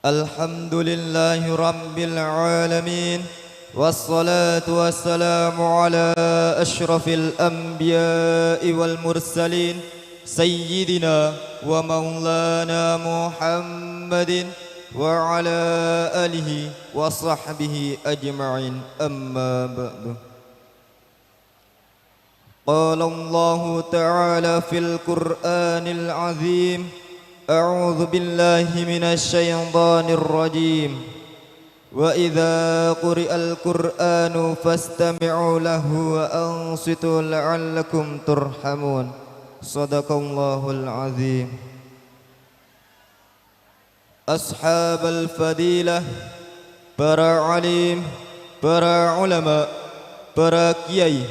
Alhamdulillahi rabbil alamin. Wassalatu wassalamu ala asyrafil anbiya'i wal mursalin sayyidina wa maulana Muhammadin wa ala alihi wa sahbihi ajma'in. Amma ba'du. Qala Allah ta'ala fil Qur'anil azim, a'udzu billahi minasy syaithanir rajim. Wa idza quri'al Qur'anu fastami'u lahu wa ansitu la'allakum turhamun. Sadaqallahul azim. Ashabal fadilah, para alim, para ulama, para kiai,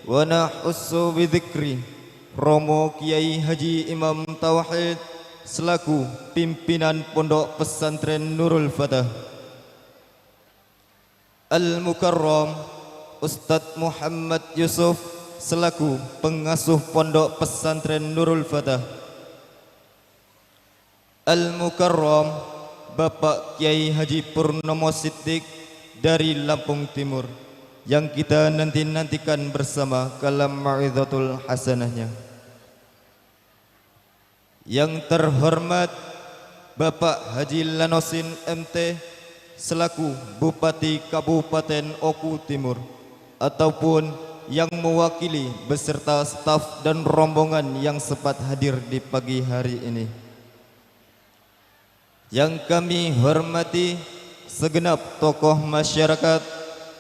wa nahussu bidzikri, Romo Kiai Haji Imam Tauhid selaku pimpinan Pondok Pesantren Nurul Fatah, Al-Mukarram Ustadz Muhammad Yusuf selaku pengasuh Pondok Pesantren Nurul Fatah, Al-Mukarram Bapak Kiai Haji Purnomo Siddiq dari Lampung Timur yang kita nanti-nantikan bersama kalam mau'izatul hasanahnya. Yang terhormat Bapak Haji Lanosin MT selaku Bupati Kabupaten Oku Timur ataupun yang mewakili beserta staf dan rombongan yang sempat hadir di pagi hari ini. Yang kami hormati segenap tokoh masyarakat,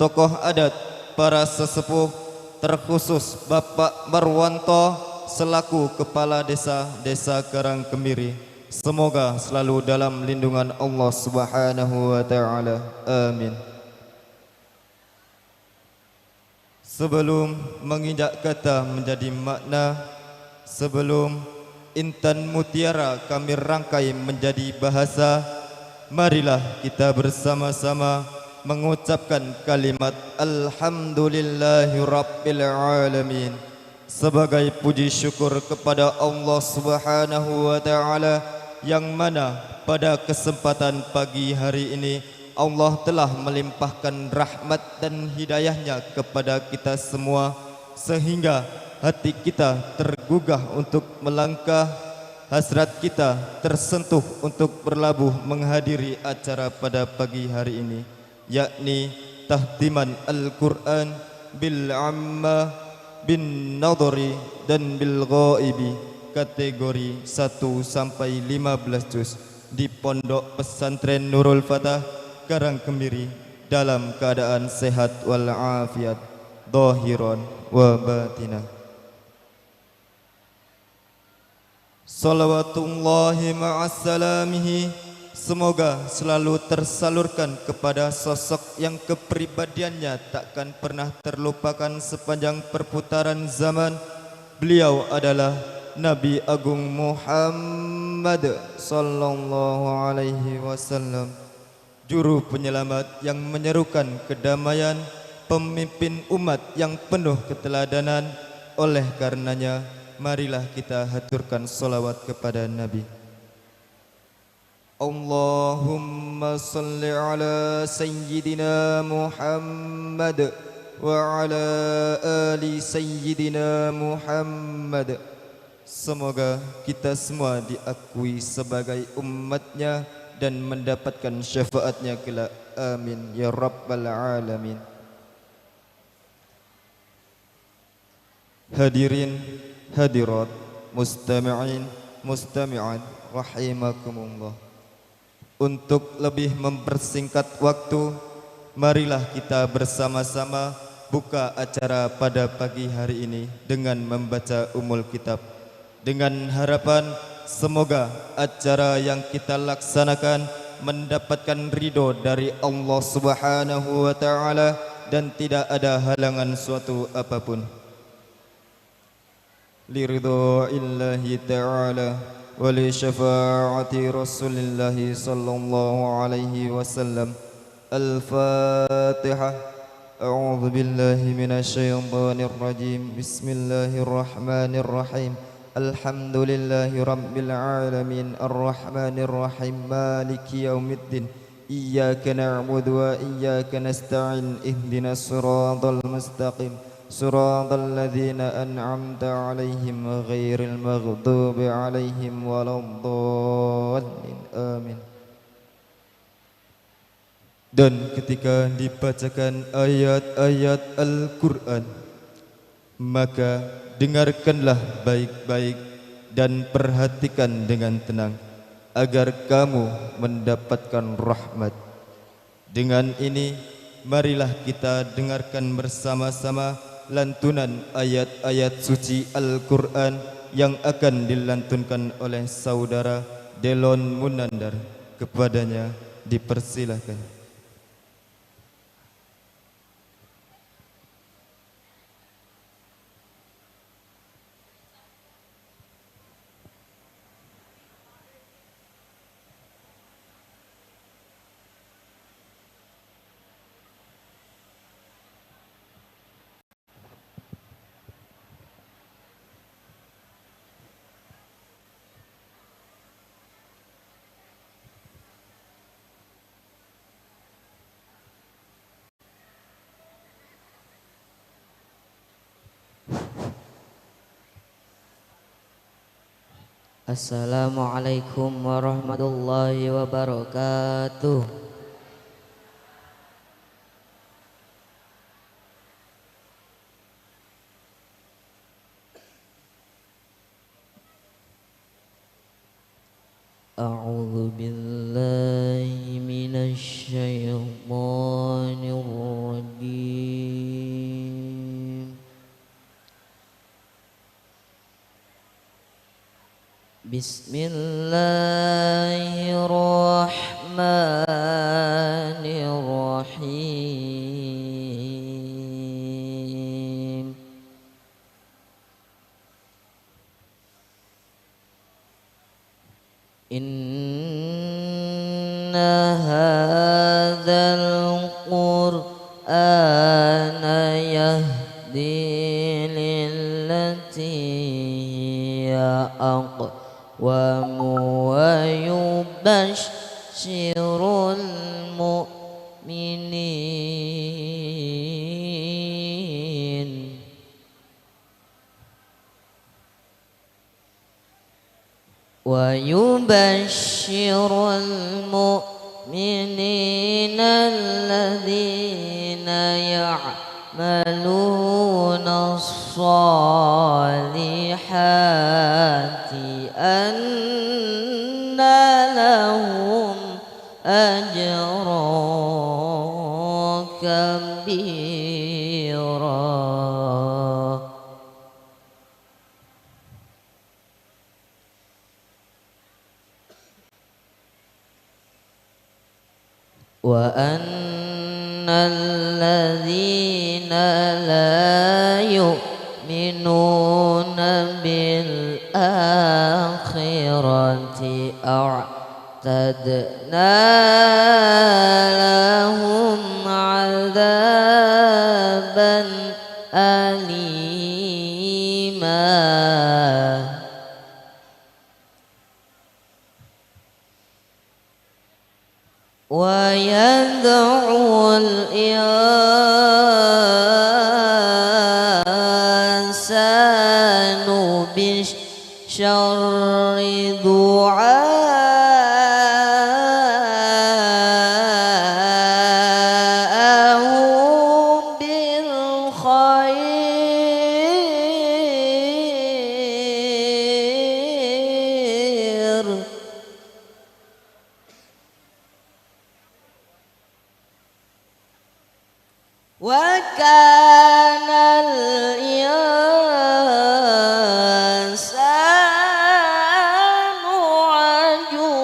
tokoh adat, para sesepuh, terkhusus Bapak Marwanto selaku Kepala Desa Desa Karangkemiri. Semoga selalu dalam lindungan Allah Subhanahu wa ta'ala. Amin. Sebelum menginjak kata menjadi makna, sebelum intan mutiara kami rangkai menjadi bahasa, marilah kita bersama-sama mengucapkan kalimat Alhamdulillahi Rabbil Alamin sebagai puji syukur kepada Allah Subhanahu wa ta'ala, yang mana pada kesempatan pagi hari ini Allah telah melimpahkan rahmat dan hidayahnya kepada kita semua, sehingga hati kita tergugah untuk melangkah, hasrat kita tersentuh untuk berlabuh menghadiri acara pada pagi hari ini, yakni tahdiman Al-Quran bil amma bin nadhari dan bil ghaibi kategori 1 sampai 15 juz di Pondok Pesantren Nurul Fatah Karangkemiri dalam keadaan sehat wal afiat zahiran wa batinah. Salawatullahi ma'assalamihi semoga selalu tersalurkan kepada sosok yang kepribadiannya takkan pernah terlupakan sepanjang perputaran zaman. Beliau adalah Nabi Agung Muhammad sallallahu alaihi wasallam, juru penyelamat yang menyerukan kedamaian, pemimpin umat yang penuh keteladanan. Oleh karenanya, marilah kita haturkan salawat kepada Nabi. Allahumma salli ala Sayyidina Muhammad wa ala ali Sayyidina Muhammad. Semoga kita semua diakui sebagai umatnya dan mendapatkan syafaatnya kelak. Amin ya rabbal alamin. Hadirin, hadirat, mustami'in, mustami'at, rahimakumullah. Untuk lebih mempersingkat waktu, marilah kita bersama-sama buka acara pada pagi hari ini dengan membaca Ummul Kitab. Dengan harapan semoga acara yang kita laksanakan mendapatkan ridho dari Allah Subhanahu wa ta'ala dan tidak ada halangan suatu apapun. Liridho illahi ta'ala wa li syafaati rasulillahi sallallahu alaihi wasallam. Al-Fatihah. A'udzu billahi minasyaitonir rajim. Bismillahirrahmanirrahim. Alhamdulillahi rabbil alamin arrahmanir rahim maliki yaumiddin. Iyyaka na'budu wa iyyaka nasta'in ihdinas siratal mustaqim siratal ladzina an'amta 'alaihim ghairil maghdubi 'alaihim waladdallin. Amin. Dan ketika dibacakan ayat-ayat Al-Quran, maka dengarkanlah baik-baik dan perhatikan dengan tenang agar kamu mendapatkan rahmat. Dengan ini, marilah kita dengarkan bersama-sama lantunan ayat-ayat suci Al-Quran yang akan dilantunkan oleh saudara Delon Munandar. Kepadanya dipersilahkan. Assalamualaikum warahmatullahi wabarakatuh. A'udzu billahi minasy syaithanir rajim. Bismillahirrahmanirrahim. Inna hadzal qur'ana yahdi lillati hiya aqwam wa yubashshirul mu'minin wa yubashshirul mu'minina alladzina ya'maluna as-salihati anna lahum ajran kabira. Wa anna alladzina la yu'minuna bil akhirati a'tadna lahum 'adzaban alima. Wa yad'u al-insanu bisyarri du'aahu bil khair. Wa kana al-insanu 'ajula.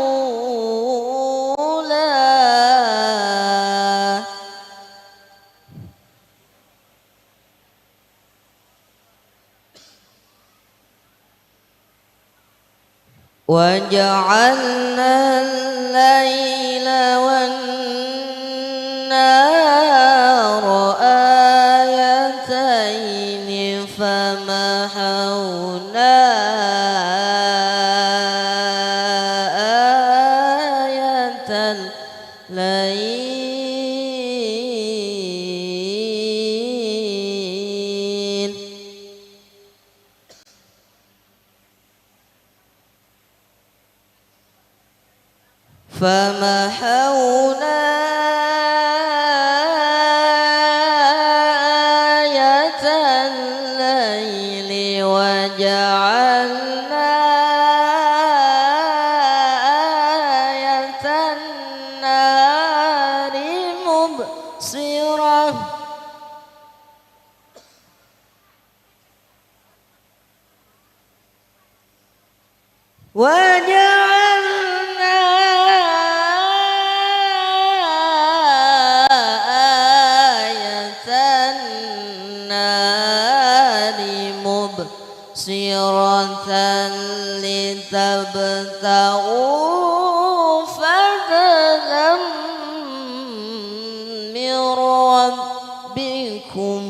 Wa ja'alna al-laila wan-nahara ayataini famahawna الليل فمحونا آية الليل وجعلنا آية النهار مبصرة وجعلنا آية النار مبصرة لتبتغوا فضلا من ربكم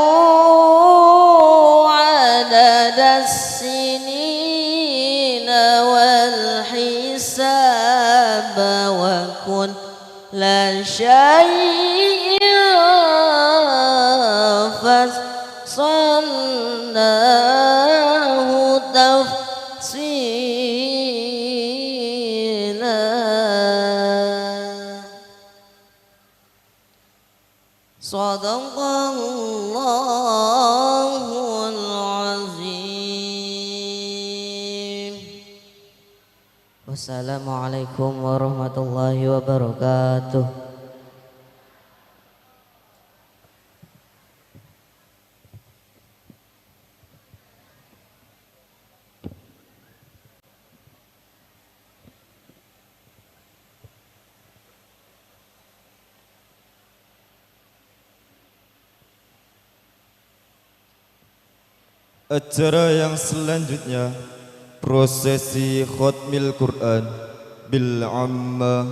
ولتعلموا عدد السنين والحساب وكل شيء فصلناه تفصيلا. صدق الله العظيم. Wassalamualaikum warahmatullahi wabarakatuh. Acara yang selanjutnya, prosesi khatmil Quran bil amma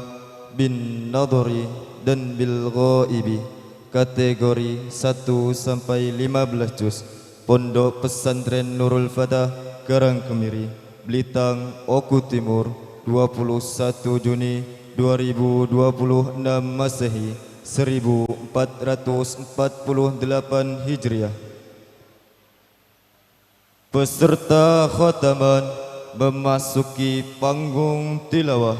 bin nadhari dan bil ghaibi kategori 1 sampai 15 juz, Pondok Pesantren Nurul Fatah, Karangkemiri, Belitang, Oku Timur, 21 Juni 2026 Masehi 1448 Hijriah. Peserta khataman memasuki panggung tilawah.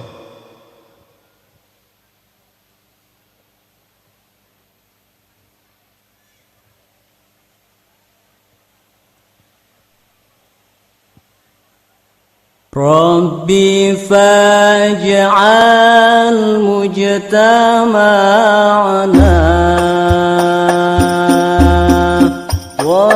Rabbi faj'al mujtama'ana wa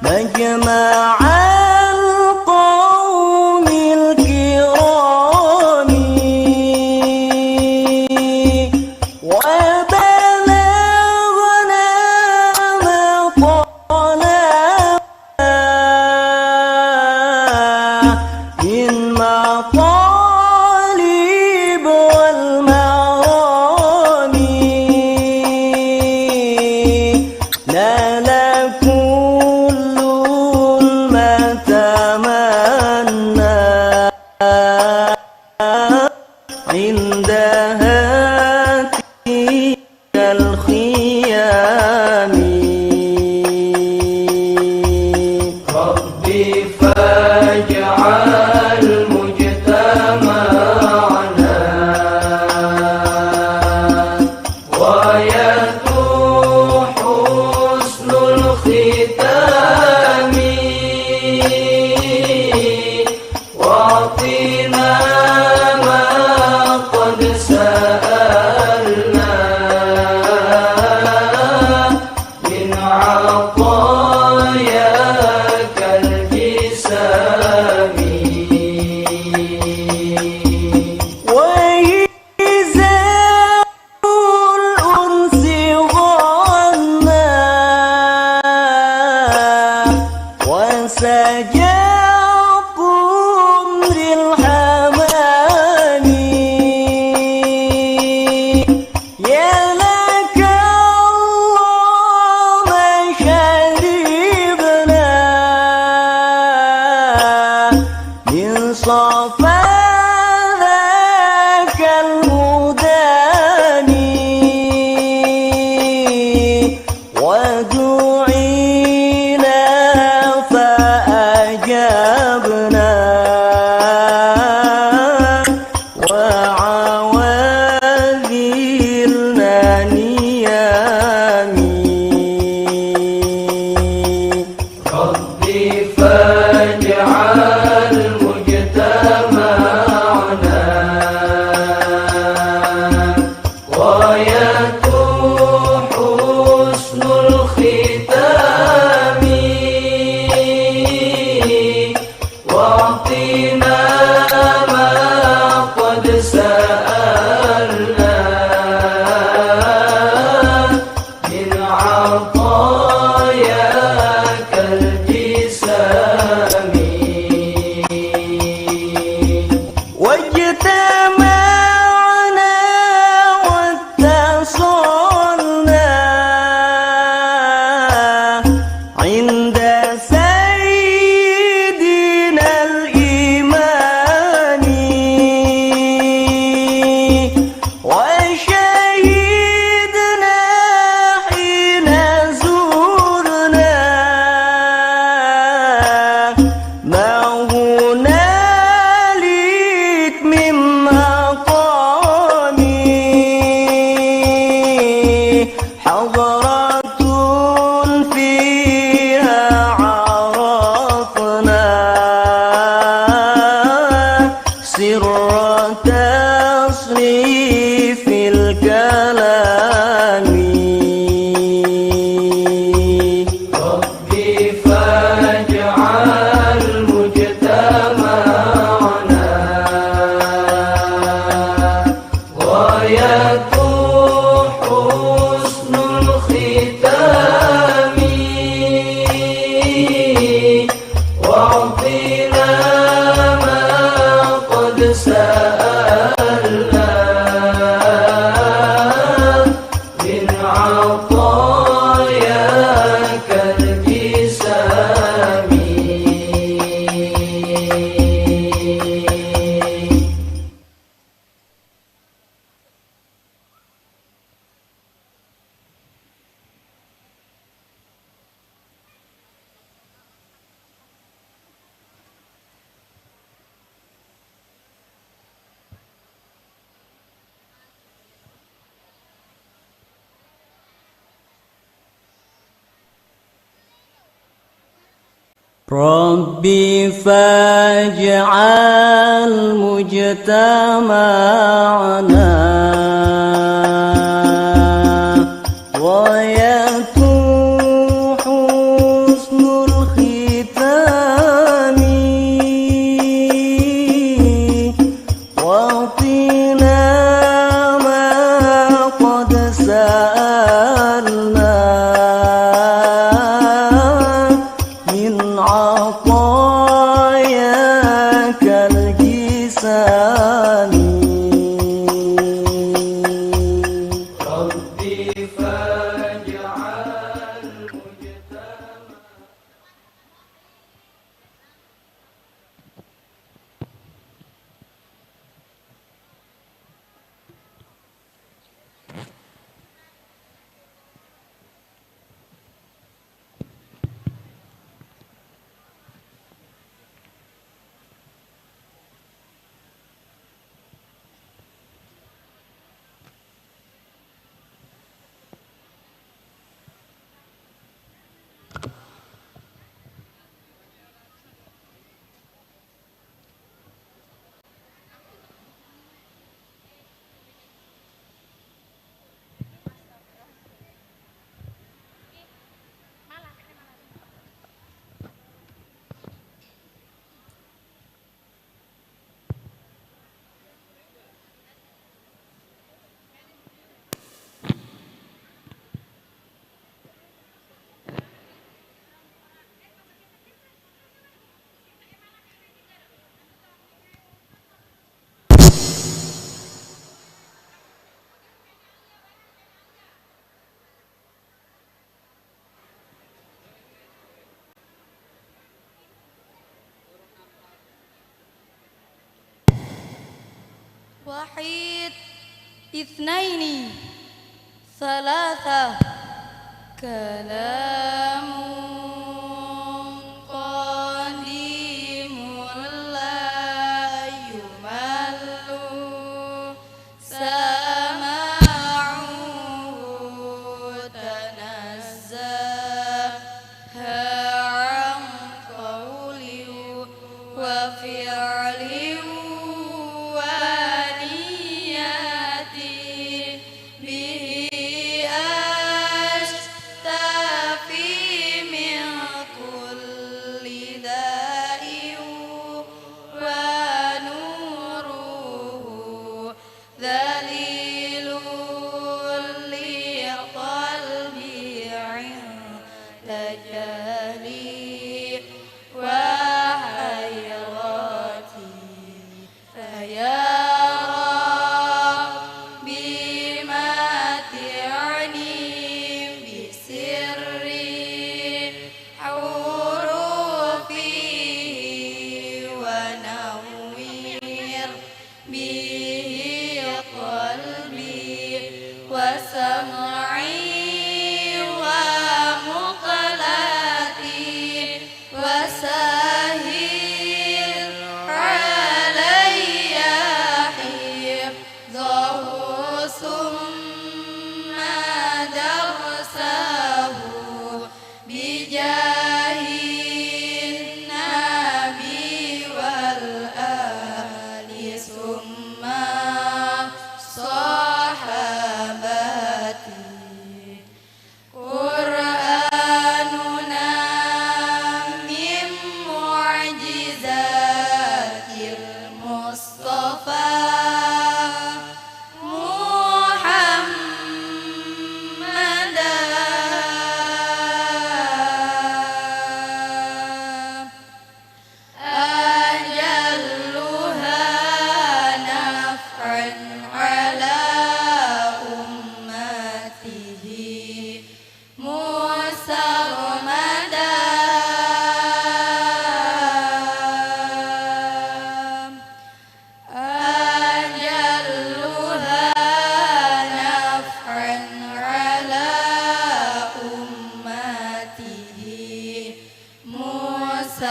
مجمع القوم. فاجعل مجتمعنا غاية حسن الختام، واعطنا ما قد سألنا من عطاياك الجسام. وإذا الأنس غنى وسجى قمر الحمام، يا لك الله ما شربنا من صفا ذاك المداني، ودعينا فأجبنا وعواذلنا نيامي. ربي فاجعل مجتمعنا غاية حسن الختام، واعطنا ما قد سألنا من عطاياك الجسام. واجتمعنا واتصلنا عند سيدنا الإمام، وشهدنا حين زرنا ما هنالك من مقام، حضرة فيها عرفنا سر تصريف الكلام. ربي فاجعل مجتمعنا غاية حسن الختام، واعطنا ما قد سألنا من عطاياك الجسام. ربي فاجعل مجتمعنا غاية حسن الختام، واعطنا ما قد سألنا من عطاياك الجسام. واحد، اثنين، ثلاثة. كلام قديم لا يمل سماعه، تنزه عن قول وفعل ونية، به أشتفي من كل داء، ونوره ذليل لقلبي عند جهلي وحيرتي. فيا ربي متعني بسر حروفه، ونوّر به قلبي وسمعي ومقلتي، وسهل علي حفظه ثم درسه، بجاه النبي والآل ثم صحابتي. قرآننا من معجزات المصطفى محمدا، أجلها نفعا على أمته مسرمدا، أجلها نفعا على أمته مسرمدا.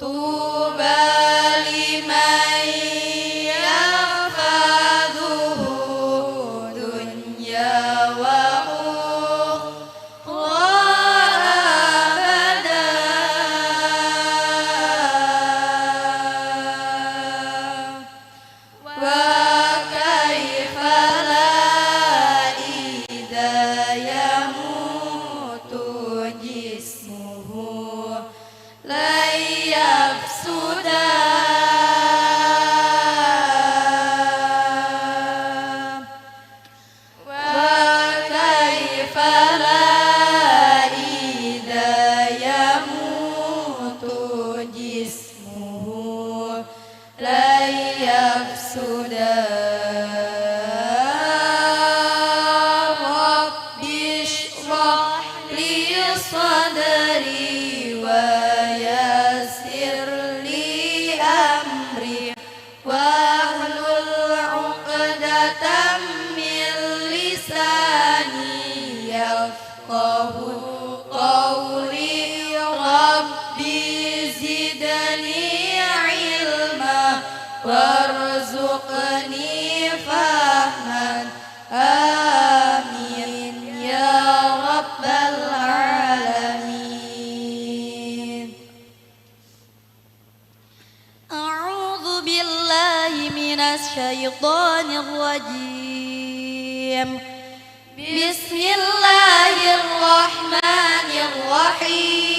طوبى لمن يحفظه دنيا وأخرى أبدا، وكيف لا إذا يموت جسمه لن يفسدا، وكيف لا إذا يموت جسمه لن يفسدا. رب اشرح لي صدري ويسر لي أمري، واحلل عقدة من لساني يفقه قولي. ربي زدني علما وارزقني فهما، آمين يا رب العالمين. أعوذ بالله من الشيطان الرجيم. بسم الله الرحمن الرحيم.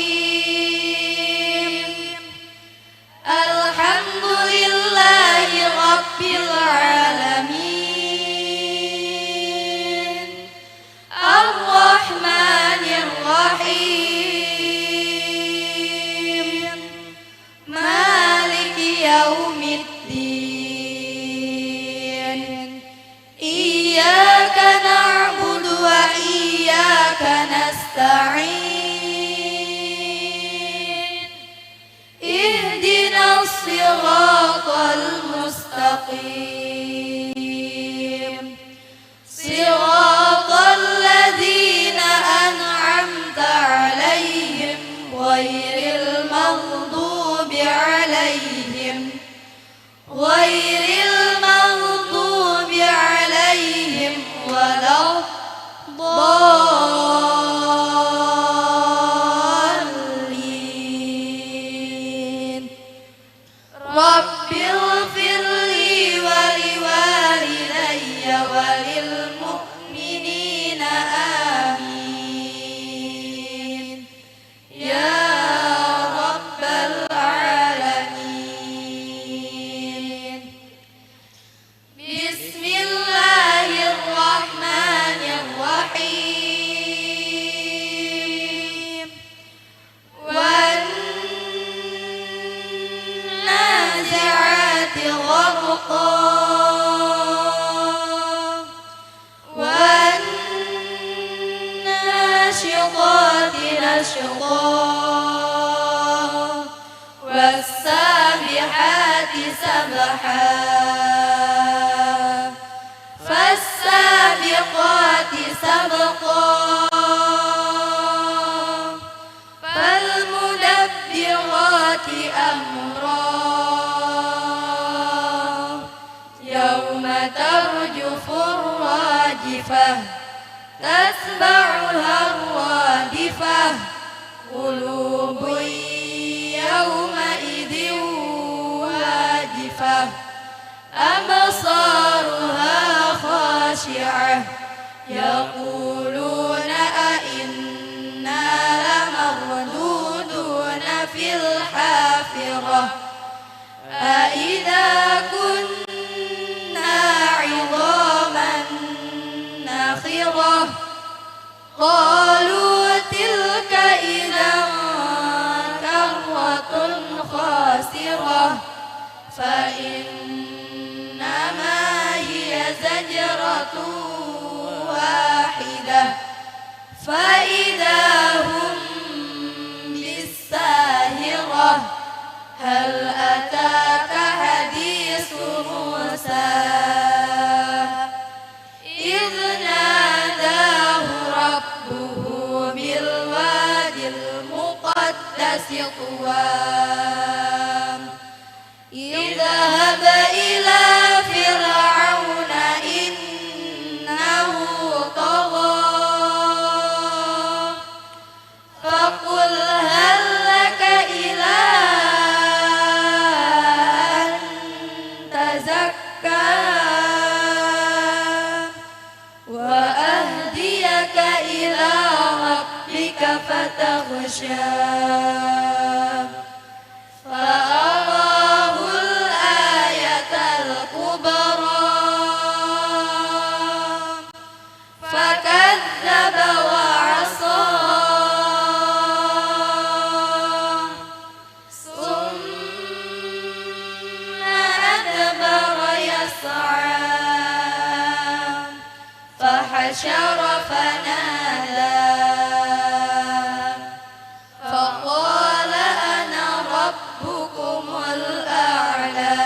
الحمد لله رب العالمين، الرحمن الرحيم، مالك يوم الدين، إياك نعبد وإياك نستعين. الأشقى والسابحات سبحا فالسابقات سبقا فالمدبرات أمرا يوم ترجف الراجفة تتبعها الرادفة قلوب يومئذ واجفة أبصارها خاشعة يقولون أئنا لمردودون في الحافرة أئذا كنا عظاما نخرة قالوا تلك إذا كرة خاسرة فإنما هي زجرة واحدة فإذا هم بالساهرة هل أتاك حديث موسى إذ ناداه ربه بالوادي المقدس طوى اذهب إلى فرعون إنه طغى فقل هل لك إلى أن تزكى وأهديك إلى ربك فتخشى فأراه الآية الكبرى فكذب وعصى ثم أدبر يسعى فحشر فنادى فقال أنا ربكم الأعلى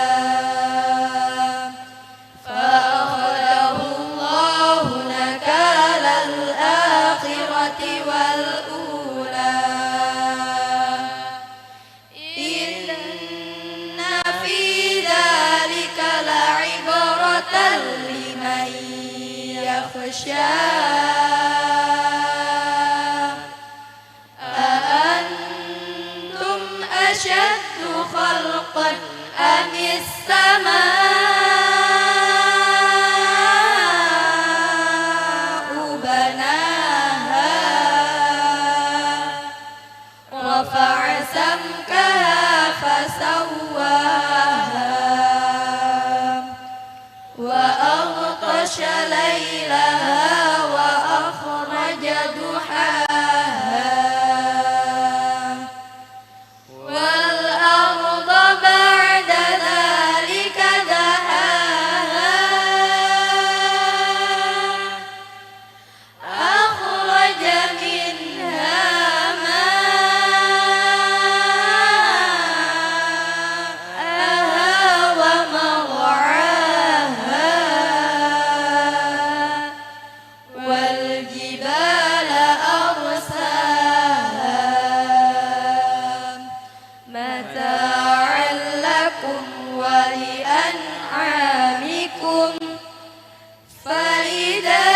فأخذه الله نكال الآخرة والأولى إن في ذلك لعبرة لمن يخشى أأنتم أشد خلقا أم السماء بناها رفع سمكها فسواها وأغطش ليلها وأخرج دحاها والأرض بعد ذلك دحاها أخرج منها ماءها ومرعاها والجبال أرساها متاعا لكم ولأنعامكم فإذا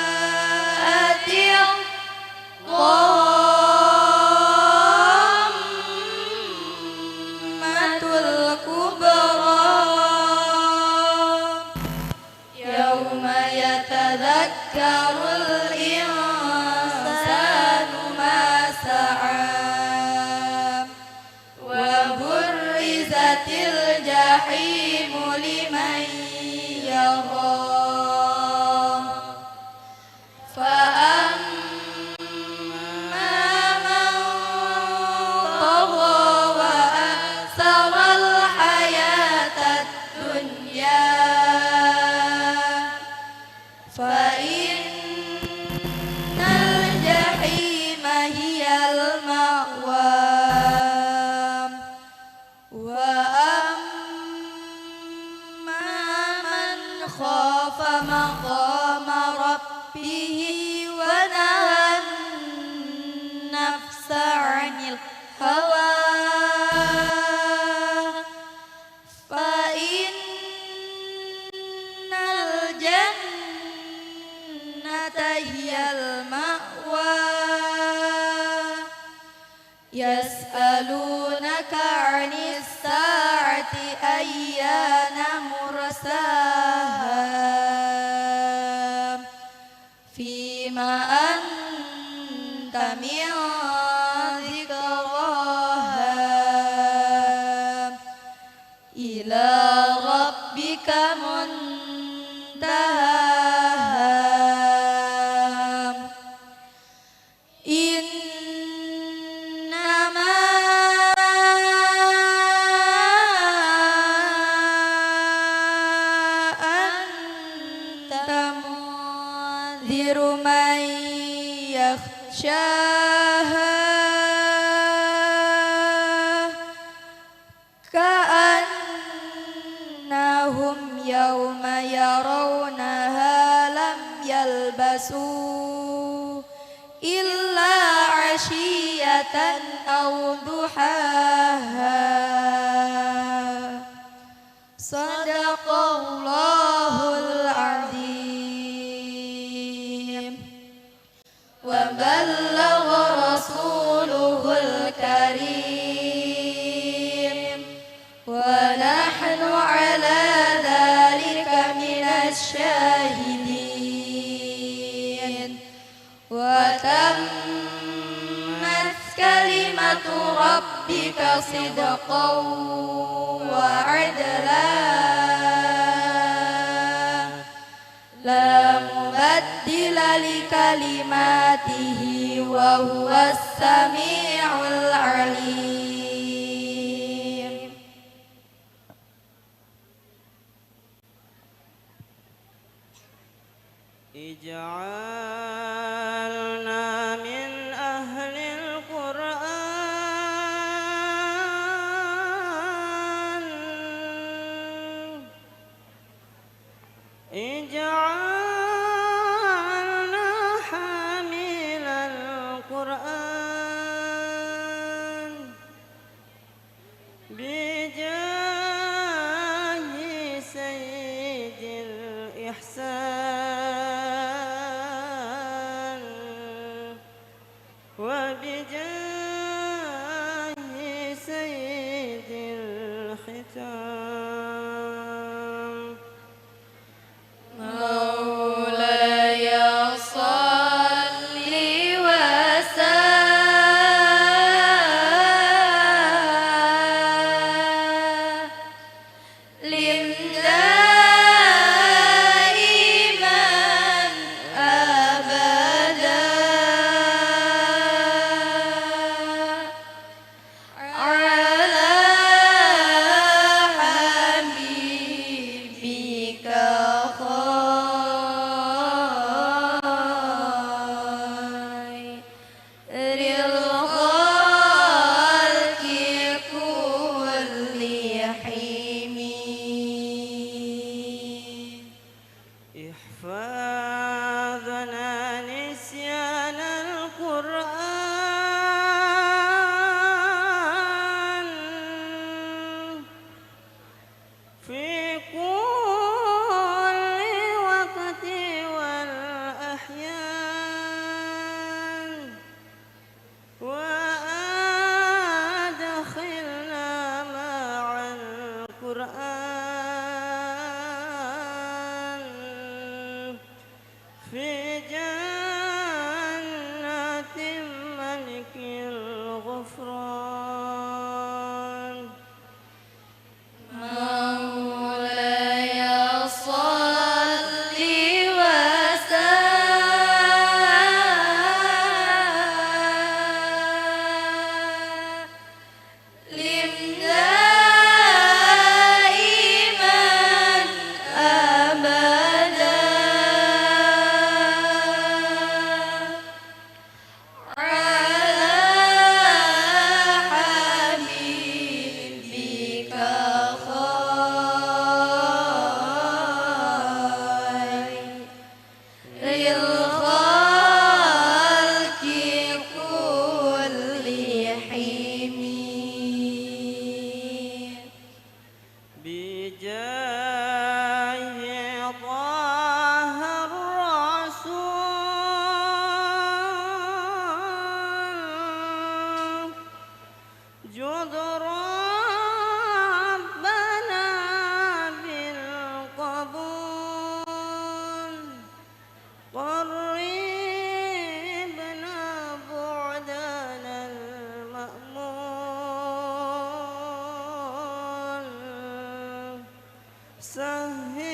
جاءت الطامة الكبرى يوم يتذكر الإنسان ما سعى وبرزت الجحيم لمن يرى فأما من طغى وآثر الحياة الدنيا مقام ربه ونهى النفس عن الهوى فإن الجنة هي المأوى. يسألونك عن الساعة أيان مرساها فيما أنت من ذكراها إلى ربك منتهاها. إنما أنت منذر من يخشاها كأنهم يوم يرونها لم يلبسوا إلا عشية أو ضحاها. صدق الله العظيم وبلغ رسوله الكريم ونحن على ذلك من الشاهدين. وتمت كلمة ربك صدقا وعدلا لا مبدل لكلماته وهو السميع العليم. اجعلنا من أهل القرآن، اجعلنا حامل القرآن بجاه سيد الإحسان وبجاه سيد الختام. مولاي صل وسلم دائما أبدا على حبيبك خير الخلق كلهم. احفظنا نسيان القرآن في كل وقت والأحيان، وأدخلنا مع القرآن في جنات ملك الغفران. مولاي صل وسلم دائما أبدا سهلنا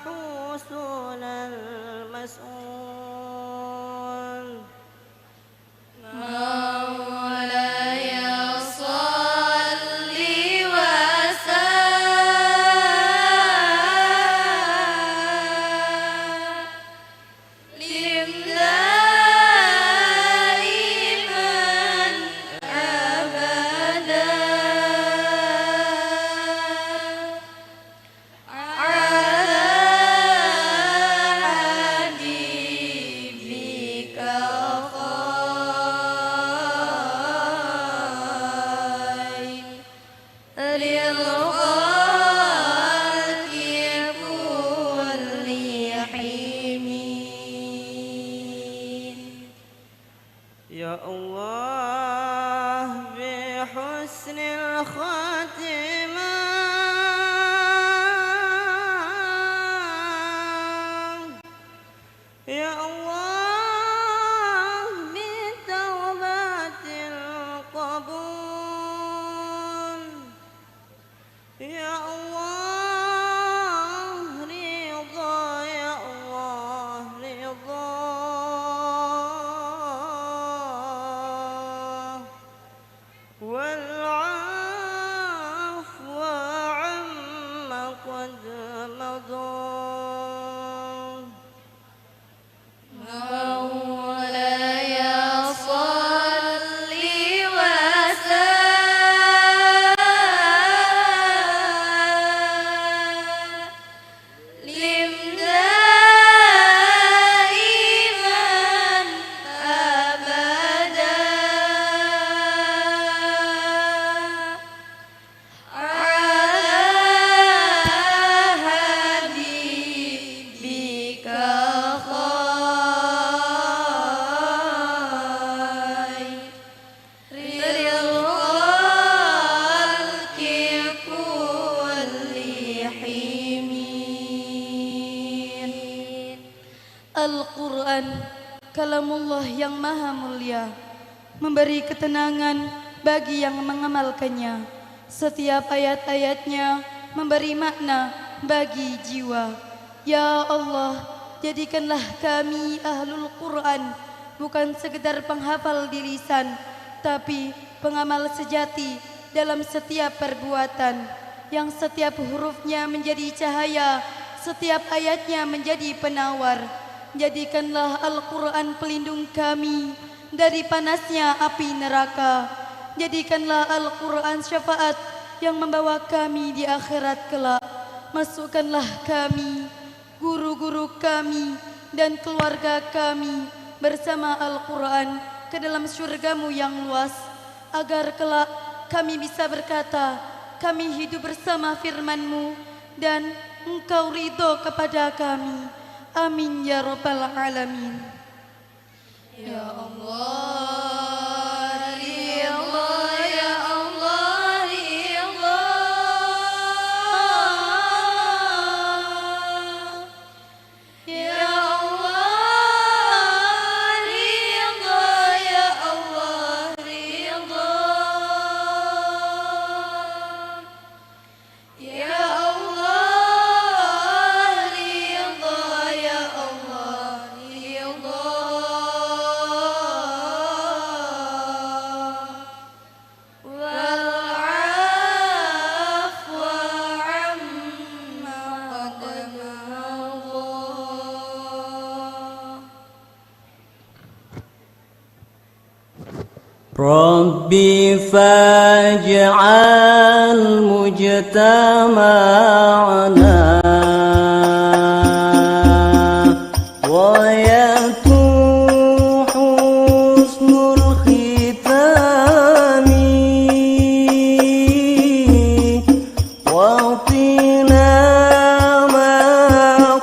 حصول المسؤول. مولاي صل وسلم دائما أبدا على حبيبك خير الخلق كلهم. يا الله بحسن الخاتمة يا الله بتوبة القبول يا الله رضا يا الله رضا والعفو عما قد مضى. مولاي صل وسلم دائما أبدا على حبيبك خير الخلق كلهم. Al-Quran, kalamullah yang maha mulia, memberi ketenangan bagi yang mengamalkannya. Setiap ayat-ayatnya memberi makna bagi jiwa. Ya Allah, jadikanlah kami ahlul Quran, bukan sekedar penghafal di lisan, tapi pengamal sejati dalam setiap perbuatan, yang setiap hurufnya menjadi cahaya, setiap ayatnya menjadi penawar. Jadikanlah Al-Quran pelindung kami dari panasnya api neraka. Jadikanlah Al-Quran syafaat yang membawa kami di akhirat kelak. Masukkanlah kami, guru-guru kami, dan keluarga kami bersama Al-Quran ke dalam syurgamu yang luas, agar kelak kami bisa berkata, kami hidup bersama firman-Mu dan Engkau ridho kepada kami. Amin ya rabbal alamin. Ya Allah, ridha, ya Allah, ridha. Ya Allah, ridha, ya Allah, ridha. Ya Allah, ridha, ya Allah, ridha. والعفو عما قد مضى. ربي فاجعل مجتمعنا ويكون حسن الختام وقنا ما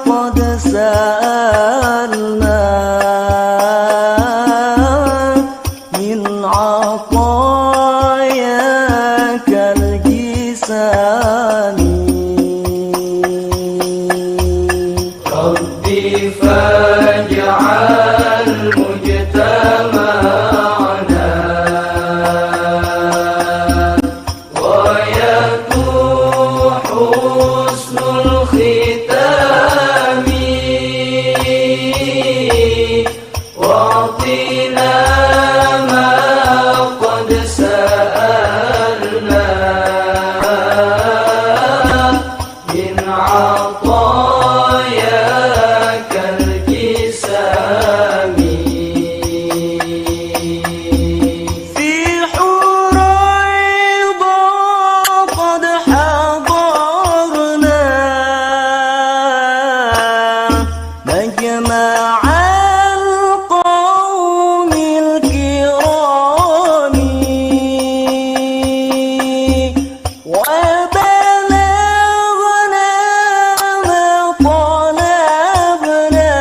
قد سألنا من عطاياك الجسام. ربي فاجعل مجتمعنا ويكون مع القوم الكرام وبلغنا ما طلبنا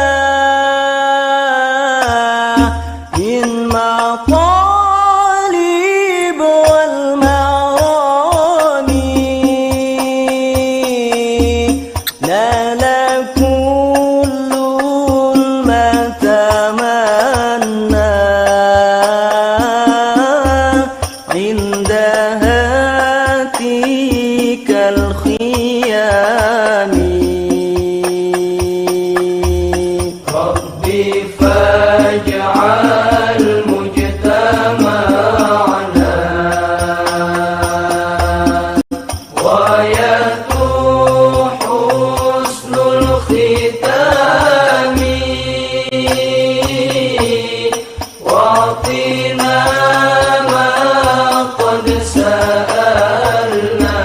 من مطالب والمرام نال كل ما تمنى عند هاتيك الخيام. ربي فاجعل مجتمعنا ويتوح حسن الختام واعطنا ما قد سألنا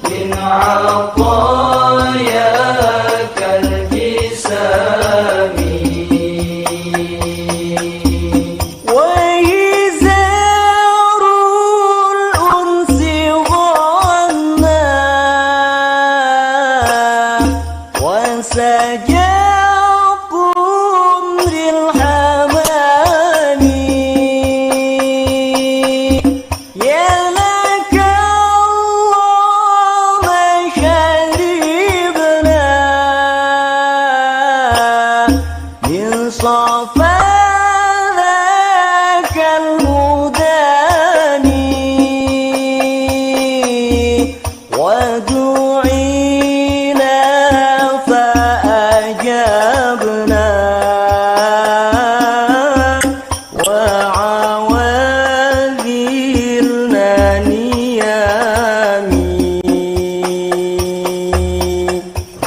من عطاياك الجسام. وإزار الأنس غنى وسجى قمر الحمام. يا لك الله ما شربنا من صفا ذاك المداني ودعينا فأجبنا وعواذلنا نيامي.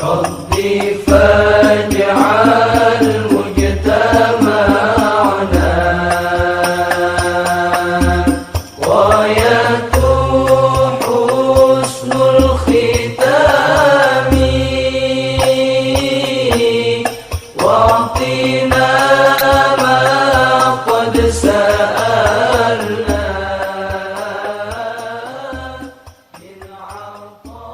ربي فاجعل مجتمعنا ويتوح حسن الختام واعطنا ما قد سألنا من عطاء.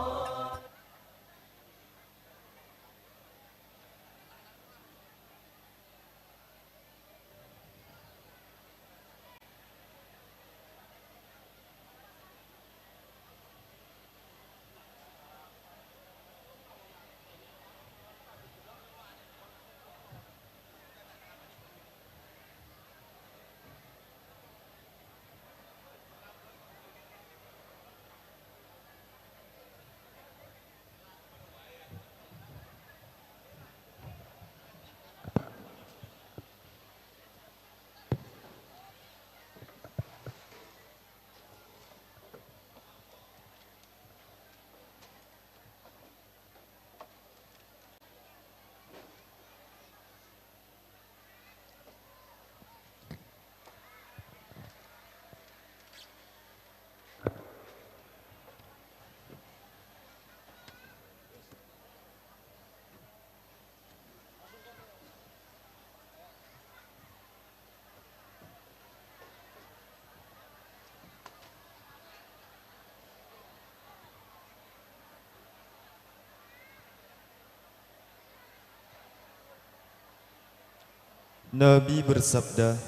Nabi bersabda,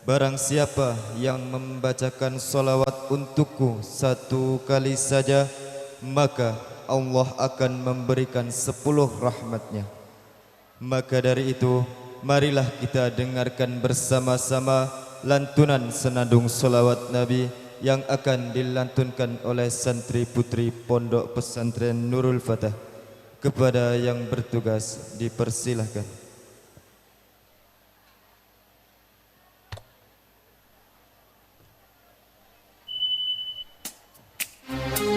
barang siapa yang membacakan solawat untukku satu kali saja, maka Allah akan memberikan 10 rahmatnya. Maka dari itu, marilah kita dengarkan bersama-sama lantunan senandung solawat Nabi yang akan dilantunkan oleh santri putri Pondok Pesantren Nurul Fatah. Kepada yang bertugas dipersilahkan. Thank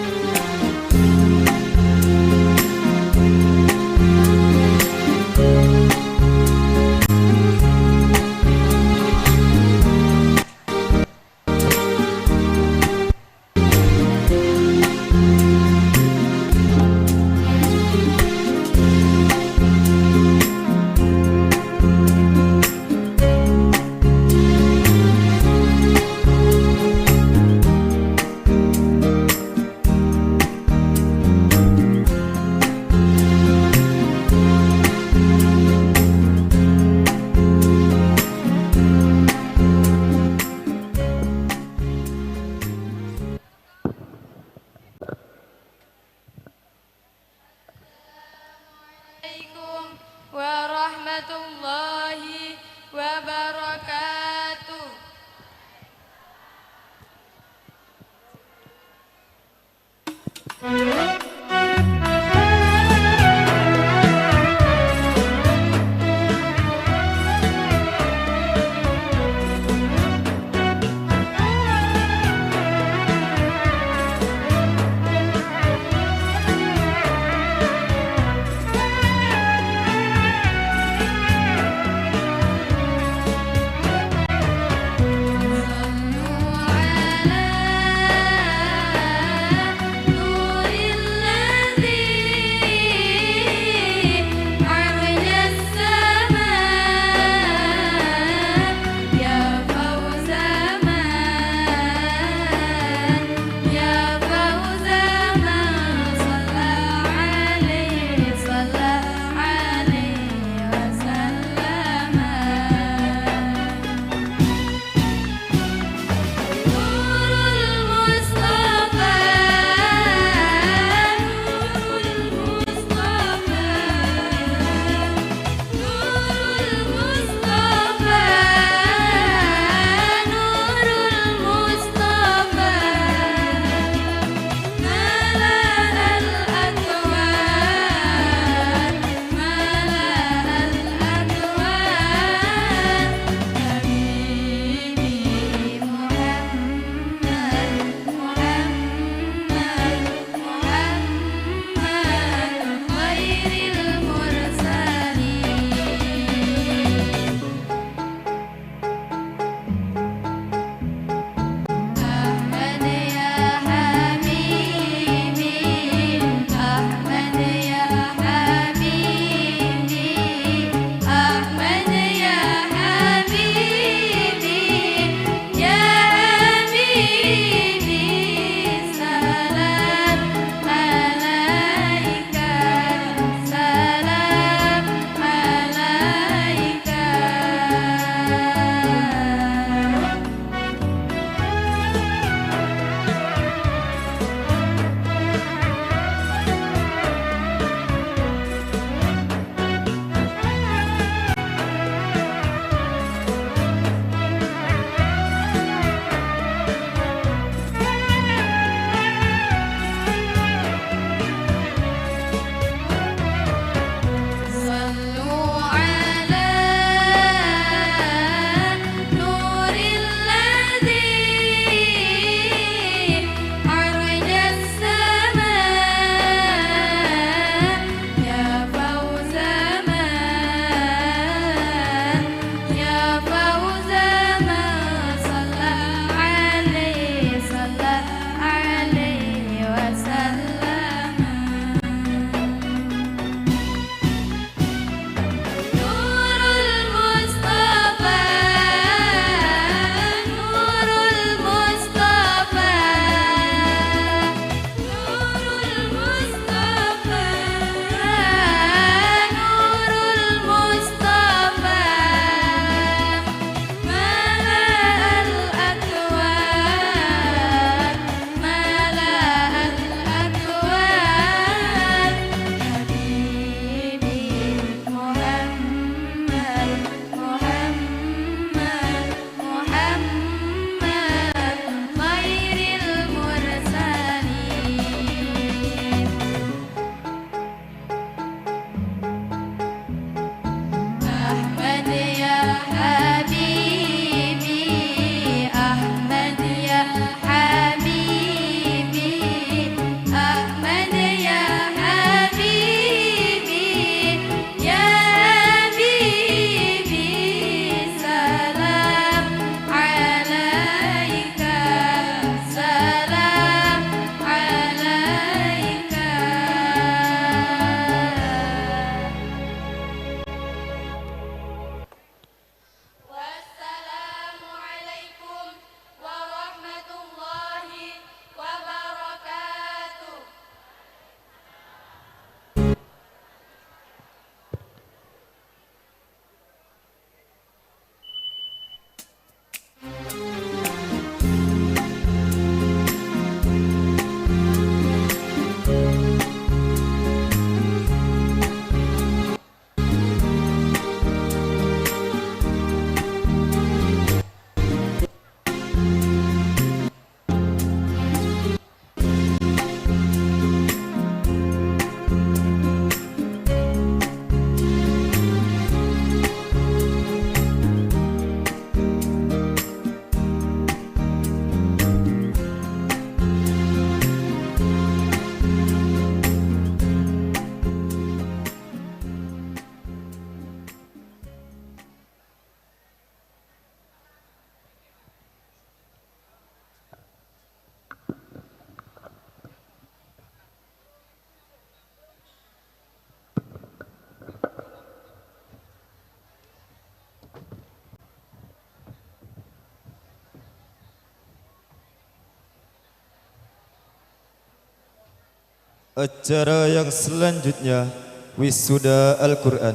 Acara yang selanjutnya wisuda Al-Quran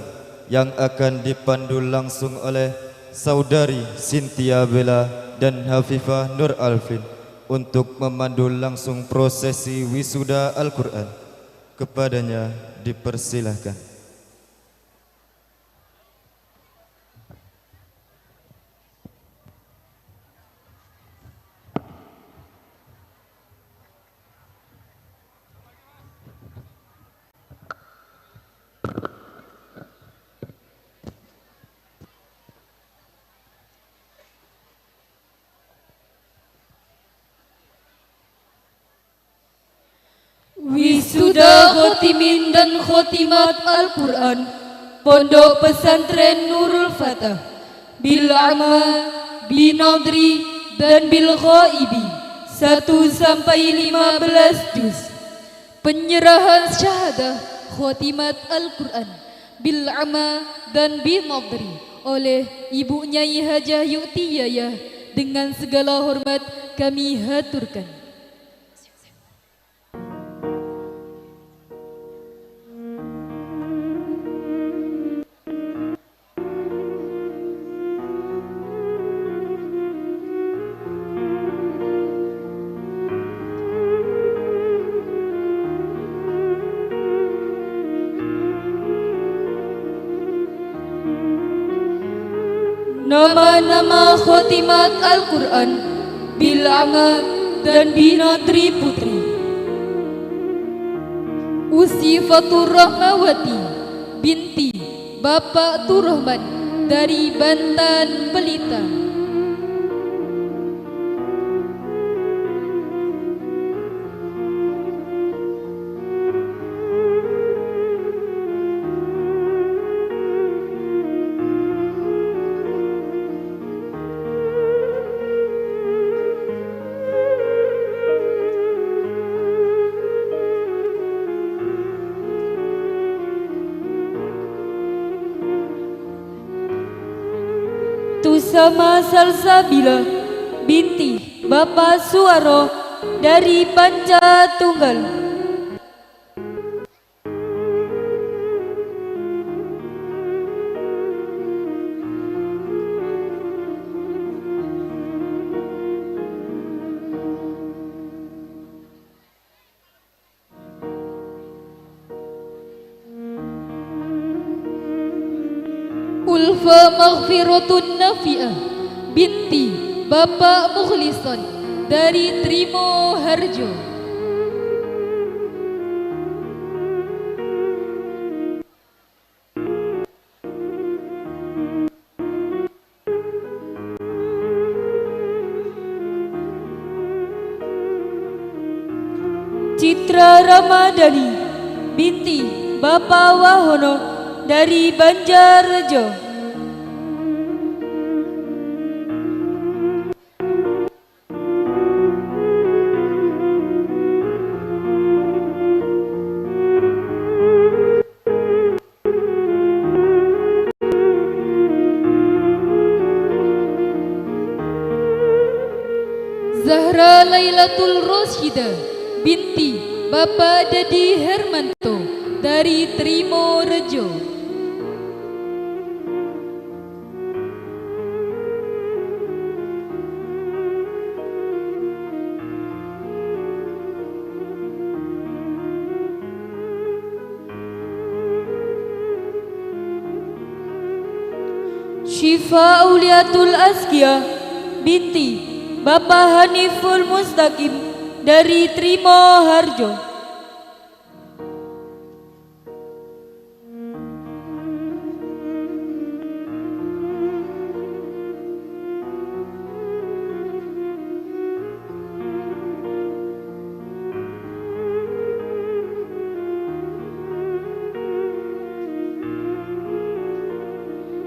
yang akan dipandu langsung oleh Saudari Cynthia Bella dan Hafifah Nur Alvin untuk memandu langsung prosesi wisuda Al-Quran. Kepadanya dipersilahkan. Wisuda Khotimin dan Khotimat Al-Quran Pondok Pesantren Nurul Fatah Bil Amma, Binadri dan Bil Ghaibi 1 sampai 15 juz. Penyerahan syahadah Khotimat Al-Quran Bil Amma dan Binadri oleh Ibu Nyai Hajah Yuktiyayah dengan segala hormat kami haturkan. Nama-nama khotimat Al-Quran Bil Amma dan Binadri Putri. Usifatur Rahmawati binti Bapak Turahman dari Bantan Pelita. Sama Salsabila binti Bapak Suaro dari Panca Tunggal. Ulfa Maghfiratun Nafi'ah binti Bapak Mukhlison dari Trimo Harjo. Citra Ramadhani binti Bapak Wahono dari Banjarrejo. Zahra Lailatul Rosyida binti Bapak Dedi Hermanto dari Trimo Rejo. Syifa Auliatul Azkia binti Bapak Haniful Mustaqim dari Trimo Harjo.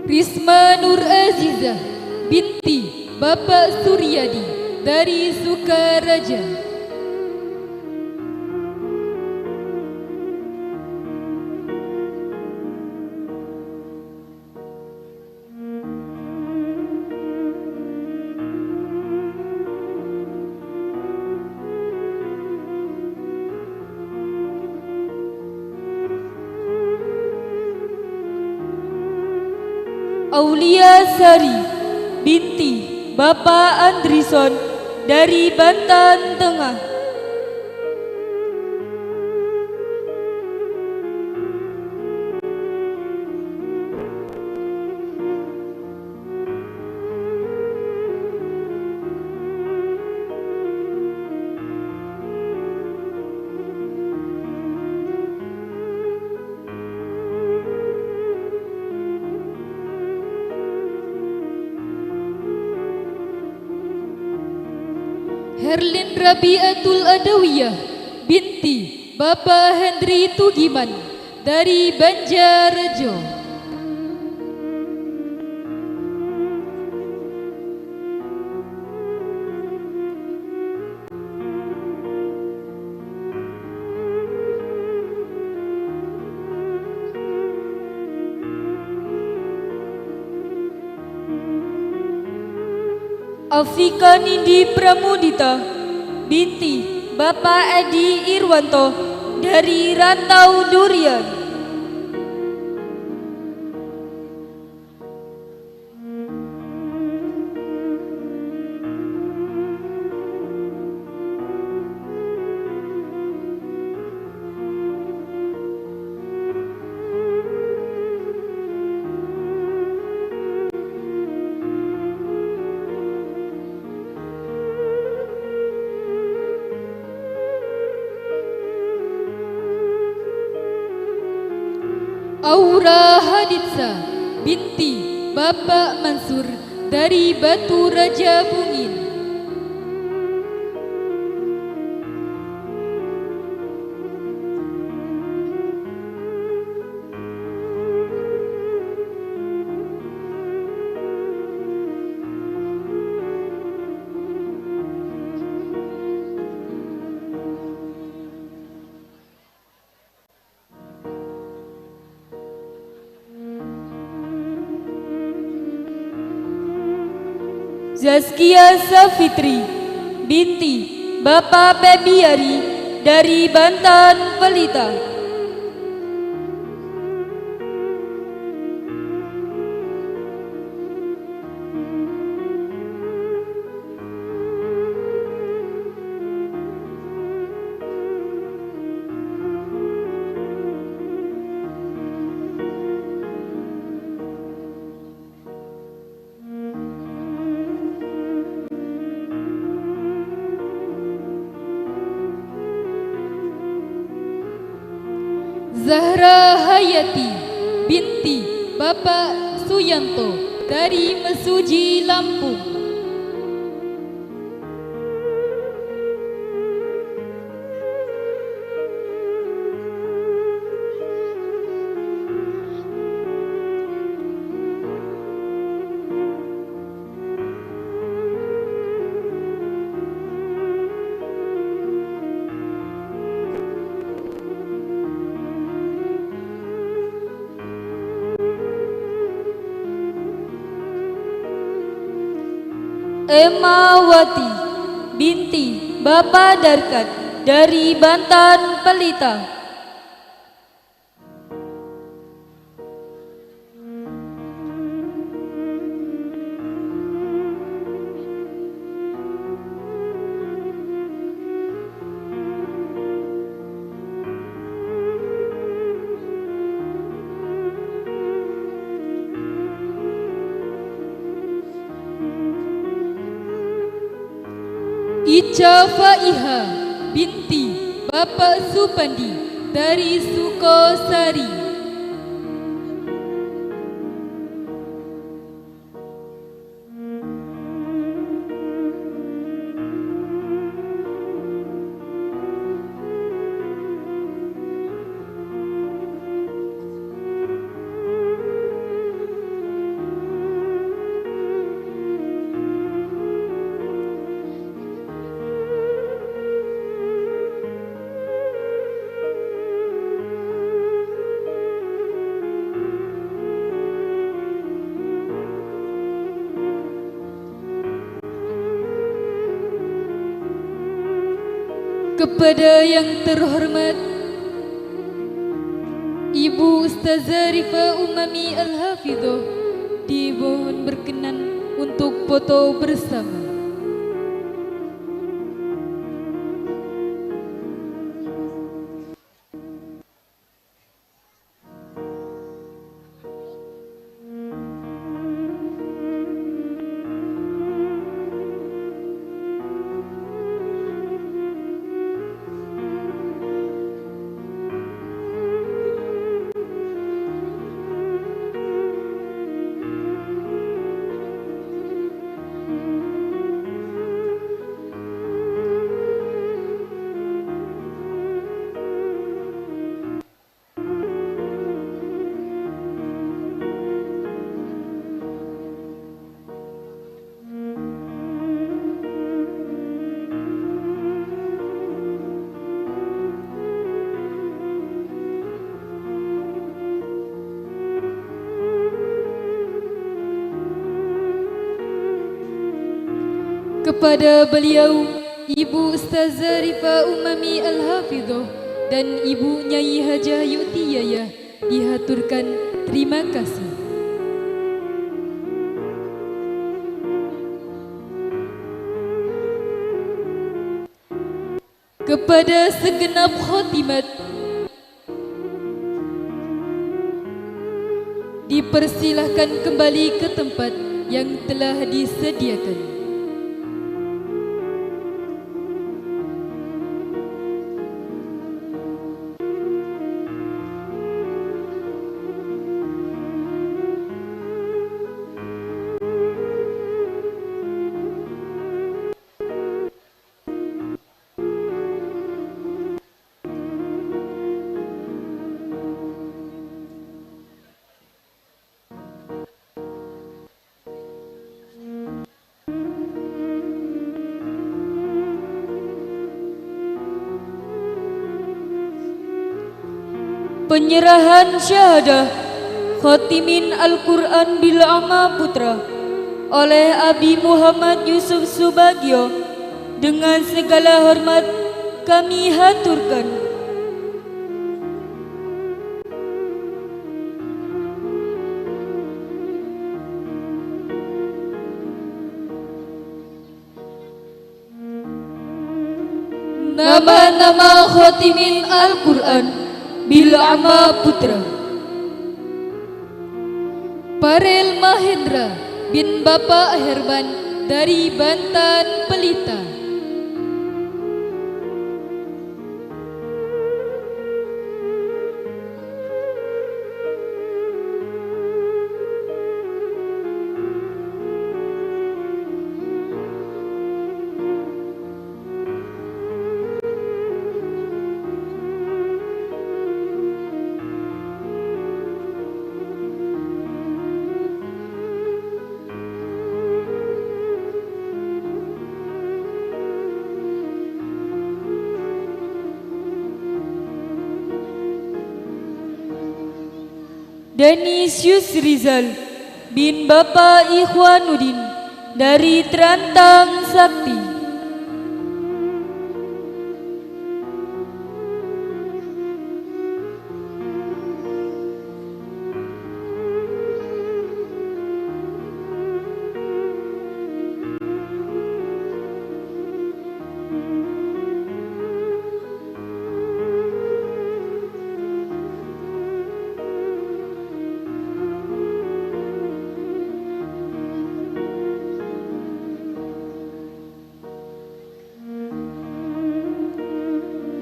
Risma Nur Azizah binti Bapak Suryadi dari Sukaraja. Aulia Sari binti Bapak Andrison dari Banten Tengah. Herlin Rabiatul Adawiyah binti Bapak Hendri Tugiman dari Banjarrejo. Afika Nindi Pramudita binti Bapak Edi Irwanto dari Rantau Durian. Aura Haditsa binti Bapak Mansur dari Batu Raja Bungin. Zaskia Safitri binti Bapak Febiari dari Banten Pelita. Zahra Hayati binti Bapak Suyanto dari Mesuji, Lampung. Emawati binti Bapak Darkat dari Banten Pelita. Ica Faiha binti Bapak Supandi dari Sukosari. Kepada yang terhormat Ibu Ustazah Rifa Umami Al-Hafidhoh Dimohon berkenan untuk foto bersama. Kepada beliau, Ibu Ustazah Rifa Umami Al-Hafidhoh dan Ibu Nyai Hajah Yuti Yayah dihaturkan terima kasih. Kepada segenap khotimat, dipersilahkan kembali ke tempat yang telah disediakan. Penyerahan syahadah Khatimin Al-Quran Bil'ama Putra oleh Abi Muhammad Yusuf Subagio dengan segala hormat kami haturkan. Nama-nama Khatimin Al-Quran Bil'ama Putra: Parel Mahendra bin Bapak Herman dari Bantan Pelita. Denis Yusrizal bin Bapak Ikhwanuddin dari Terantang Sakti.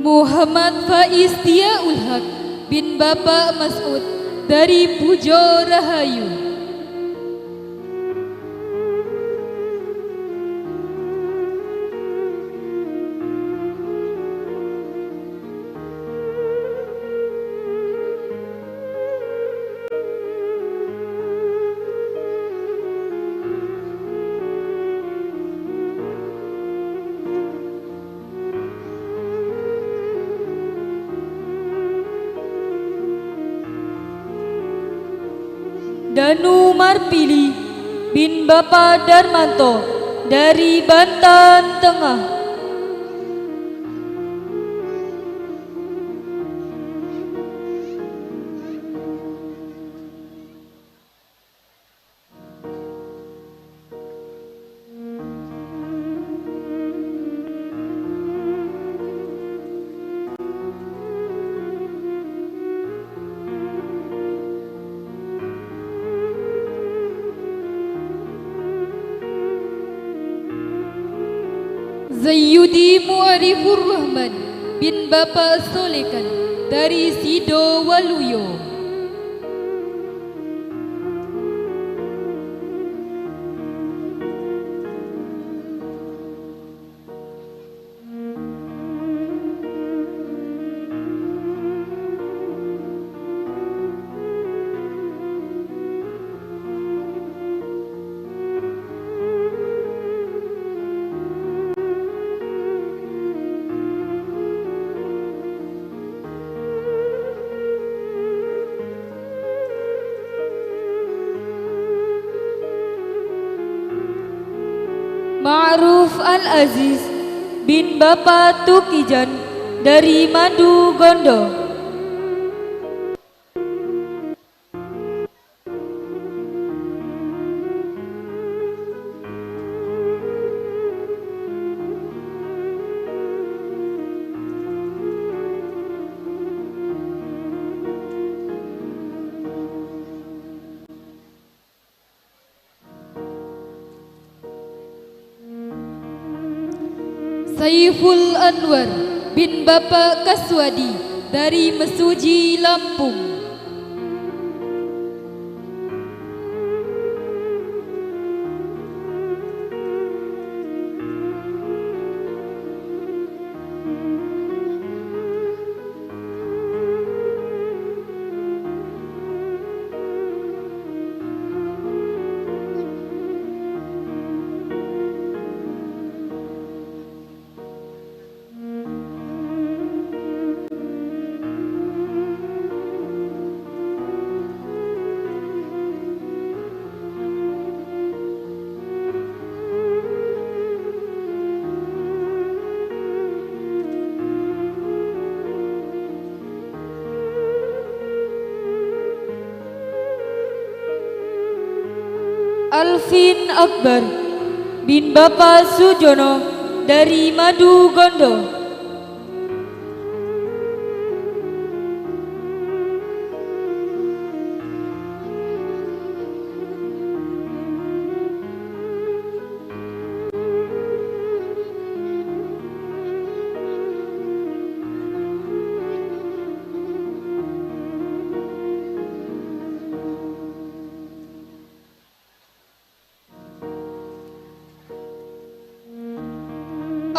Muhammad Faiz Tiaul Haq bin Bapak Mas'ud dari Pujo Rahayu. Danu Marpili bin Bapak Darmanto dari Banten Tengah. Zayyudi Mu'arifur Rahman bin Bapak Solekan dari Sido Waluyo. Ma'ruf Al-Aziz bin Bapak Tukijan dari Madu Gondo. Saiful Anwar bin Bapak Kaswadi dari Mesuji, Lampung. Alvin Akbar bin Bapak Sujono dari Madu Gondo.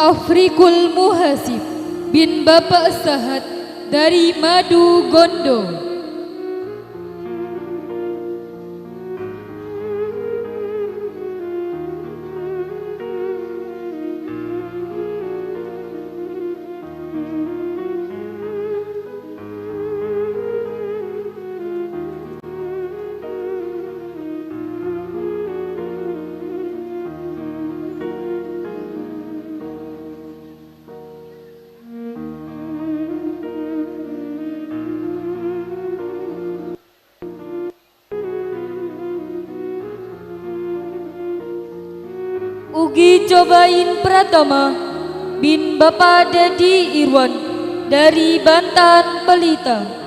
Afrikul Muhasib bin Bapak Sahat dari Madu Gondo. Ugi Cobain Pratama bin Bapak Dedi Irwan dari Bantan Pelita.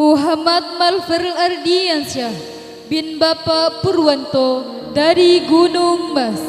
Muhammad Malfer Ardiansyah bin Bapak Purwanto dari Gunung Mas.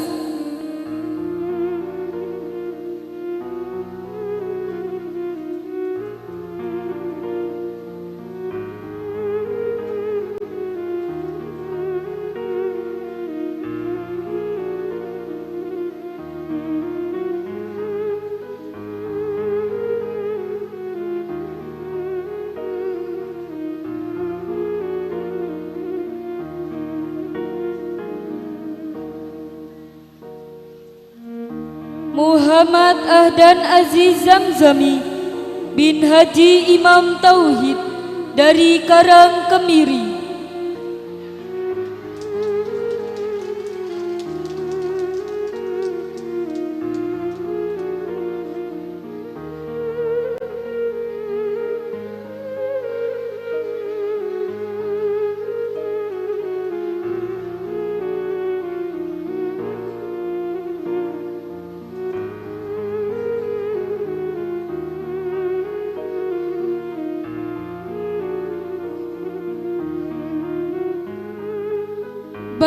Muhammad Ahdan Aziz Zamzami bin Haji Imam Tauhid dari Karang Kemiri.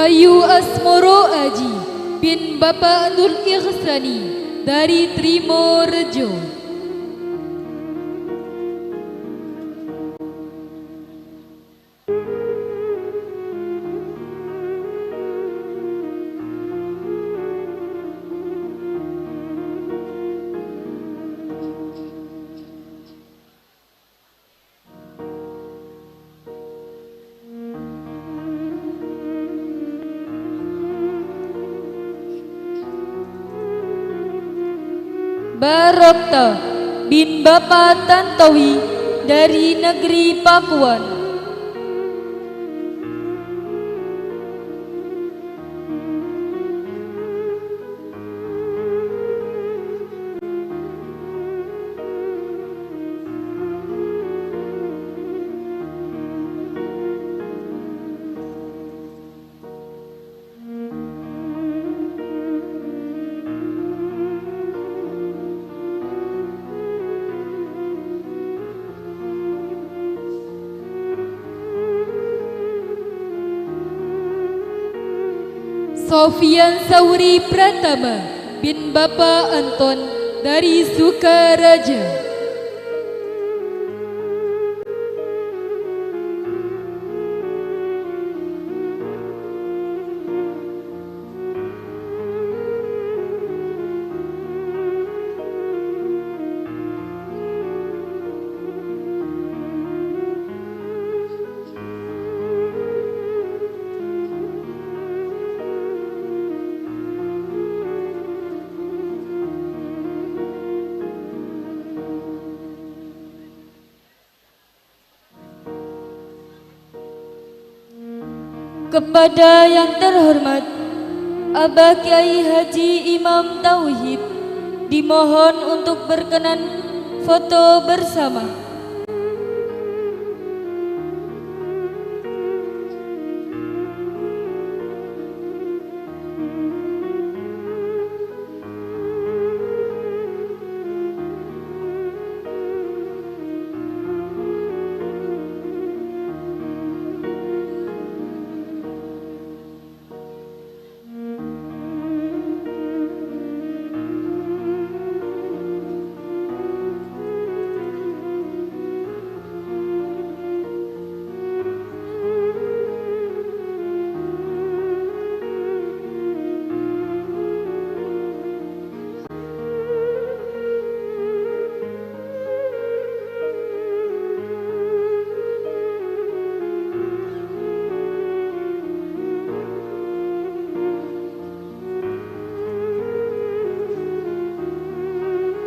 Bayu Asmoro Aji bin Bapak Nur Ihsani dari Trimorejo. Barokta bin Bapak Tantowi dari negeri Pakuan. Sofian Sauri Pratama bin Bapak Anton dari Sukaraja. Kepada yang terhormat Abah Kiai Haji Imam Tauhid, dimohon untuk berkenan foto bersama.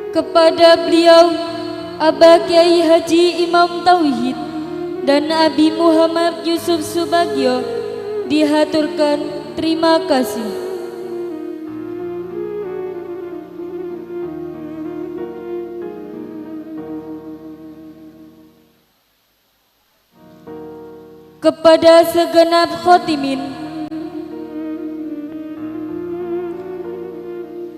Kepada beliau Abah Kiai Haji Imam Tauhid dan Abi Muhammad Yusuf Subagio dihaturkan terima kasih. Kepada segenap khotimin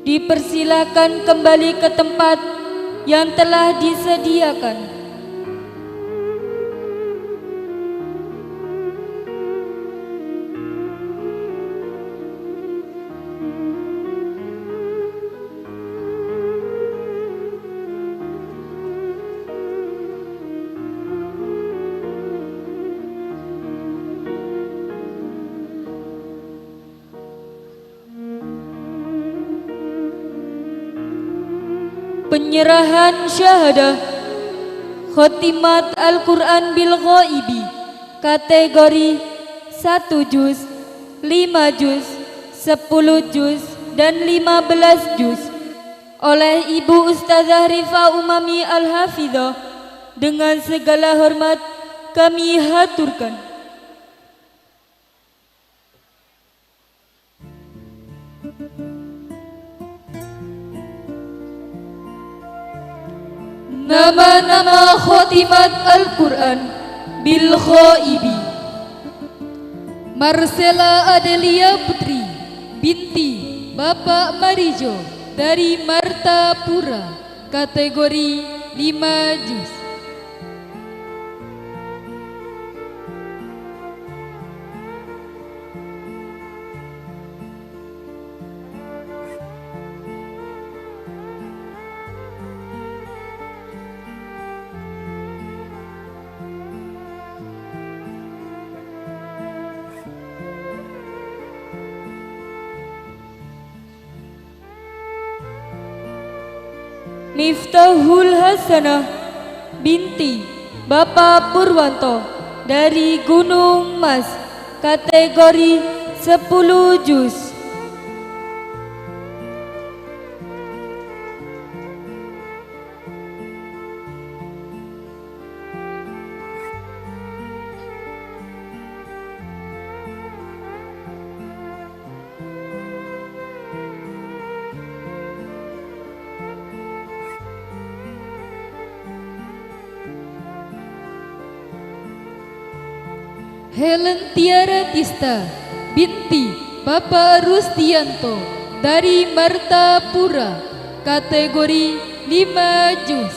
dipersilakan kembali ke tempat yang telah disediakan. Penyerahan syahadah Khotimat Al-Quran bil Ghaibi kategori 1 juz, 5 juz, 10 juz, dan 15 juz oleh Ibu Ustazah Rifa Umami Al-Hafidhah dengan segala hormat kami haturkan. Nama-nama khotimat Al-Quran bil Ghaibi: Marcella Adelia Putri binti Bapak Marijo dari Martapura, kategori 5 juz. Miftahul Hasanah binti Bapak Purwanto dari Gunung Mas, kategori 10 juz. Helen Tiara Tista binti Bapak Rustianto dari Martapura, kategori 5 juz.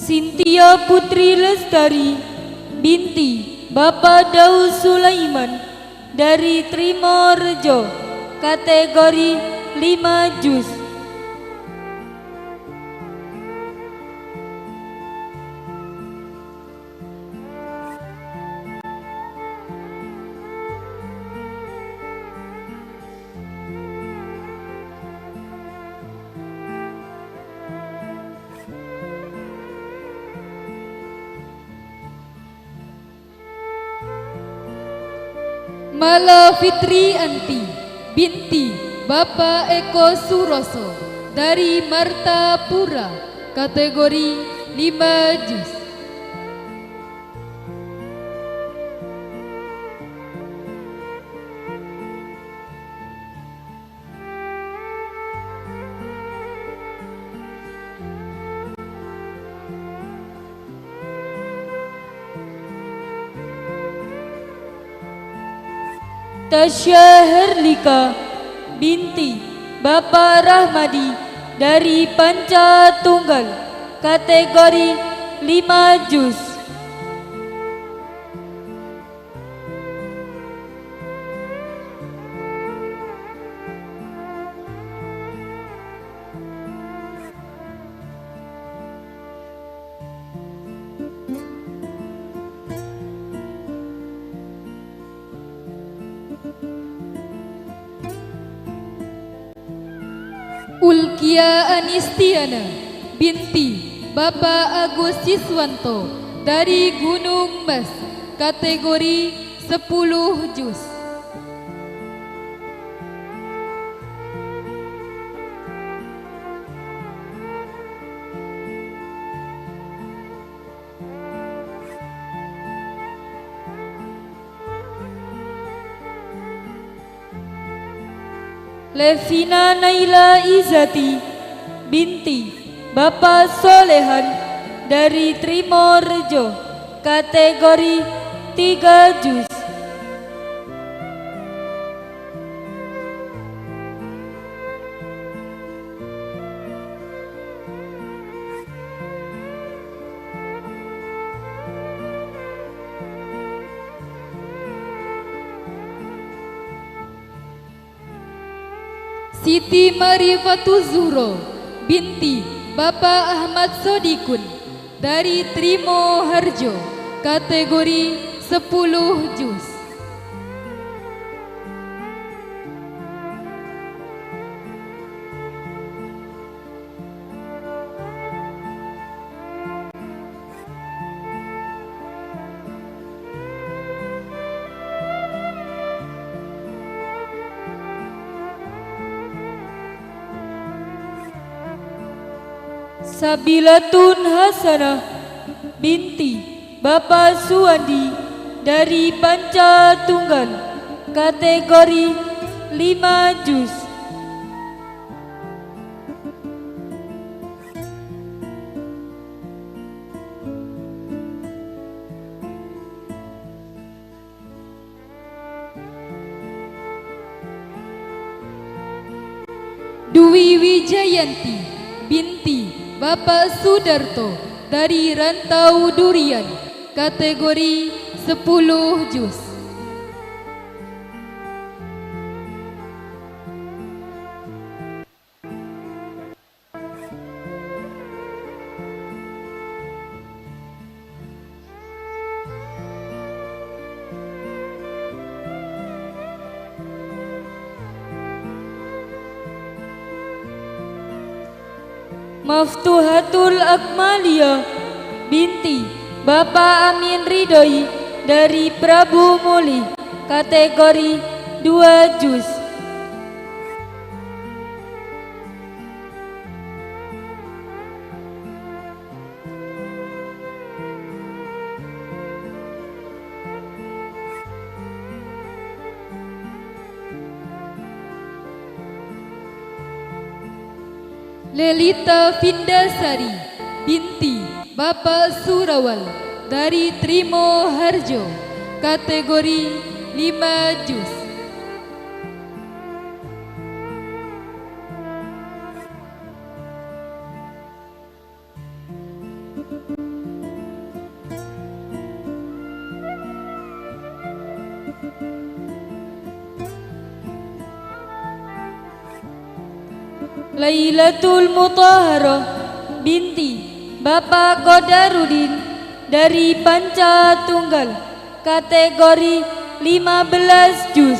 Cynthia Putri Lestari binti Bapak Daud Sulaiman dari Trimorejo, kategori 5 juz. Mala Fitri Anti binti Bapak Eko Suroso dari Martapura, kategori 5 juz. Tasya Herlika binti Bapak Rahmadi dari Panca Tunggal, kategori 5 juz. Ulkia Anistiana binti Bapak Agus Siswanto dari Gunung Mas, kategori 10 juz. Levina Naila Izati binti Bapak Solehan dari Trimorejo, kategori 3 juz. Siti Marifatul Zuhro binti Bapak Ahmad Sodikun dari Trimo Harjo, kategori 10 juz. Sabilatun Hasanah binti Bapak Suwandi dari Panca Tunggal, kategori 5 juz. Dwi Wijayanti binti Bapak Sudarto dari Rantau Durian, kategori 10 juz. Maftuhatul Akmalia binti Bapak Amin Ridhoi dari Prabu Muli, kategori 2 juz. Lelita Vindasari binti Bapak Surawal dari Trimo Harjo, kategori 5 juz. Lailatul Mutahharah binti Bapak Kodarudin dari Panca Tunggal, kategori 15 juz.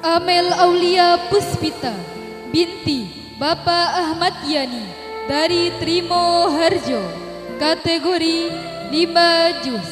Amel Aulia Puspita binti Bapak Ahmad Yani dari Trimo Harjo, kategori 5 juz.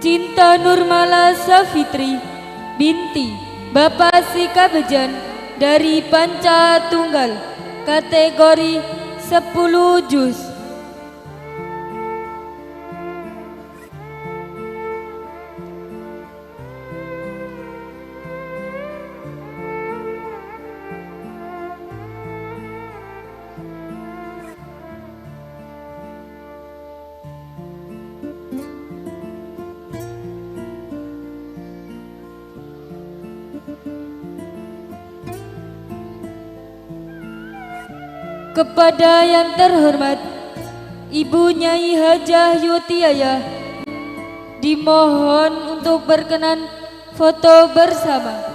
Cinta Nurmala Safitri binti Bapak Sikabejan dari Panca Tunggal, kategori 10 juz. Kepada yang terhormat Ibu Nyai Hajah Yutiaya, dimohon untuk berkenan foto bersama.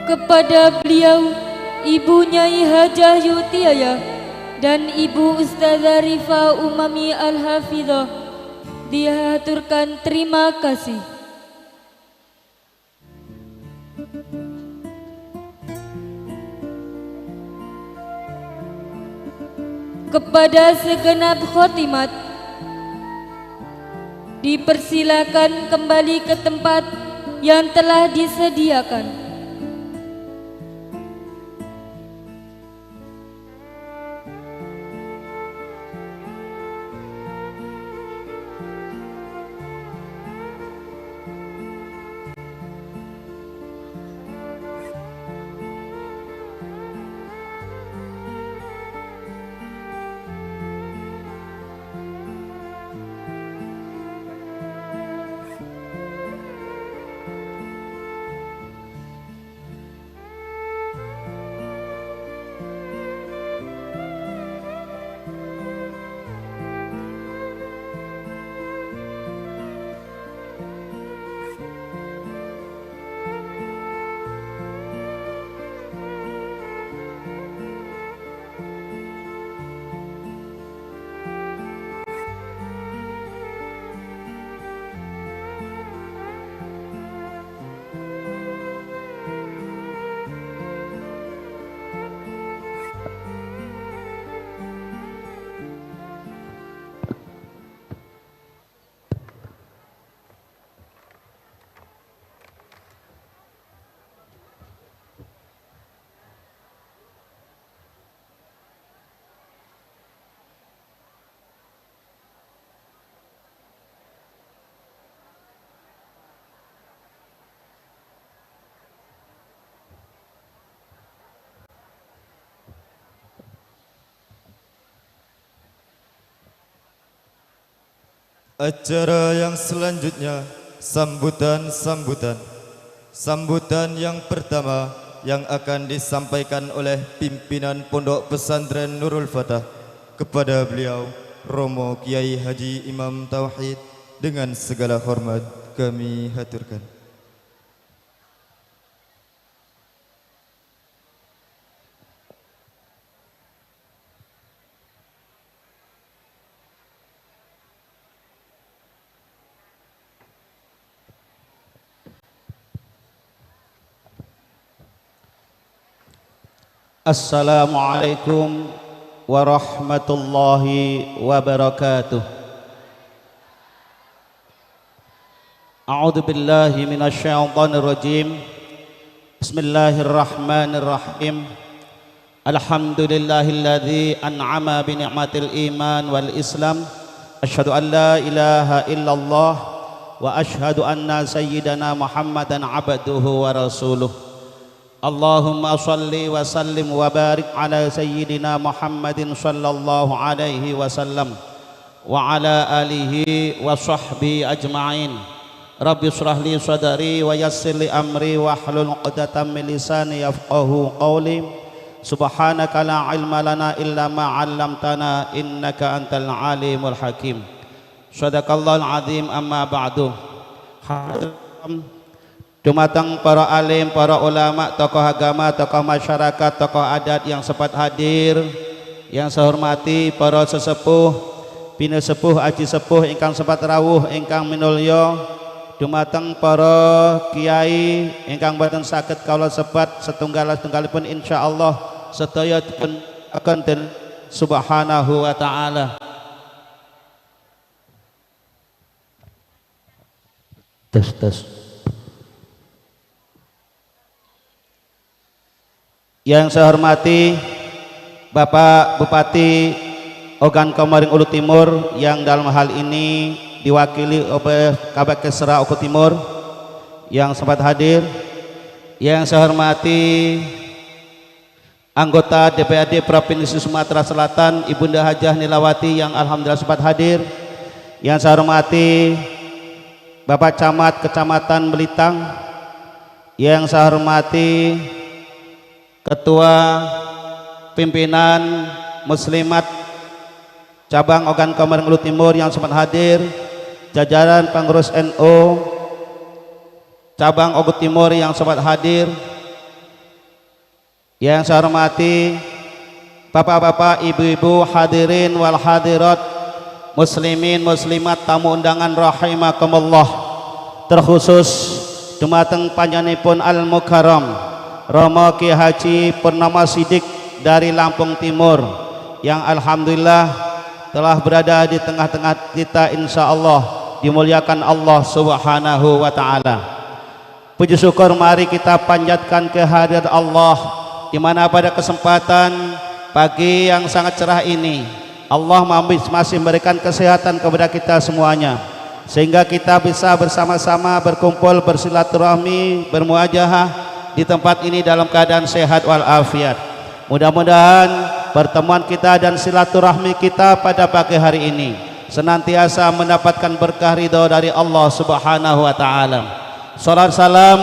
Kepada beliau Ibu Nyai Hajah Yutiaya dan Ibu Ustazah Rifa Umami Al-Hafidhah dihaturkan terima kasih. Kepada segenap khotimat dipersilakan kembali ke tempat yang telah disediakan. Acara yang selanjutnya, sambutan-sambutan. Sambutan yang pertama yang akan disampaikan oleh pimpinan Pondok Pesantren Nurul Fatah kepada beliau Romo Kiai Haji Imam Tauhid, dengan segala hormat kami haturkan. Assalamualaikum warahmatullahi wabarakatuh. A'udzu billahi minasyaitonir rajim. Bismillahirrahmanirrahim. Alhamdulillahilladzi an'ama bi ni'matil iman wal islam. Asyhadu an la ilaha illallah wa asyhadu anna sayyidana Muhammadan abduhu wa rasuluh. Allahumma salli wa sallim wa barik ala sayyidina Muhammadin sallallahu alaihi wasallam wa ala alihi wa sahbihi ajma'in. Rabbi shrah li sadri wa yassir li amri wa hlul 'uqdatam min lisani yafqahu qawli. Subhanaka la ilma lana illa ma 'allamtana innaka antal alimul hakim. Shadaqallahul azim. Amma ba'du. Dumateng para alim, para ulama, tokoh agama, tokoh masyarakat, tokoh adat yang sempat hadir, yang saya hormati para sesepuh, pinesepuh, aji sepuh ingkang sempat rawuh, ingkang minulya, dumateng para kiai ingkang boten saged kawula sebat setunggal-setunggalipun, insyaallah sedaya dipun akan den subhanahu wa ta'ala. Tes tes. Yang saya hormati Bapak Bupati Ogan Komering Ulu Timur yang dalam hal ini diwakili oleh Kabag Kesra Oku Timur yang sempat hadir. Yang saya hormati anggota DPRD Provinsi Sumatera Selatan Ibunda Hajah Nilawati yang alhamdulillah sempat hadir. Yang saya hormati Bapak Camat Kecamatan Belitang. Yang saya hormati Ketua Pimpinan Muslimat Cabang Ogan Komering Ulu Timur yang sempat hadir, jajaran pengurus NU Cabang Ogan Timur yang sempat hadir. Yang saya hormati bapak-bapak, ibu-ibu, hadirin wal hadirat, muslimin muslimat, tamu undangan rahimakumullah, terkhusus dumateng panjenenganipun Al Mukarram Romo Ki Haji Purnomo Sidik dari Lampung Timur yang alhamdulillah telah berada di tengah-tengah kita, insya Allah dimuliakan Allah subhanahu wa ta'ala. Puji syukur mari kita panjatkan kehadirat Allah, di mana pada kesempatan pagi yang sangat cerah ini Allah masih memberikan kesehatan kepada kita semuanya, sehingga kita bisa bersama-sama berkumpul, bersilaturahmi, bermuajahah di tempat ini dalam keadaan sehat walafiat. Mudah-mudahan pertemuan kita dan silaturahmi kita pada pagi hari ini senantiasa mendapatkan berkah ridho dari Allah subhanahu wa ta'ala. Salam salam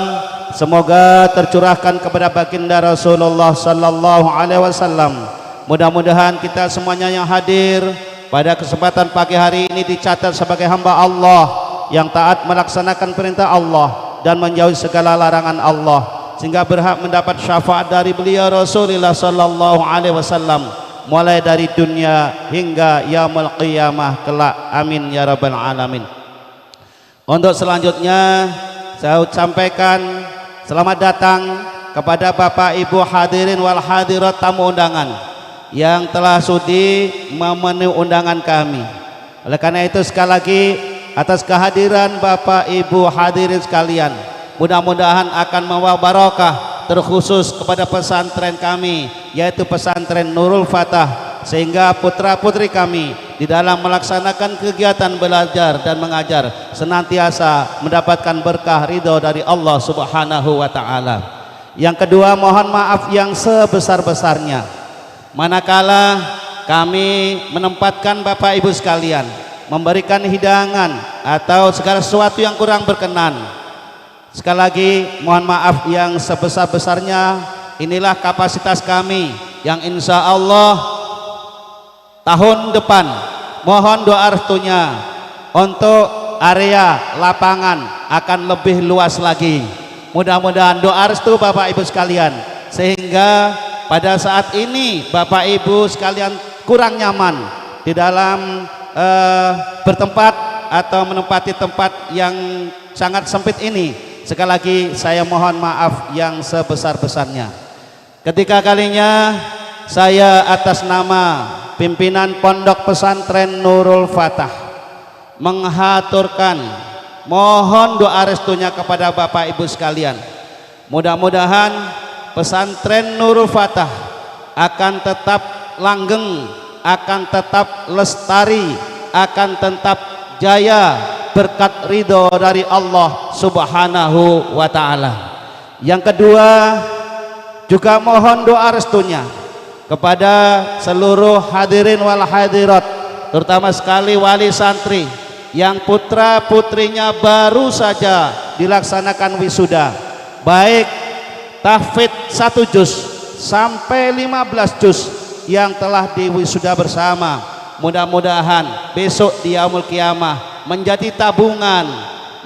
semoga tercurahkan kepada baginda Rasulullah sallallahu alaihi wasallam. Mudah-mudahan kita semuanya yang hadir pada kesempatan pagi hari ini dicatat sebagai hamba Allah yang taat melaksanakan perintah Allah dan menjauhi segala larangan Allah, sehingga berhak mendapat syafaat dari beliau Rasulullah sallallahu alaihi wasallam mulai dari dunia hingga yaumul qiyamah kelak. Amin ya rabbal alamin. Untuk selanjutnya saya sampaikan selamat datang kepada Bapak Ibu hadirin wal hadirat, tamu undangan yang telah sudi memenuhi undangan kami. Oleh karena itu sekali lagi atas kehadiran Bapak Ibu hadirin sekalian, mudah-mudahan akan membawa barokah terkhusus kepada pesantren kami, yaitu pesantren Nurul Fatah, sehingga putra-putri kami di dalam melaksanakan kegiatan belajar dan mengajar senantiasa mendapatkan berkah ridho dari Allah subhanahu wa ta'ala. Yang kedua, mohon maaf yang sebesar-besarnya manakala kami menempatkan Bapak Ibu sekalian memberikan hidangan atau segala sesuatu yang kurang berkenan. Sekali lagi mohon maaf yang sebesar-besarnya. Inilah kapasitas kami yang insya Allah tahun depan mohon doa restunya untuk area lapangan akan lebih luas lagi. Mudah-mudahan doa restu Bapak Ibu sekalian, sehingga pada saat ini Bapak Ibu sekalian kurang nyaman di dalam bertempat atau menempati tempat yang sangat sempit ini. Sekali lagi saya mohon maaf yang sebesar-besarnya. Ketika kalinya saya atas nama pimpinan Pondok Pesantren Nurul Fatah menghaturkan mohon doa restunya kepada Bapak Ibu sekalian. Mudah-mudahan Pesantren Nurul Fatah akan tetap langgeng, akan tetap lestari, akan tetap jaya berkat ridho dari Allah Subhanahu wa ta'ala. Yang kedua, juga mohon doa restunya kepada seluruh hadirin wal hadirat, terutama sekali wali santri yang putra putrinya baru saja dilaksanakan wisuda, baik tahfidz 1 juz sampai 15 juz yang telah diwisuda bersama. Mudah-mudahan besok di yaumul kiamah menjadi tabungan,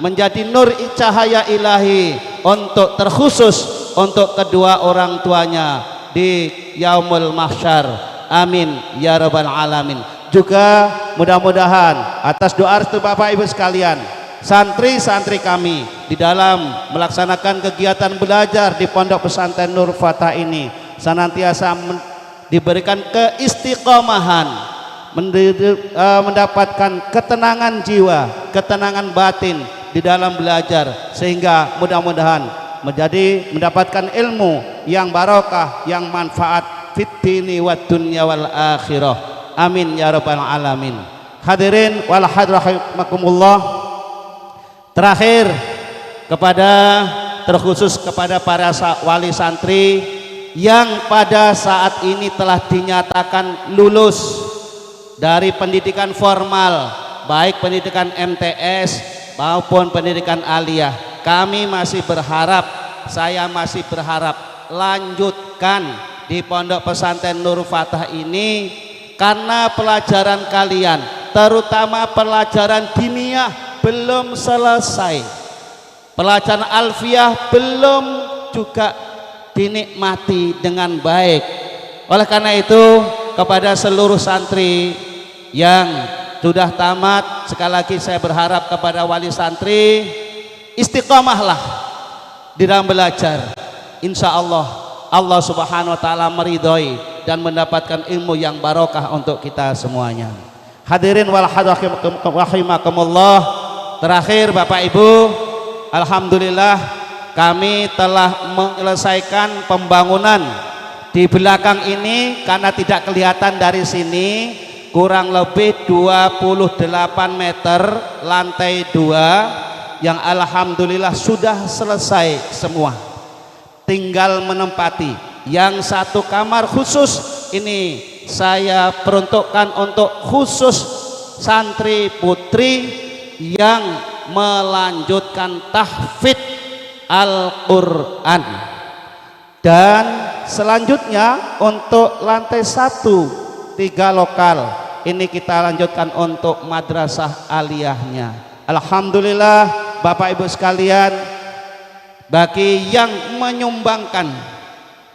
menjadi nur cahaya ilahi untuk terkhusus untuk kedua orang tuanya di yaumul mahsyar. Amin ya rabbal alamin. Juga mudah-mudahan atas doa restu Bapak Ibu sekalian, santri-santri kami di dalam melaksanakan kegiatan belajar di Pondok Pesantren Nur Fatah ini senantiasa diberikan keistiqomahan, mendapatkan ketenangan jiwa, ketenangan batin di dalam belajar, sehingga mudah-mudahan menjadi mendapatkan ilmu yang barokah, yang manfaat fid dini wad dunya wal akhirah. Amin ya rabbal alamin. Hadirin wal hadirat rahimakumullah. Terakhir, kepada terkhusus kepada para wali santri yang pada saat ini telah dinyatakan lulus dari pendidikan formal, baik pendidikan MTS maupun pendidikan aliyah, kami masih berharap, saya masih berharap lanjutkan di Pondok Pesantren Nur Fatah ini, karena pelajaran kalian, terutama pelajaran diniyah belum selesai, pelajaran alfiah belum juga dinikmati dengan baik. Oleh karena itu, kepada seluruh santri yang sudah tamat, sekali lagi saya berharap kepada wali santri, istiqomahlah di dalam belajar. Insya Allah Allah Subhanahu wa ta'ala meridhoi dan mendapatkan ilmu yang barokah untuk kita semuanya. Hadirin wal hadirat rahimakumullah. Terakhir Bapak Ibu, alhamdulillah kami telah menyelesaikan pembangunan di belakang ini, karena tidak kelihatan dari sini, kurang lebih 28 meter lantai 2 yang alhamdulillah sudah selesai semua, tinggal menempati. Yang satu kamar khusus ini saya peruntukkan untuk khusus santri putri yang melanjutkan tahfidz Al-Quran. Dan selanjutnya untuk lantai 1 3 lokal ini kita lanjutkan untuk madrasah aliyahnya. Alhamdulillah Bapak Ibu sekalian, bagi yang menyumbangkan,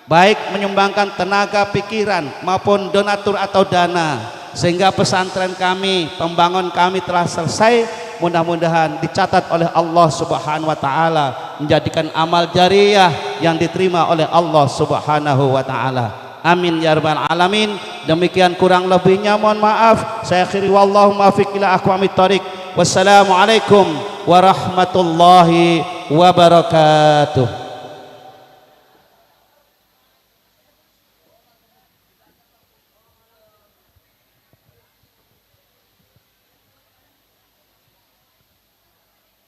baik menyumbangkan tenaga, pikiran maupun donatur atau dana, sehingga pesantren kami, pembangun kami telah selesai, mudah-mudahan dicatat oleh Allah Subhanahu wa ta'ala, menjadikan amal jariah yang diterima oleh Allah Subhanahu wa ta'ala. Amin ya rabbal alamin. Demikian kurang lebihnya mohon maaf. Saya akhiri, wallahu muwaffiq ila aqwamit thoriq. Wassalamualaikum warahmatullahi wabarakatuh.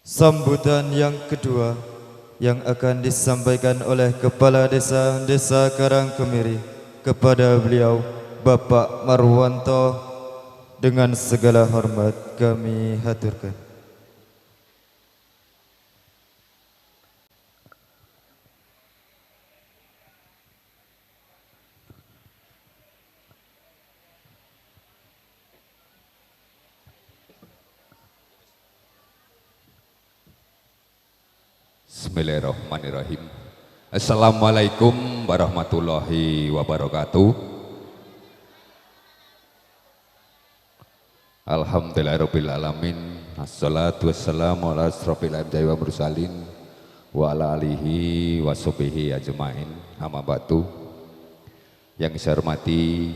Sambutan yang kedua yang akan disampaikan oleh Kepala Desa Desa Karangkemiri kepada beliau Bapak Marwanto Dengan segala hormat kami haturkan. Bismillahirrahmanirrahim. Assalamualaikum warahmatullahi wabarakatuh. Alhamdulillahirabbil alamin. Assalatu wassalamu ala asrofil anbiya'i wal mursalin wa ala alihi washabihi ajmain. Amma ba'du. Yang saya hormati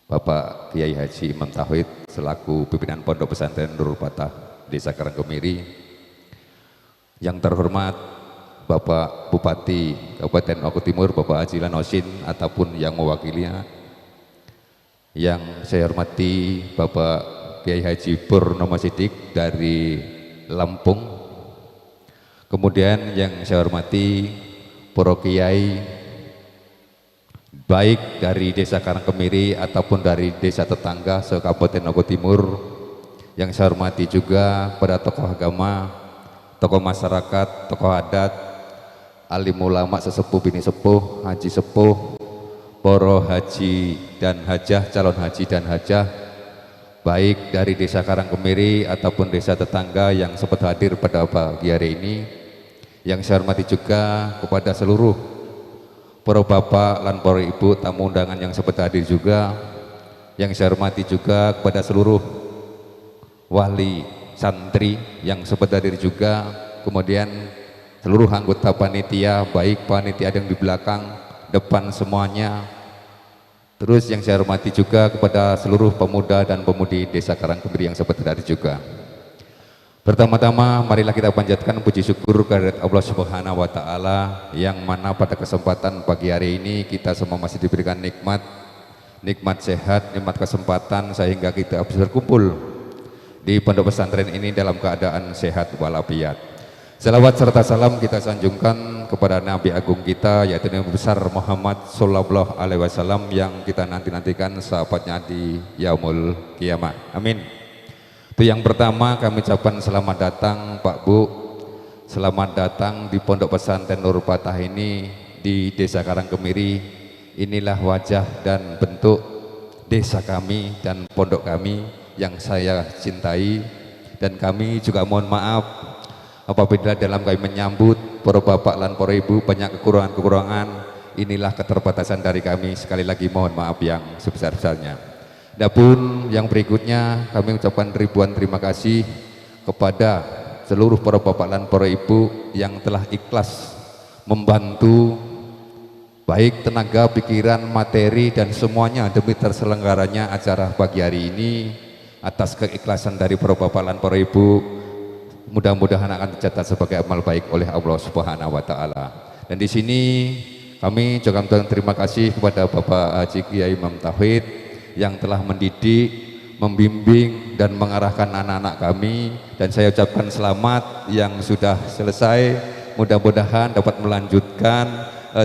Bapak Kiai Haji Imam Tauhid selaku pimpinan Pondok Pesantren Nurul Fatah Desa Karangkemiri. Yang terhormat Bapak Bupati Kabupaten Oku Timur Bapak Haji Lanosin ataupun yang mewakilinya. Yang saya hormati Bapak Kiai Haji Purnomo Sidik dari Lampung. Kemudian yang saya hormati para kiai baik dari Desa Karangkemiri ataupun dari desa tetangga se-Kabupaten Oku Timur. Yang saya hormati juga pada tokoh agama, tokoh masyarakat, tokoh adat, alim ulama, sesepuh, bini sepuh, haji sepuh, poro haji dan hajah, calon haji dan hajah, baik dari Desa Karangkemiri ataupun desa tetangga yang sempat hadir pada pagi hari ini. Yang saya hormati juga kepada seluruh para bapak dan para ibu tamu undangan yang sempat hadir juga. Yang saya hormati juga kepada seluruh wali santri yang sempat hadir juga. Kemudian seluruh anggota panitia, baik panitia yang di belakang, depan semuanya. Terus yang saya hormati juga kepada seluruh pemuda dan pemudi Desa Karangkemiri yang sempat hadir juga. Pertama-tama marilah kita panjatkan puji syukur kehadirat Allah Subhanahu wa taala yang mana pada kesempatan pagi hari ini kita semua masih diberikan nikmat, nikmat sehat, nikmat kesempatan sehingga kita bisa berkumpul di pondok pesantren ini dalam keadaan sehat walafiat. Salawat serta salam kita sanjungkan kepada Nabi Agung kita yaitu Nabi besar Muhammad Sallallahu Alaihi Wasallam yang kita nanti-nantikan sahabatnya di Yaumul Kiamah. Amin. Itu yang pertama kami ucapkan selamat datang Pak Bu, selamat datang di Pondok Pesantren Nurul Fatah ini di Desa Karangkemiri. Inilah wajah dan bentuk desa kami dan pondok kami yang saya cintai, dan kami juga mohon maaf apabila dalam kami menyambut para bapak dan para ibu banyak kekurangan-kekurangan. Inilah keterbatasan dari kami, sekali lagi mohon maaf yang sebesar-besarnya. Adapun yang berikutnya kami ucapkan ribuan terima kasih kepada seluruh para bapak dan para ibu yang telah ikhlas membantu baik tenaga, pikiran, materi dan semuanya demi terselenggaranya acara pagi hari ini. Atas keikhlasan dari para bapak dan para ibu, mudah-mudahan akan tercatat sebagai amal baik oleh Allah Subhanahu wa taala. Dan di sini kami juga mengucapkan terima kasih kepada Bapak Haji Kiai Imam Tauhid yang telah mendidik, membimbing dan mengarahkan anak-anak kami, dan saya ucapkan selamat yang sudah selesai. Mudah-mudahan dapat melanjutkan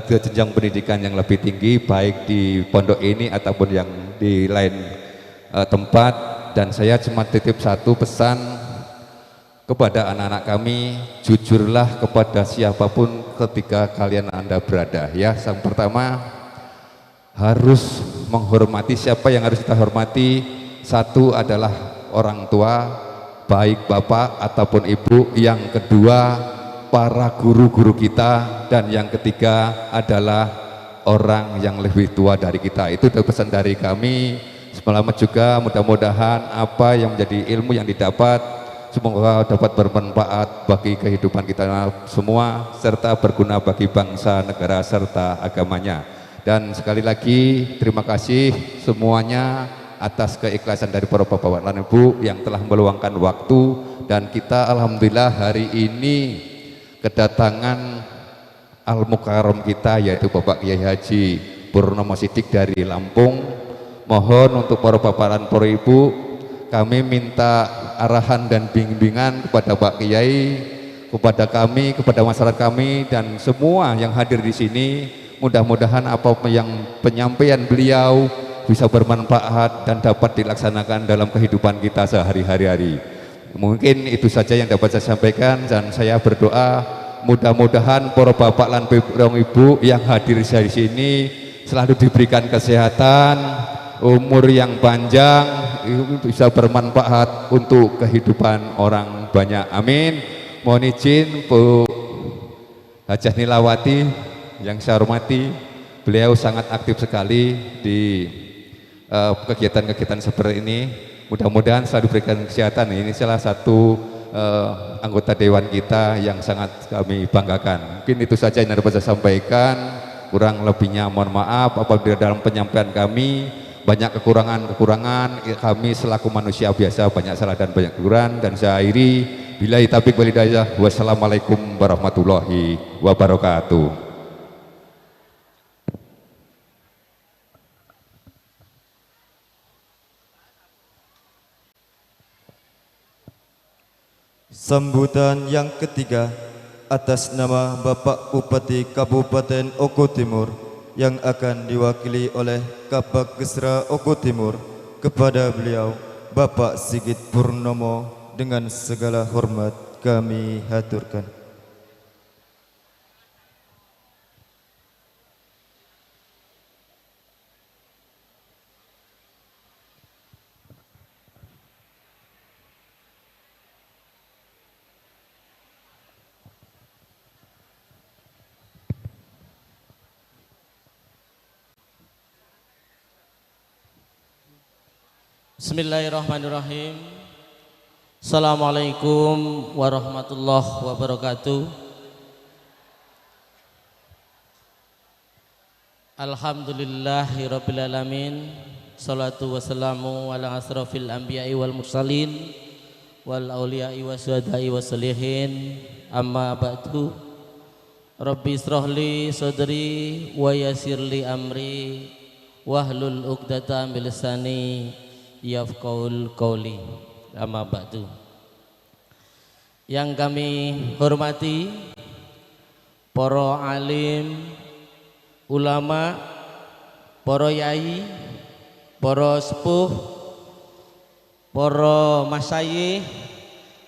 ke jenjang pendidikan yang lebih tinggi baik di pondok ini ataupun yang di lain tempat. Dan saya cuma titip satu pesan kepada anak-anak kami, jujurlah kepada siapapun ketika kalian Anda berada ya. Yang pertama harus menghormati siapa yang harus kita hormati. Satu adalah orang tua, baik bapak ataupun ibu. Yang kedua para guru-guru kita, dan yang ketiga adalah orang yang lebih tua dari kita. Itu pesan dari kami. Selamat juga, mudah-mudahan apa yang menjadi ilmu yang didapat semoga dapat bermanfaat bagi kehidupan kita semua serta berguna bagi bangsa, negara, serta agamanya. Dan sekali lagi terima kasih semuanya atas keikhlasan dari para bapak dan ibu yang telah meluangkan waktu. Dan kita alhamdulillah hari ini kedatangan Al-Mukarram kita yaitu Bapak Kiai Haji Purnomo Sidik dari Lampung. Mohon untuk para bapak dan para ibu, kami minta arahan dan bimbingan kepada Pak Kiai, kepada kami, kepada masyarakat kami dan semua yang hadir di sini. Mudah-mudahan apa yang penyampaian beliau bisa bermanfaat dan dapat dilaksanakan dalam kehidupan kita sehari-hari. Mungkin itu saja yang dapat saya sampaikan dan saya berdoa mudah-mudahan para bapak lan ibu yang hadir di sini selalu diberikan kesehatan, umur yang panjang, bisa bermanfaat untuk kehidupan orang banyak. Amin. Mohon izin Bu Hajah Nilawati yang saya hormati, beliau sangat aktif sekali di kegiatan-kegiatan seperti ini. Mudah-mudahan selalu diberikan kesehatan. Ini salah satu anggota dewan kita yang sangat kami banggakan. Mungkin itu saja yang dapat saya sampaikan. Kurang lebihnya mohon maaf apabila dalam penyampaian kami banyak kekurangan-kekurangan. Kami selaku manusia biasa banyak salah dan banyak kekurangan, dan saya akhiri billahi taufiq wal hidayah. Wassalamualaikum warahmatullahi wabarakatuh. Sambutan yang ketiga atas nama Bapak Bupati Kabupaten Oku Timur yang akan diwakili oleh Kabag Kesra Oku Timur, kepada beliau Bapak Sigit Purnomo dengan segala hormat kami haturkan. Bismillahirrahmanirrahim. Assalamualaikum warahmatullahi wabarakatuh. Alhamdulillahirabbil alamin. Salatu wassalamu ala asrafil anbiya'i wal mursalin wal auliya'i wasyuhada'i wassalihin. Amma ba'du. Rabbi israh li sadri wa yassir li amri wahlul 'uqdatam min lisani yafqaul qauli. Amma ba'du. Yang kami hormati para alim, ulama, para yai, para sepuh, para masyayikh,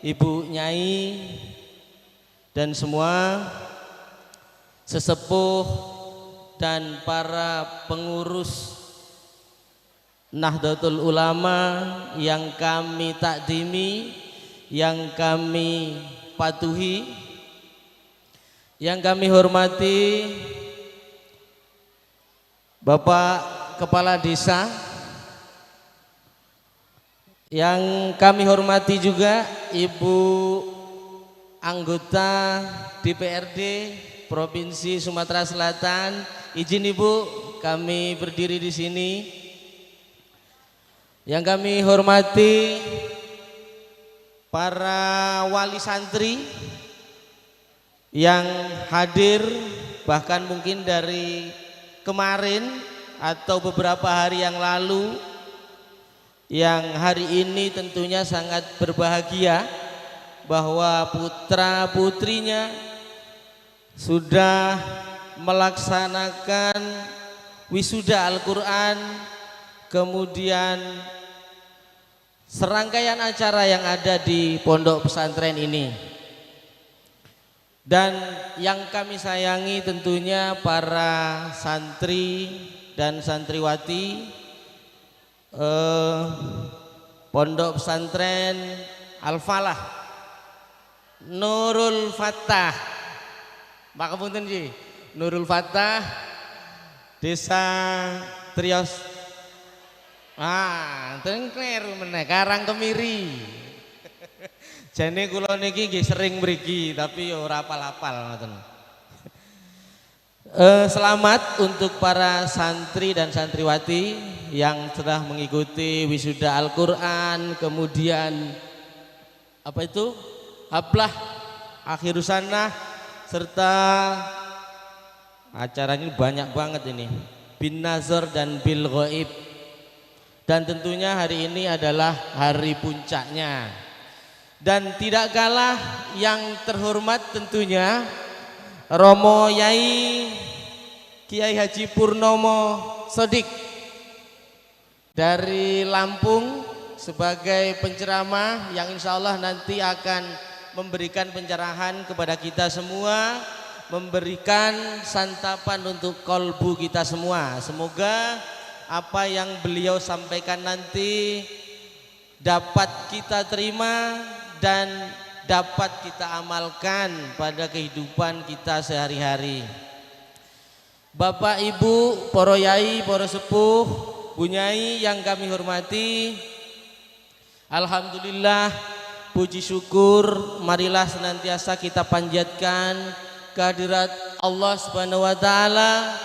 ibu nyai, dan semua sesepuh dan para pengurus Nahdlatul Ulama yang kami takdimi, yang kami patuhi, yang kami hormati Bapak Kepala Desa, yang kami hormati juga Ibu anggota DPRD Provinsi Sumatera Selatan. Izin Ibu, kami berdiri di sini. Yang kami hormati para wali santri yang hadir, bahkan mungkin dari kemarin atau beberapa hari yang lalu, yang hari ini tentunya sangat berbahagia bahwa putra putrinya sudah melaksanakan wisuda Al-Quran, kemudian serangkaian acara yang ada di pondok pesantren ini. Dan yang kami sayangi tentunya para santri dan santriwati pondok pesantren Al-Falah Nurul Fattah, maka punten nggih, Nurul Fattah Desa Trios, tengkler meneh Karang Kemiri. Jane kula niki nggih sering mriki tapi ora apal-apal ngoten. Selamat untuk para santri dan santriwati yang telah mengikuti wisuda Al-Qur'an, kemudian apa itu? Haplah akhirussanah, serta acaranya banyak banget ini, bin nazar dan bil ghaib. Dan tentunya hari ini adalah hari puncaknya. Dan tidak kalah yang terhormat tentunya Romo Yai Kiai Haji Purnomo Sodik dari Lampung sebagai penceramah yang insya Allah nanti akan memberikan pencerahan kepada kita semua, memberikan santapan untuk kolbu kita semua. Semoga apa yang beliau sampaikan nanti dapat kita terima dan dapat kita amalkan pada kehidupan kita sehari-hari. Bapak, Ibu, para yai, para sepuh, bunyai yang kami hormati, alhamdulillah, puji syukur marilah senantiasa kita panjatkan kehadirat Allah Subhanahu wa taala,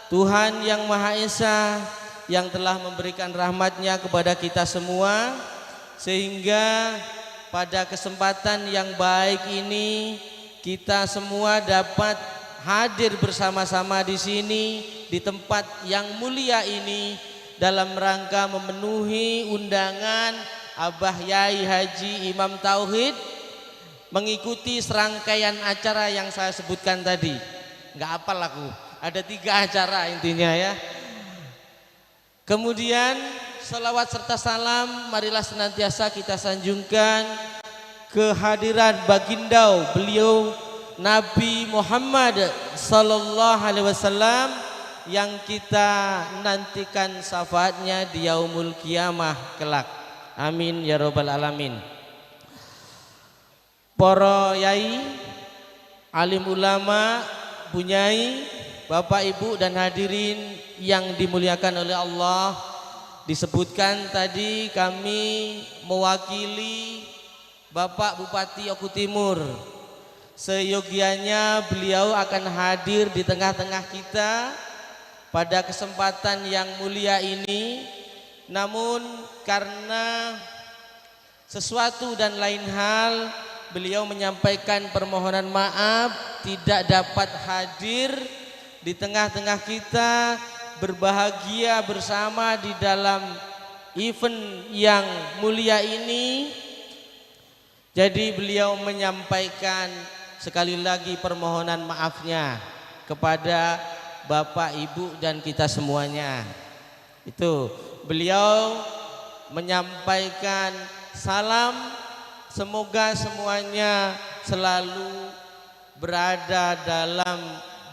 Tuhan yang Maha Esa yang telah memberikan rahmatnya kepada kita semua, sehingga pada kesempatan yang baik ini kita semua dapat hadir bersama-sama di sini, di tempat yang mulia ini, dalam rangka memenuhi undangan Abah Yai Haji Imam Tauhid, mengikuti serangkaian acara yang saya sebutkan tadi. Nggak apal aku, ada 3 acara intinya ya. Kemudian salawat serta salam marilah senantiasa kita sanjungkan kehadiran bagindau beliau Nabi Muhammad sallallahu alaihi wasallam yang kita nantikan syafaatnya di yaumul kiamah kelak. Amin ya robbal alamin. Para yai, alim ulama, bunyai, bapak ibu dan hadirin yang dimuliakan oleh Allah, disebutkan tadi kami mewakili Bapak Bupati Oku Timur. Seyogianya beliau akan hadir di tengah-tengah kita pada kesempatan yang mulia ini. Namun karena sesuatu dan lain hal, beliau menyampaikan permohonan maaf tidak dapat hadir di tengah-tengah kita, berbahagia bersama di dalam event yang mulia ini. Jadi beliau menyampaikan sekali lagi permohonan maafnya kepada Bapak, Ibu dan kita semuanya. Itu beliau menyampaikan salam, semoga semuanya selalu berada dalam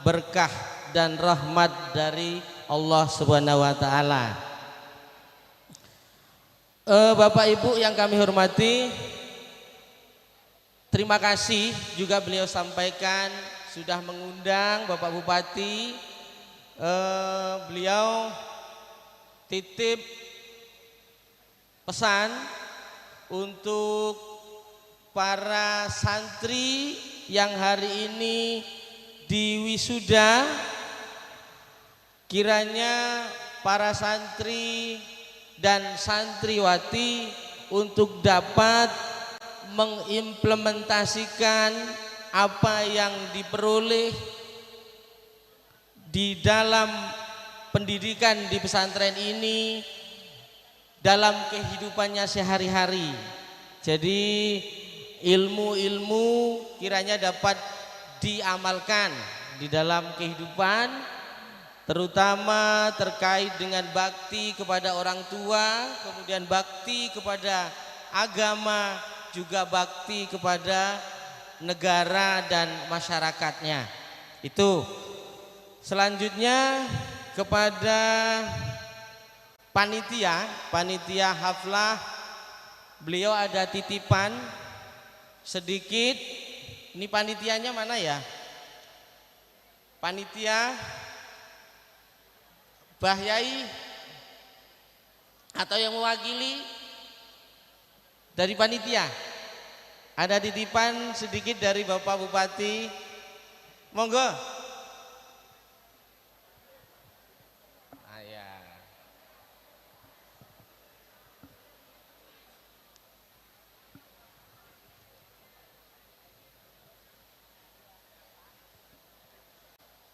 berkah dan rahmat dari Allah Subhanahu wa taala. Bapak Ibu yang kami hormati, terima kasih juga beliau sampaikan sudah mengundang Bapak Bupati. Beliau titip pesan untuk para santri yang hari ini diwisuda, kiranya para santri dan santriwati untuk dapat mengimplementasikan apa yang diperoleh di dalam pendidikan di pesantren ini dalam kehidupannya sehari-hari. Jadi ilmu-ilmu kiranya dapat diamalkan di dalam kehidupan, terutama terkait dengan bakti kepada orang tua, kemudian bakti kepada agama, juga bakti kepada negara dan masyarakatnya. Itu. Selanjutnya kepada panitia, panitia haflah, beliau ada titipan sedikit. Ini panitianya mana ya? Panitia Bah Yai atau yang mewakili dari panitia, ada titipan sedikit dari Bapak Bupati, monggo.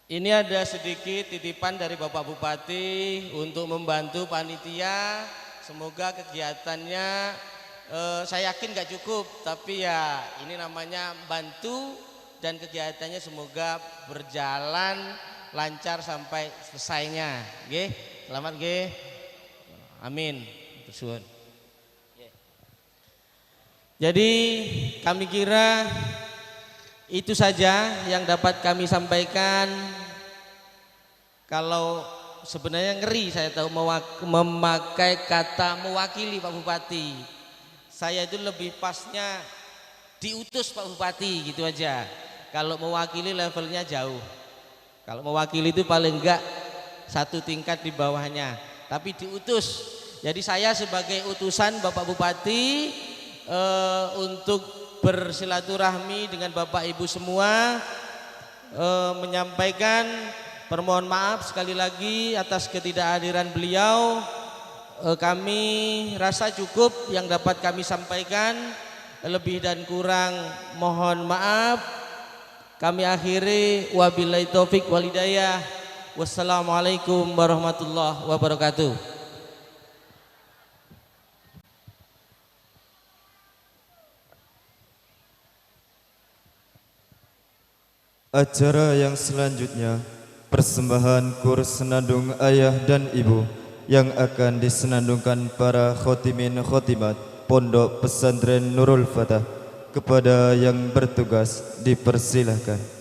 Ini ada sedikit titipan dari Bapak Bupati untuk membantu panitia. Semoga kegiatannya, saya yakin nggak cukup, tapi ya ini namanya bantu, dan kegiatannya semoga berjalan lancar sampai selesainya. Nggih, selamat nggih. Amin. Suwun. Jadi kami kira itu saja yang dapat kami sampaikan. Kalau sebenarnya ngeri saya tahu memakai kata mewakili Pak Bupati. Saya itu lebih pasnya diutus Pak Bupati gitu aja. Kalau mewakili levelnya jauh. Kalau mewakili itu paling enggak satu tingkat di bawahnya. Tapi diutus. Jadi saya sebagai utusan Bapak Bupati untuk bersilaturahmi dengan Bapak Ibu semua, menyampaikan permohon maaf sekali lagi atas ketidakhadiran beliau. Kami rasa cukup yang dapat kami sampaikan, lebih dan kurang mohon maaf. Kami akhiri, wabillahi taufik walhidayah. Wassalamualaikum warahmatullahi wabarakatuh. Acara yang selanjutnya, persembahan kurs senandung ayah dan ibu yang akan disenandungkan para khotimin khotimat Pondok Pesantren Nurul Fatah. Kepada yang bertugas dipersilahkan.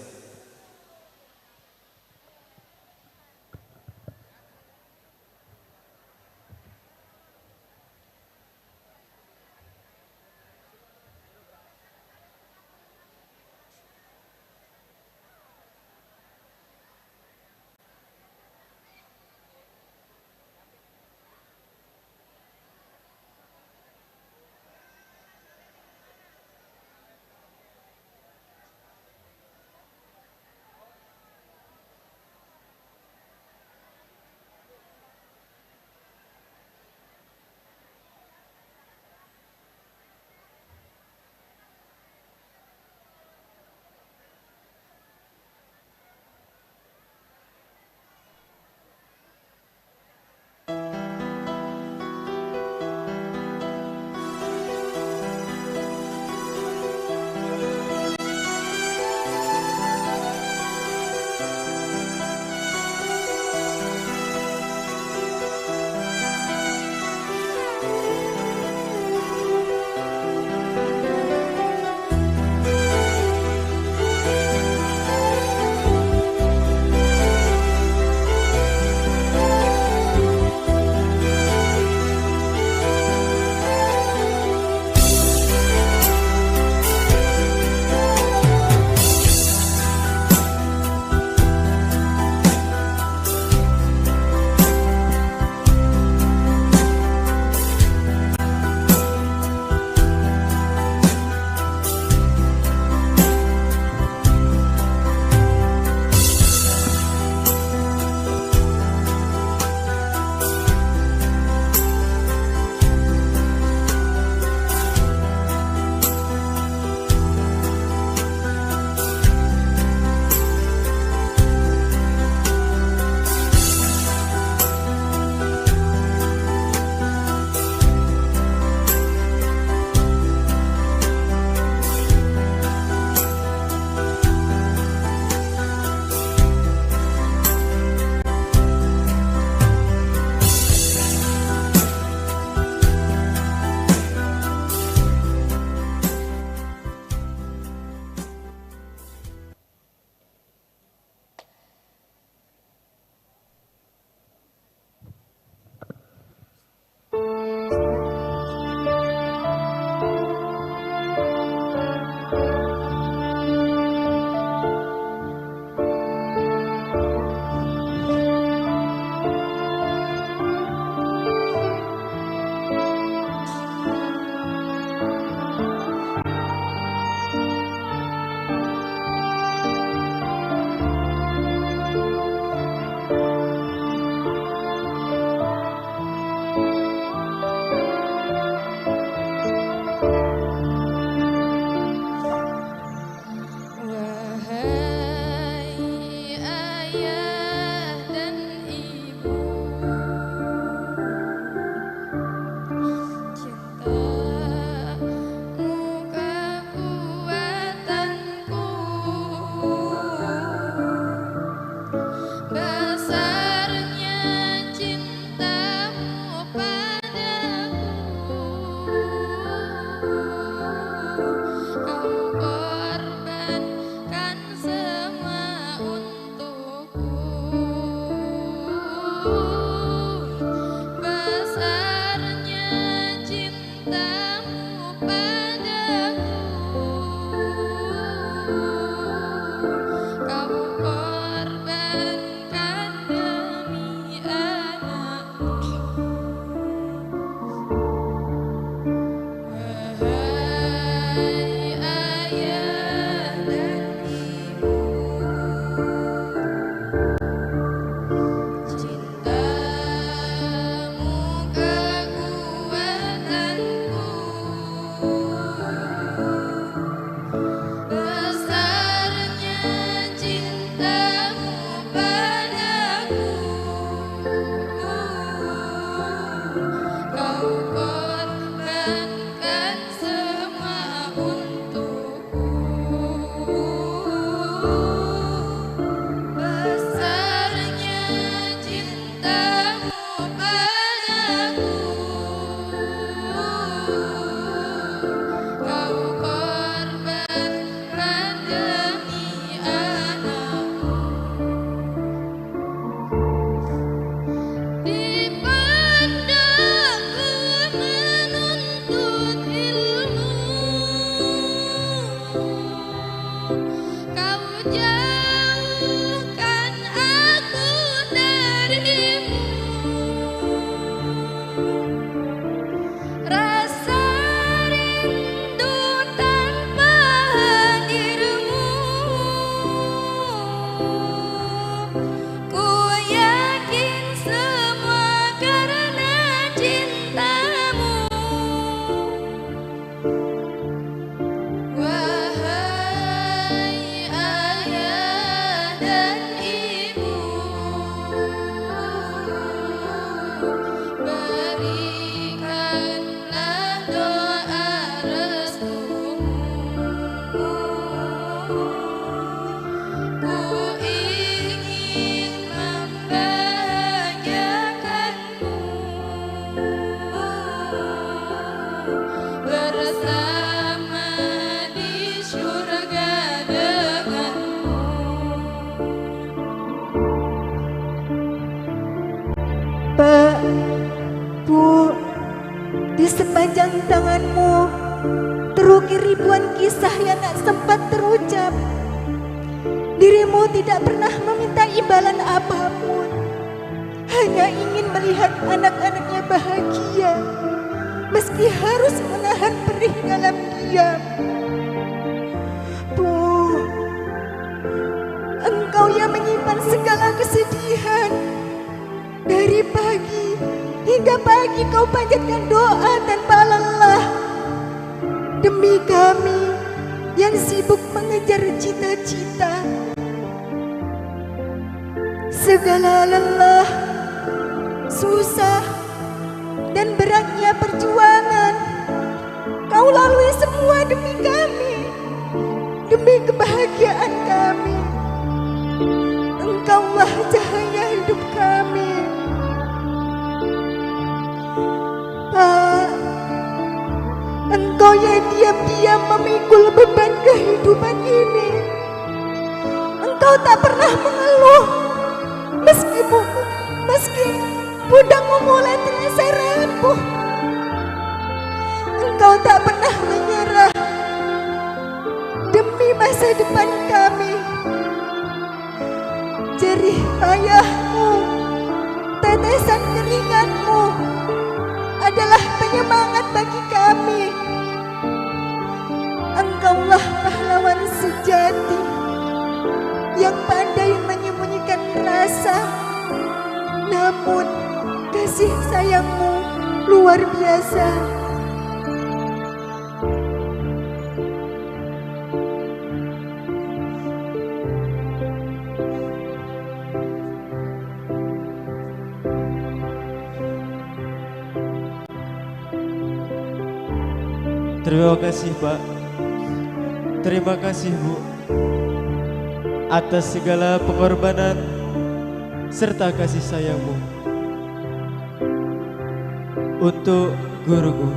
mengukir ribuan kisah yang tak sempat terucap. Dirimu tidak pernah meminta imbalan apapun, hanya ingin melihat anak-anaknya bahagia, meski harus menahan perih dalam diam. Bu, engkau yang menyimpan segala kesedihan. Dari pagi hingga pagi kau panjatkan doa tanpa lelah demi kami yang sibuk mengejar cita-cita. Segala lelah, susah, dan beratnya perjuangan kau lalui semua demi kami, demi kebahagiaan kami. Engkaulah cahaya hidup kami. Pak, engkau yang diam-diam memikul beban kehidupan ini. Engkau tak pernah mengeluh, meski pundakmu mulai terasa rapuh. Engkau tak pernah menyerah demi masa depan kami. Jerih payahmu, tetesan keringatmu adalah penyemangat bagi kami. Engkaulah pahlawan sejati yang pandai menyembunyikan rasa, namun kasih sayangmu luar biasa. Terima kasih Pak, terima kasih Bu, atas segala pengorbanan serta kasih sayangmu untuk guruku.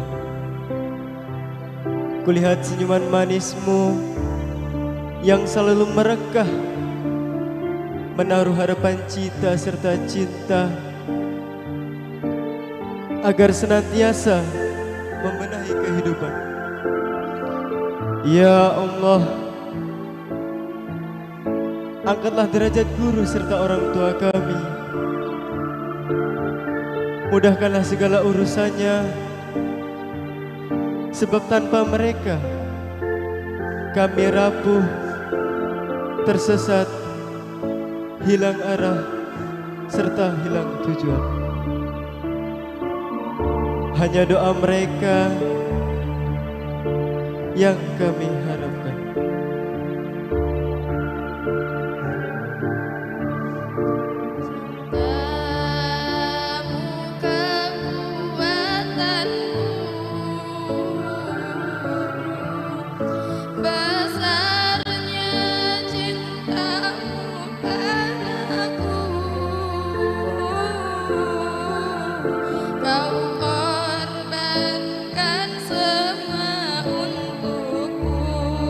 Kulihat senyuman manismu yang selalu merekah, menaruh harapan cita serta cinta agar senantiasa membenahi kehidupan. Ya Allah, angkatlah derajat guru serta orang tua kami. Mudahkanlah segala urusannya, sebab tanpa mereka kami rapuh, tersesat, hilang arah, serta hilang tujuan. Hanya doa mereka yang kami harapkan. Cintamu kekuatanku, besarnya cintamu padaku. Kau korbankan semua untukku.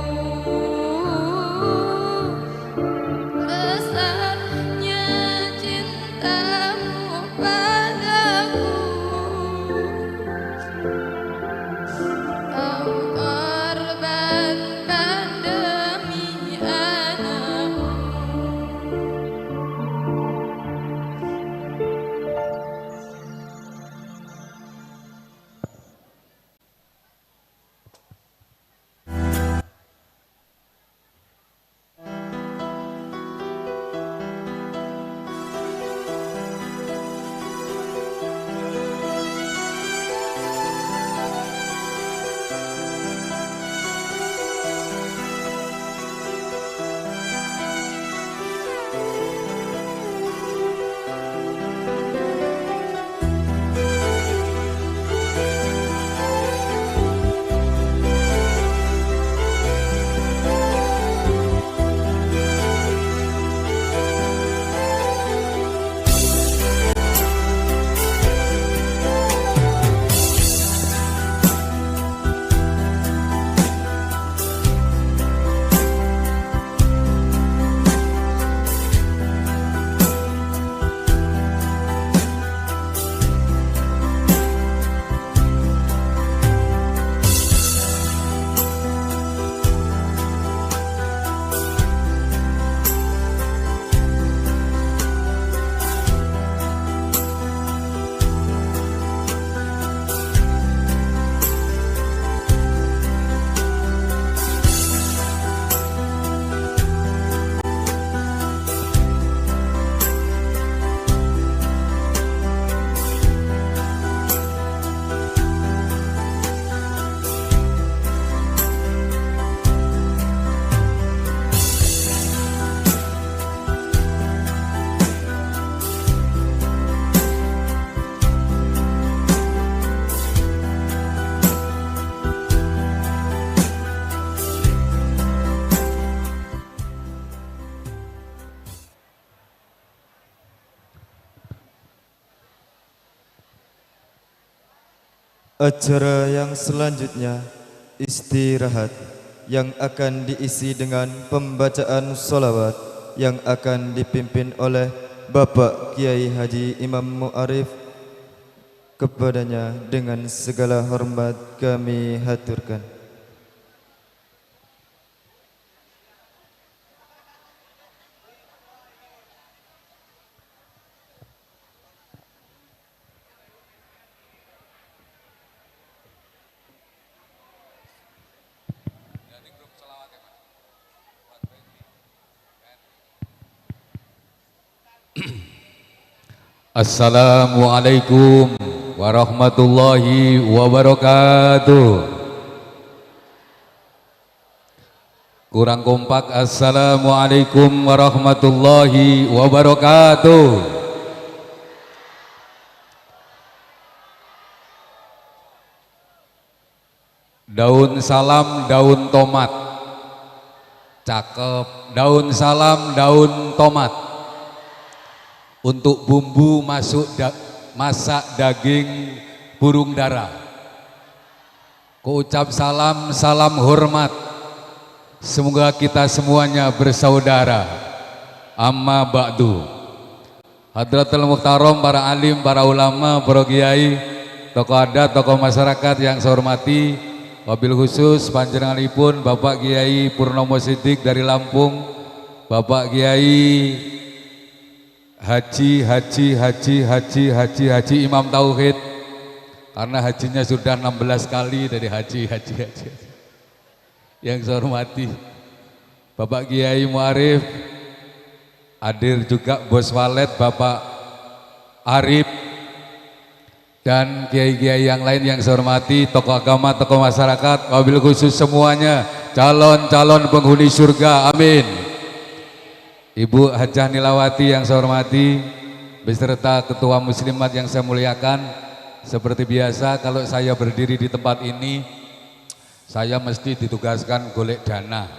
Acara yang selanjutnya istirahat yang akan diisi dengan pembacaan sholawat yang akan dipimpin oleh Bapak Kiai Haji Imam Mu'arif. Kepadanya dengan segala hormat kami haturkan. Assalamualaikum warahmatullahi wabarakatuh. Kurang kompak. Assalamualaikum warahmatullahi wabarakatuh. Daun salam, daun tomat. Cakep. Daun salam, daun tomat. Untuk bumbu masuk masak daging burung dara. Kuucap salam, salam hormat. Semoga kita semuanya bersaudara. Amma ba'du. Hadratul Muhtarom, para alim, para ulama, para kiai, tokoh adat, tokoh masyarakat yang saya hormati, wabil khusus panjenenganipun Bapak Kiai Purnomo Sidik dari Lampung, Bapak Kiai Haji Haji Haji Haji Haji Haji Imam Tauhid, karena hajinya sudah 16 kali dari haji haji haji. Yang saya hormati Bapak Kiai Mu'arif, hadir juga Bos Walet Bapak Arif, dan kiai-kiai yang lain yang saya hormati, tokoh agama, tokoh masyarakat, wabil khusus semuanya calon-calon penghuni surga, amin. Ibu Hajah Nilawati yang saya hormati, beserta ketua muslimat yang saya muliakan. Seperti biasa kalau saya berdiri di tempat ini, saya mesti ditugaskan golek dana.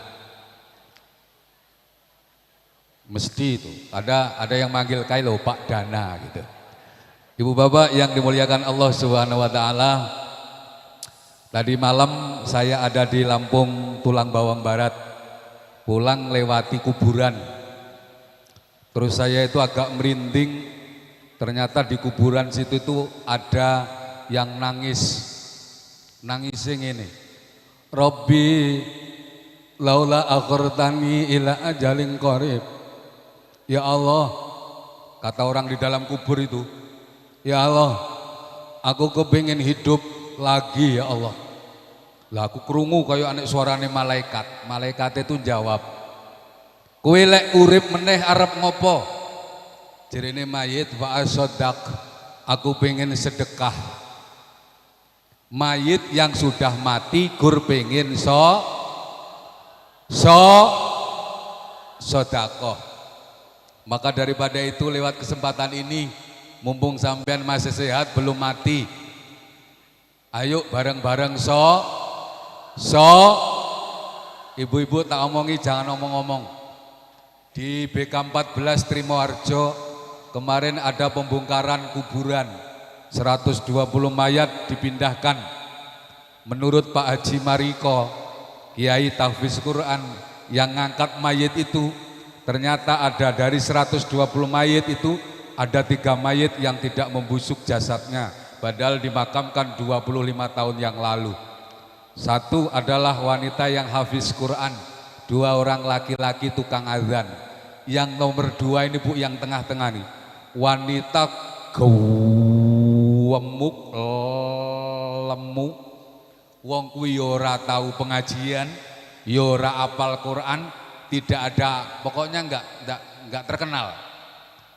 Mesti itu, ada yang manggil kailo Pak Dana gitu. Ibu bapak yang dimuliakan Allah Subhanahu wa taala, tadi malam saya ada di Lampung Tulang Bawang Barat, pulang lewati kuburan. Terus saya itu agak merinding, ternyata di kuburan situ itu ada yang nangis. Nangisnya ini, Robbi laula akhirtani ila ajalin qarib. Ya Allah, kata orang di dalam kubur itu, ya Allah, aku kepingin hidup lagi ya Allah. Lah aku krungu kaya anek suarane malaikat. Malaikat itu jawab, kowe lek urip meneh arep ngopo? Jerene mayit wa asodak, aku pengen sedekah. Mayit yang sudah mati gur pengen so so sodakoh. Maka daripada itu lewat kesempatan ini, mumpung sampean masih sehat belum mati, ayo bareng-bareng so so. Ibu-ibu tak omongi, jangan omong-omong. Di BK 14 Trimoharjo kemarin ada pembongkaran kuburan, 120 mayat dipindahkan. Menurut Pak Haji Mariko, Kiai Tahfiz Quran yang ngangkat mayat itu, ternyata ada dari 120 mayat itu ada 3 mayat yang tidak membusuk jasadnya, padahal dimakamkan 25 tahun yang lalu. Satu adalah wanita yang hafiz Quran, 2 orang laki-laki tukang azan. Yang nomor 2 ini Bu, yang tengah-tengah nih, wanita gemuk lemu, wong kuwi yo ora tahu pengajian, yo ora apal Quran, tidak ada, pokoknya enggak terkenal.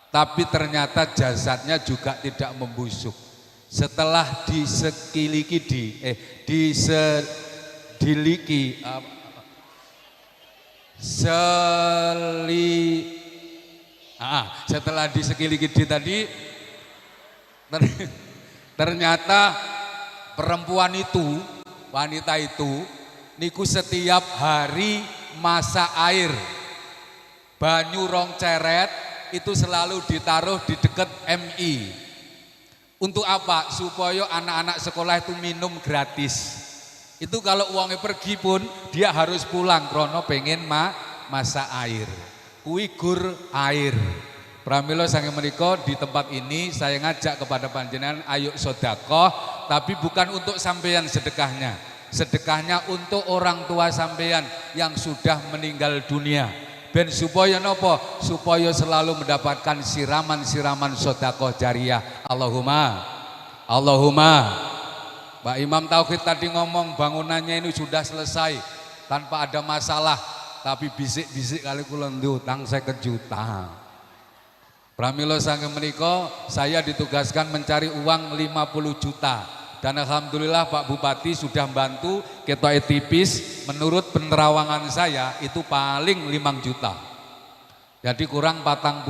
Tapi ternyata jasadnya juga tidak membusuk. Setelah disekiliki setelah disekiliki tadi, ternyata perempuan itu, wanita itu, niku setiap hari masak air banyu rong ceret itu selalu ditaruh di dekat MI. Untuk apa? Supaya anak-anak sekolah itu minum gratis. Itu kalau uangnya pergi pun dia harus pulang krono pengen masak air. Kuwi gur air. Pramila saking menika di tempat ini saya ngajak kepada panjenengan, ayo sedekah, tapi bukan untuk sampean sedekahnya. Sedekahnya untuk orang tua sampean yang sudah meninggal dunia. Ben supaya nopo? Supaya selalu mendapatkan siraman-siraman sedekah jariah. Allahumma, Allahumma. Pak Imam Tauhid tadi ngomong bangunannya ini sudah selesai tanpa ada masalah, tapi bisik-bisik kali kula utang 50 juta. Pramila saking menika saya ditugaskan mencari uang 50 juta. Dan alhamdulillah Pak Bupati sudah bantu, ketoke tipis, menurut penerawangan saya itu paling 5 juta. Jadi kurang 45.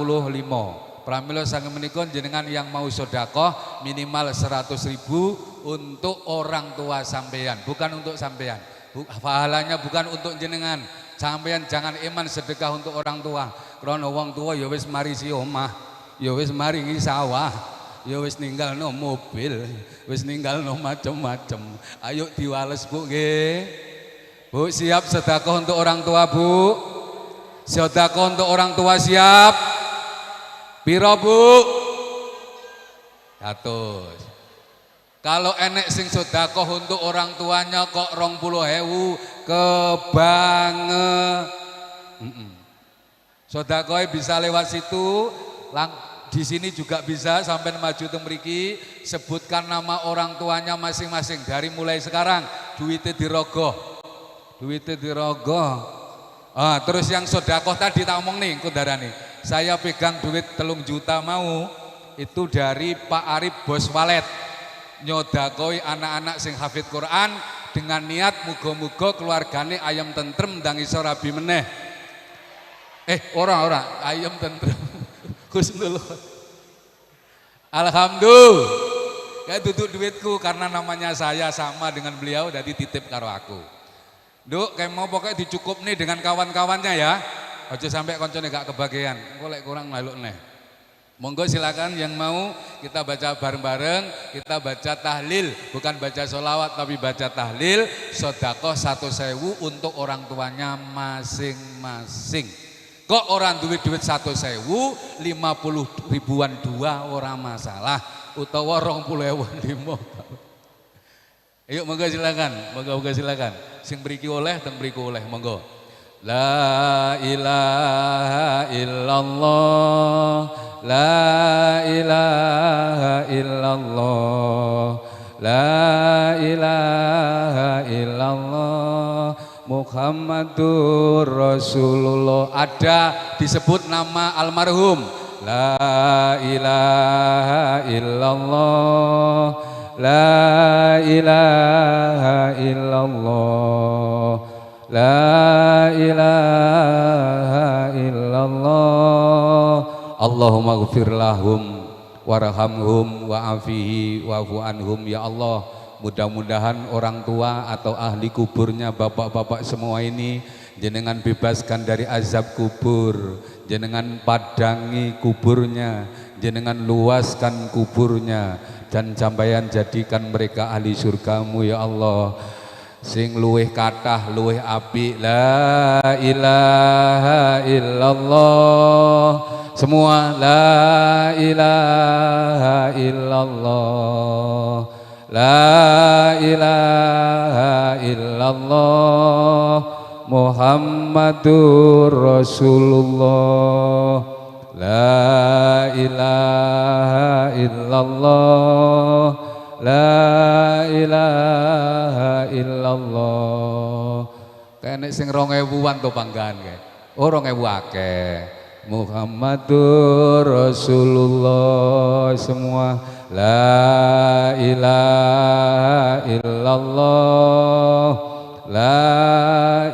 Pramila saking menika jenengan yang mau sedekah minimal 100 ribu untuk orang tua sampean, bukan untuk sampean. Pahalanya bukan untuk jenengan. Sampean jangan eman sedekah untuk orang tua. Krana wong tua ya wis mari si omah, ya wis maringi sawah, ya wis ninggalno mobil, wis ninggalno macem-macem. Ayo diwales, Bu, nggih. Bu, siap sedekah untuk orang tua, Bu? Sedekah untuk orang tua siap? Piro, Bu? 100. Kalau enek sing sedekah untuk orang tuanya kok 20.000 kebange. Sedekah bisa lewat situ, di sini juga bisa sampai maju teng mriki, sebutkan nama orang tuanya masing-masing dari mulai sekarang, duitnya dirogoh. Duitnya dirogoh. Ah, terus yang sedekah tadi tak omong nih, engko darani. Saya pegang duit 3 juta mau itu dari Pak Arif Bos Walet. Nyodakoi anak-anak sing hafid Quran dengan niat muga-muga keluargane ayem tentrem ndang iso rabi meneh. Ora ayem tentrem. Husnul. Alhamdulillah. Ya duduk duitku karena namanya saya sama dengan beliau jadi titip karo aku. Nduk, kayak mau pokoknya dicukup nih dengan kawan-kawannya ya. Aja sampai koncone gak kebagian. Engko lek kurang meluk neh. Monggo silakan yang mau kita baca bareng-bareng, kita baca tahlil, bukan baca sholawat tapi baca tahlil, sedekah 1.000 untuk orang tuanya masing-masing. Kok orang duit-duit 1.000, 50 ribuan dua orang masalah, utawa 20.000 lima. Ayo monggo silakan, monggo silakan. Sing mriki oleh, teng mriku oleh, monggo. La ilaha illallah, la ilaha illallah, la ilaha illallah, Muhammadur Rasulullah. Ada disebut nama almarhum. La ilaha illallah, la ilaha illallah, la ilaha illallah. Allahumma ghfir lahum warhamhum wa'afihi wa'fu anhum. Ya Allah, mudah-mudahan orang tua atau ahli kuburnya bapak-bapak semua ini jenengan bebaskan dari azab kubur, jenengan padangi kuburnya, jenengan luaskan kuburnya, dan sampeyan jadikan mereka ahli surgamu ya Allah. Sing luwih kathah luwih apik. La ilaha illallah, semua la ilaha illallah, la ilaha illallah, Muhammadur Rasulullah. La ilaha illallah, la ilaha illallah. Kene sing 2000-an to panggahan kae. Oh 2000 akeh. Muhammadur Rasulullah semua. La ilaha illallah, la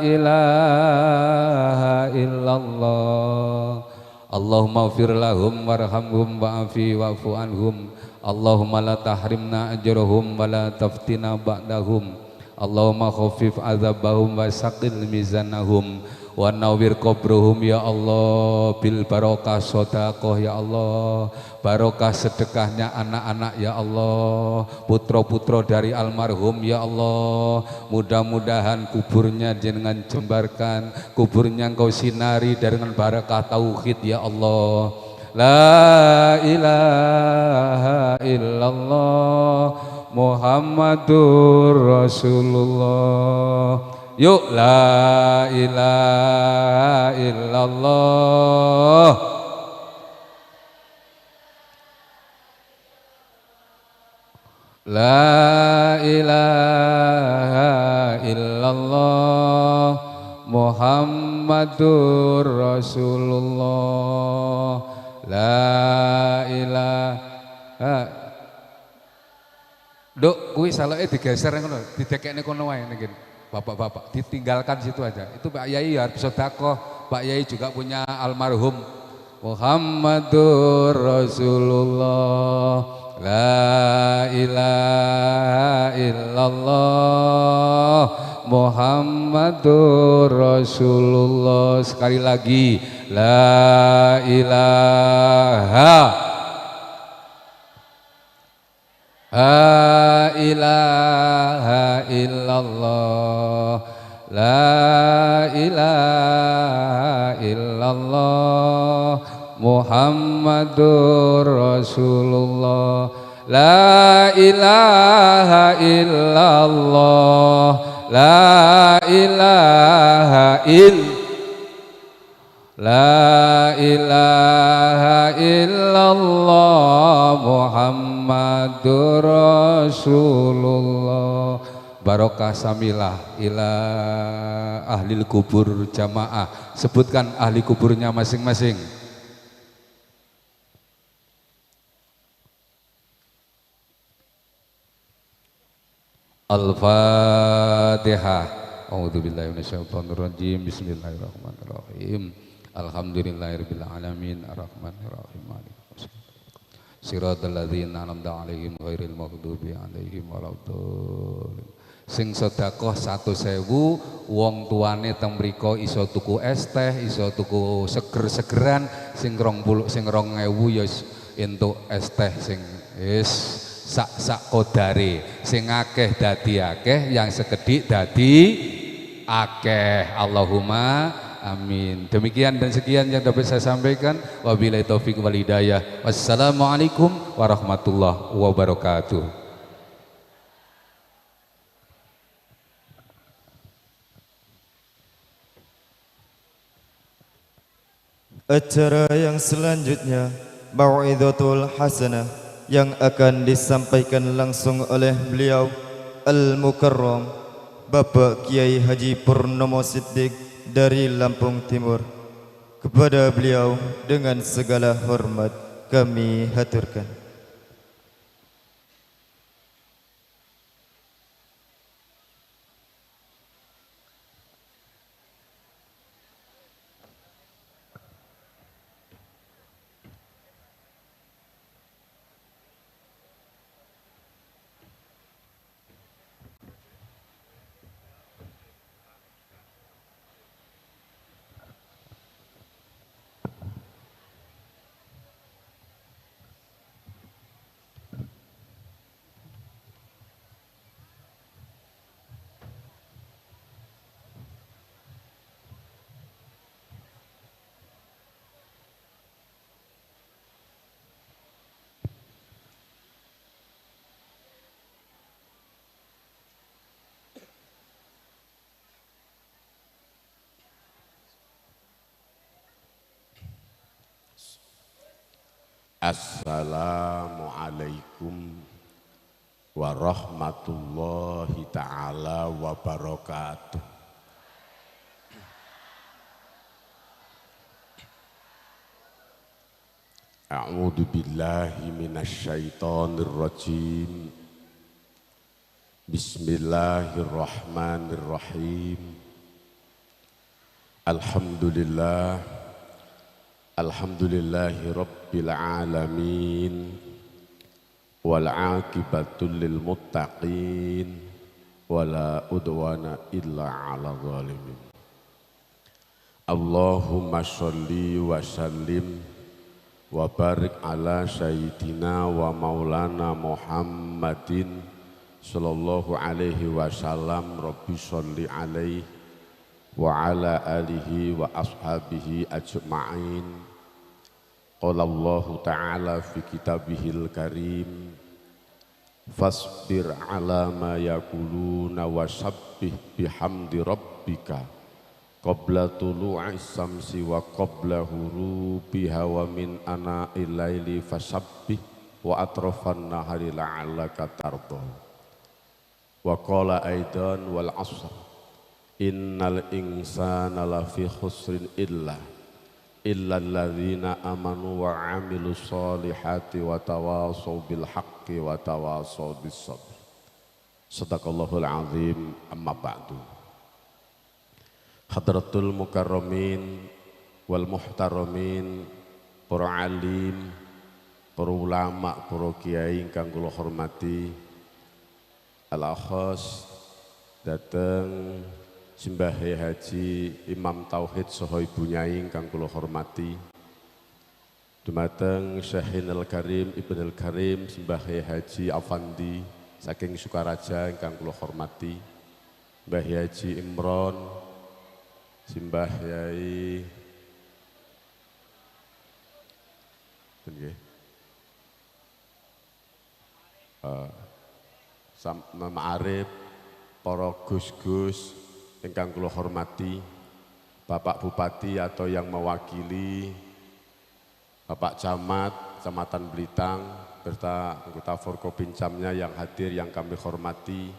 ilaha illallah. Allahumma ighfir lahum warhamhum wa'afi wa'fu anhum. Allahumma la tahrimna ajrahum wa la taftina ba'dahum. Allahumma khaffif azabahum wa saqil mizanahum Wa nawwir qabruhum ya Allah bil barokah sedekah ya Allah. Barokah sedekahnya anak-anak ya Allah, putra-putra dari almarhum ya Allah. Mudah-mudahan kuburnya jenengan jembarkan, kuburnya engkau sinari dengan barakah tauhid ya Allah. La ilaha illallah Muhammadur Rasulullah. Yuk, la ilaha illallah. La ilaha illallah Muhammadur Rasulullah. La ilaha. Duk, kuwi saloke digeser ngono, didekekne kono wae niki. Bapak-bapak, ditinggalkan situ aja. Itu Pak Yai harus sedekah. Pak Yai juga punya almarhum Muhammadur Rasulullah. La ilaha illallah Muhammadur Rasulullah. Sekali lagi, la ilaha ilaha illallah. La ilaha illallah Muhammadur Rasulullah. La ilaha illallah. La ilaha illallah. La ilaha illallah Muhammadur Rasulullah. Barokah samilah ila ahli kubur jamaah. Sebutkan ahli kuburnya masing-masing. Al-Fatihah. A'udzubillahi minasyaitonirrajim. Bismillahirrahmanirrahim. Alhamdulillahirabbil alamin arrahmanirrahim maliki siratal ladzina an'amta 'alaihim ghairil maghdubi 'alaihim waladdallin. Sing sedekah 100.000 wong tuane teng mriku iso tuku es teh, iso tuku seger-segeran, sing 20 sing 2.000 ya entuk es teh sing wis sak-sak kodare, sing akeh dadi akeh, yang sekedhik dadi akeh. Allahumma amin. Demikian dan sekian yang dapat saya sampaikan. Wabillahi taufik wal hidayah. Wassalamualaikum warahmatullahi wabarakatuh. Acara yang selanjutnya Mau'izatul Hasanah yang akan disampaikan langsung oleh beliau Al-Mukarram Bapak Kiai Haji Purnomo Siddiq dari Lampung Timur. Kepada beliau dengan segala hormat kami haturkan. Assalamualaikum warahmatullahi ta'ala wabarakatuh. A'udzu billahi minasyaitonir rajim. Bismillahirrahmanirrahim. Alhamdulillah. Alhamdulillahi rabbil alamin. Wal aqibatul lil muttaqin. Wala udwana illa 'alal zalimin. Allahumma sholli wa sallim wa barik ala sayyidina wa maulana Muhammadin sallallahu alaihi wasallam. Rabbi sholli alaihi wa ala alihi wa ashabihi ajma'in. Qala Allahu ta'ala fi kitabihil karim, fasbir ala ma yaquluna wa sabbih bihamdi rabbika qabla tulu'i samsi wa qabla hurubiha wa min ana'il laili fasabbih wa atrafan nahari la'allaka tarda. Wa qala aidan wal 'asr innal insana lafi khusrin illa alladzina amanu wa 'amilus solihati wa tawasaw bil haqqi wa tawasaw bis sabr. Sadaqallahul azim. Amma ba'du. Hadratul mukarramin wal muhtaramin, para alim, para ulama, para kiai ingkang kula hormati, al-akhos dateng Simbahe Haji Imam Tauhid saha Ibu Nyai ingkang kula hormati, dumateng Syekhina Al-Karim Ibn Al-Karim Simbahe Haji Afandi saking Sukaraja ingkang kula hormati, Mbah Haji Imron, Simbah Yai nggih, Ma'arif, para gus-gus ingkang kula hormati, Bapak Bupati atau yang mewakili, Bapak Camat, Kecamatan Belitang, serta anggota Forkopincamnya yang hadir yang kami hormati,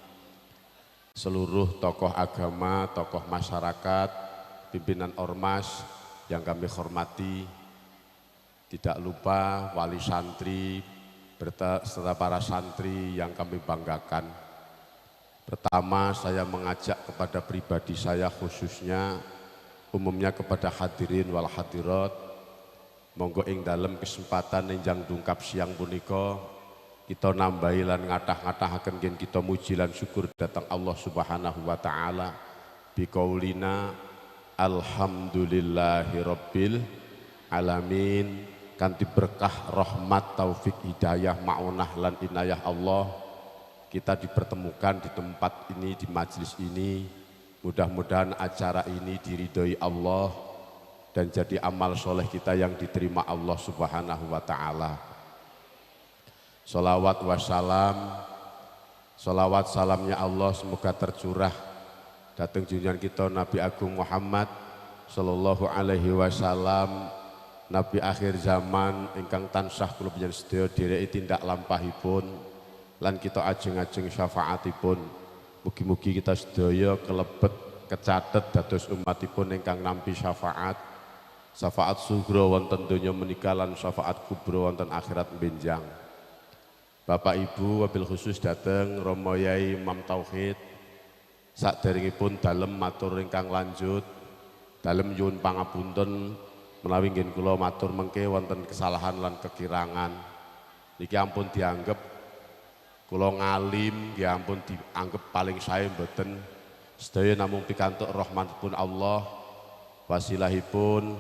seluruh tokoh agama, tokoh masyarakat, pimpinan ormas yang kami hormati, tidak lupa wali santri serta para santri yang kami banggakan. Pertama, saya mengajak kepada pribadi saya khususnya, umumnya kepada hadirin wal hadirat, monggo ing dalem kesempatan enjang dungkap siang punika kita nambahi lan ngathah-ngathahaken yen kita muji lan syukur dhateng Allah Subhanahu wa taala biqaulina alhamdulillahi rabbil alamin, kanthi berkah rahmat taufik hidayah maunah lan inayah Allah kita dipertemukan di tempat ini, di majelis ini. Mudah-mudahan acara ini diridhoi Allah dan jadi amal soleh kita yang diterima Allah Subhanahu wa taala. Salawat wassalam, salawat salamnya Allah semoga tercurah datang junjungan kita Nabi Agung Muhammad sallallahu alaihi wasallam, Nabi akhir zaman ingkang tansah kula panjenengan sedaya dhereki tindak lampahipun lan kita ajeng-ajeng syafaatipun. Mugi-mugi kita sedaya kelebet kecatet dados umatipun ingkang nampi syafaat, syafaat sugra wonten donya menika lan syafaat kubra wonten akhirat benjang. Bapak Ibu wabil khusus dateng Romo Yai Imam Tauhid, sakderengipun dalem matur ingkang lanjut, dalem nyuwun pangapunten menawi nggih kula matur mengke wonten kesalahan lan kekirangan. Niki ampun dianggep kula ngalim, nggih ampun dianggep paling sae mboten. Sedaya namung pikantuk rahmatipun Allah, wasilahipun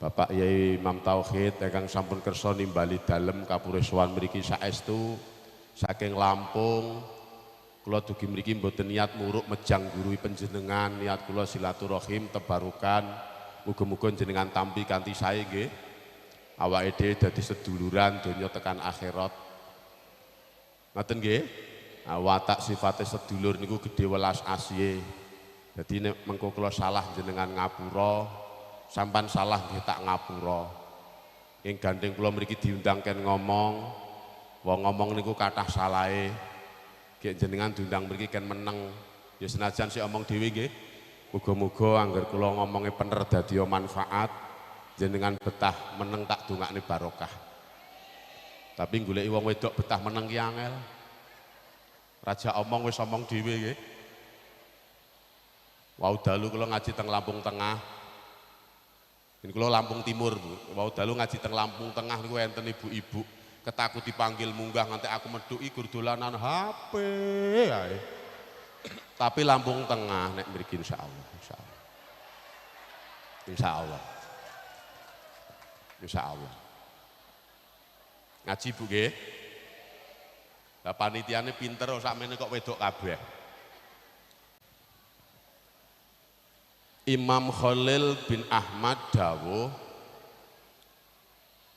Bapak Yai Imam Tauhid ingkang sampun kersa nimbali dalem kapure sowan mriki saestu saking Lampung. Kula dugi mriki mboten niat muruk mejang gurui panjenengan, niat kula silaturahim tebarukan. Muga-muga jenengan tampi kanthi sae nggih. Awake dhewe dadi seduluran donya tekan akhirat. Ngoten nggih. Watak sifate sedulur niku gedhe welas asihe. Dadi nek mengko kula salah jenengan ngapura, sampan salah nggih tak ngapura. Ing gandeng kula mriki diundang ken ngomong, wong ngomong niku kathah salahe. Gek jenengan diundang mriki ken meneng. Ya senajan sik omong dhewe nggih. Muga-muga angger kula ngomonge pener dadi manfaat, jenengan betah meneng tak dongakne barokah. Tapi goleki wong wedok betah meneng ki angel. Raja omong wis omong dhewe nggih. Wau dalu kula ngaji teng Lampung Tengah. Ini kula Lampung Timur, Bu. Wau dalu ngaji teng Lampung Tengah niku enten ibu-ibu ketakut dipanggil munggah nganti aku medhuki gur dolanan HP ae. Tapi Lampung Tengah nek mriki insyaallah, insyaallah. Insya Allah. Insya Allah. Ngaji, Bu, nggih. Lah panitiane pinter sakmene kok wedok kabeh. Imam Khalil bin Ahmad dawuh,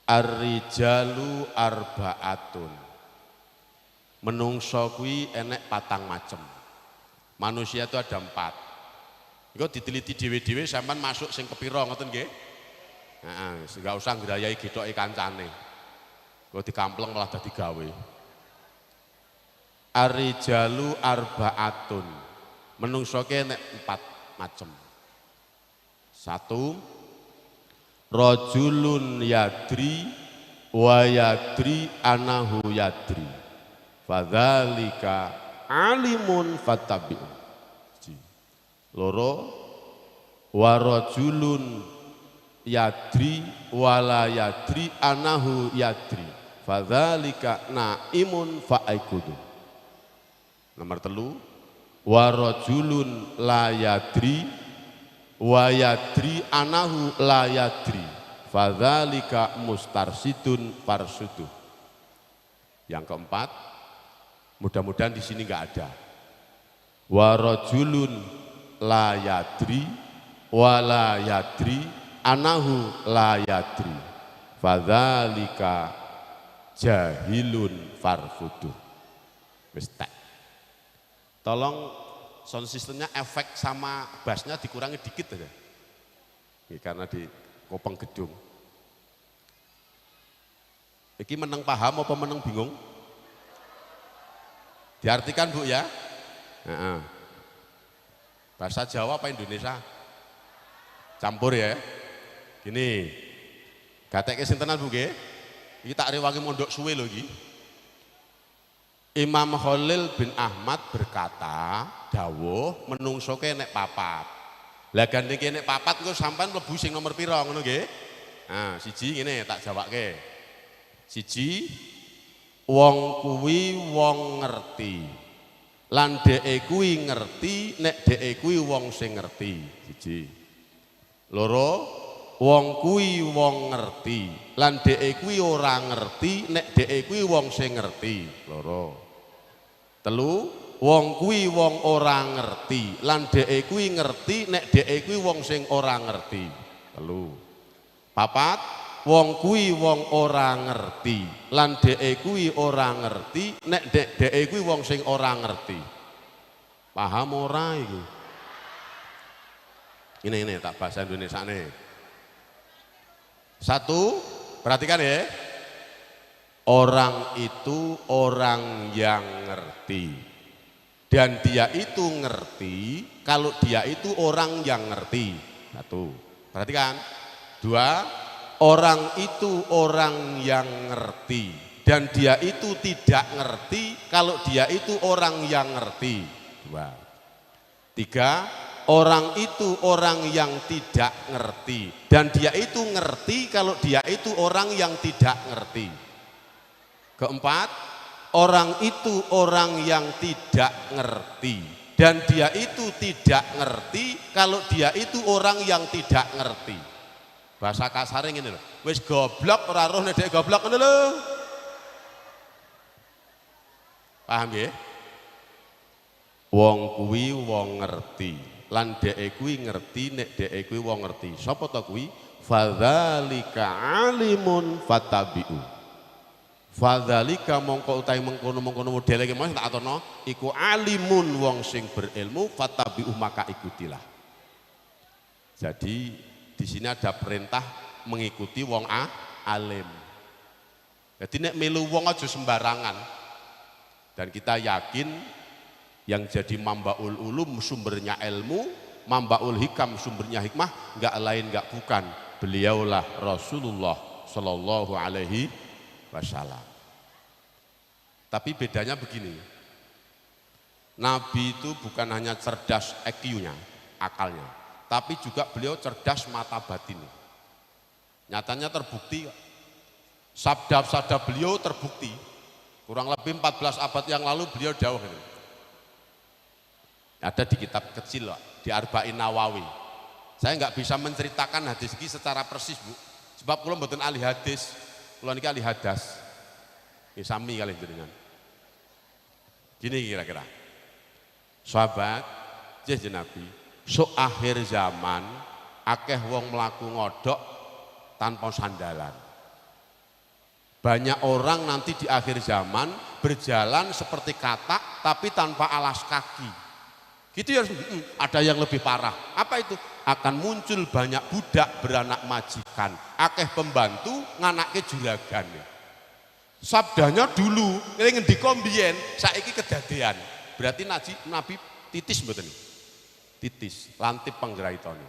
ar-rijalu arba'atun. Menungso kuwi enek patang macem. Manusia itu ada empat. Engko diteliti dhewe-dhewe sampean masuk sing kepira ngoten nggih. Heeh, enggak usah ngrayai gethoke kancane. Engko dikampleng malah dadi gawe. Ar-rijalu arba'atun. Menungso ki enek empat macem. Satu, rajulun yadri wa yadri anahu yadri. Fadzalika alimun fattabi'u. Loro, wa rajulun yadri wala yadri anahu yadri. Fadzalika naimun fa'ikudu. Nomor telu, wa rajulun la yadri wa yadri anahu la yadri. Fadzalika mustarsidun farsudu. Yang keempat, mudah-mudahan di sini enggak ada. Wa rajulun la yadri wa la yadri anahu la yadri. Fadzalika jahilun farfudu. Wis tek. Tolong sound systemnya efek sama bassnya dikurangi dikit aja. Ini karena di kopeng gedung. Iki meneng paham apa meneng bingung? Diartikan, Bu, ya. Nah, bahasa Jawa apa Indonesia? Campur ya. Gini. Gatekke sintenan, Bu, nggih. Iki tak rewangi mondok suwe lho iki. Imam Khalil bin Ahmad berkata, dawuh menungso ke nek papat. Lah gandeng nek papat engko sampean mlebu sing nomor pira ngono nggih? Nah, siji ngene tak jawabke. Siji, wong kuwi wong ngerti. Lan dheke kuwi ngerti nek dheke kuwi wong sing ngerti. Siji. Loro, wong kuwi wong ngerti. Lan dheke kuwi ora ngerti nek dheke kuwi wong sing ngerti. Loro. Telu, wong kuwi wong ora ngerti. Lan dheke kuwi ngerti nek dheke kuwi wong sing ora ngerti. Telu. Papat, wong kuwi wong ora ngerti. Lan dheke kuwi ora ngerti nek dheke kuwi wong sing ora ngerti. Paham ora iki? Ini tak bahasa Indonesiane. Satu, perhatikan ya. Orang itu orang yang ngerti. Dan dia itu ngerti kalau dia itu orang yang ngerti. Satu, perhatikan. Dua, orang itu orang yang ngerti. Dan dia itu tidak ngerti kalau dia itu orang yang ngerti. Dua. Tiga, orang itu orang yang tidak ngerti. Dan dia itu ngerti kalau dia itu orang yang tidak ngerti. Keempat, orang itu orang yang tidak ngerti. Dan dia itu tidak ngerti kalau dia itu orang yang tidak ngerti. Bahasa kasare ngene lho. Wis goblok ora roh nek dhek goblok ngono lho. Paham nggih? Wong kuwi wong ngerti. Lan dheke kuwi ngerti nek dheke kuwi wong ngerti. Sapa to kuwi? Fadzalika alimun fattabi'u. Fadzalika mongko utahe mengkono-mengkono modele iki mau tak aturno iku alimun wong sing berilmu, fattabi'u maka ikutilah. Jadi di sini ada perintah mengikuti wong alim. Jadi nek melu wong aja sembarangan. Dan kita yakin yang jadi mambaul ulum sumbernya ilmu, mambaul hikam sumbernya hikmah, enggak lain enggak bukan beliaulah Rasulullah Shallallahu Alaihi Wasallam. Tapi bedanya begini, Nabi itu bukan hanya cerdas EQ-nya, akalnya, tapi juga beliau cerdas mata batinnya. Nyatanya terbukti, sabda-sabda beliau terbukti. Kurang lebih 14 abad yang lalu beliau dawuh ini. Ada di kitab kecil, di Arba'in Nawawi. Saya nggak bisa menceritakan hadis ini secara persis, Bu. Sebab kula mboten ahli hadis, kula niki ahli hadas. Ini sami kali jenengan. Gini kira-kira. Sahabat, jeh Nabi, sok akhir zaman akeh wong mlaku ngodok tanpa sandalan. Banyak orang nanti di akhir zaman berjalan seperti katak tapi tanpa alas kaki. Gitu ya, ada yang lebih parah. Apa itu? Akan muncul banyak budak beranak majikan, akeh pembantu nganake juragan. Sabdanya dulu, ini ngendika mbiyen, saiki kedadean. Berarti Nabi titis mboten? Titis, lantip panggraitane.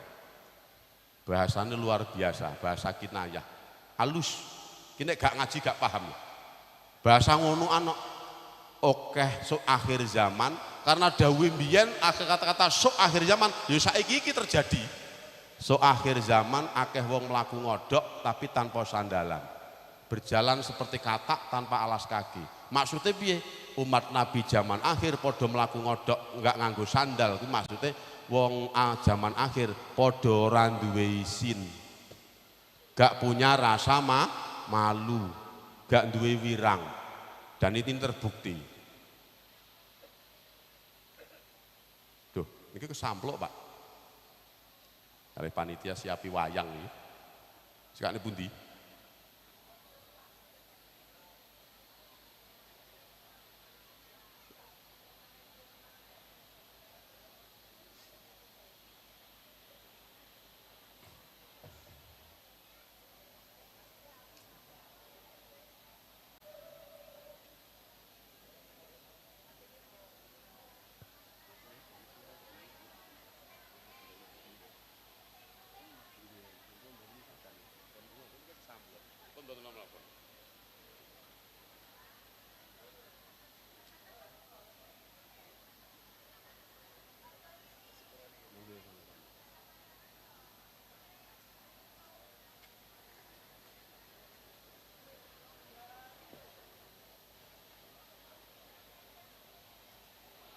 Bahasanya luar biasa, bahasa kinayah. Halus. Kini gak ngaji gak paham. Bahasa ngono anak okeh sok akhir zaman karena dawuh mbiyen akhir kata-kata sok akhir zaman ya saiki iki terjadi. Sok akhir zaman akeh wong mlaku ngodok tapi tanpa sandalan. Berjalan seperti katak tanpa alas kaki. Maksudnya piye? Umat Nabi zaman akhir padha mlaku ngodok enggak nganggo sandal. Kuwi maksudnya wong zaman akhir padha ora duwe isin. Gak punya rasa malu, gak duwe wirang. Dan ini terbukti. Duh, ini kesamplok, Pak. Dari panitia siapi wayang ini. Sekali pundi?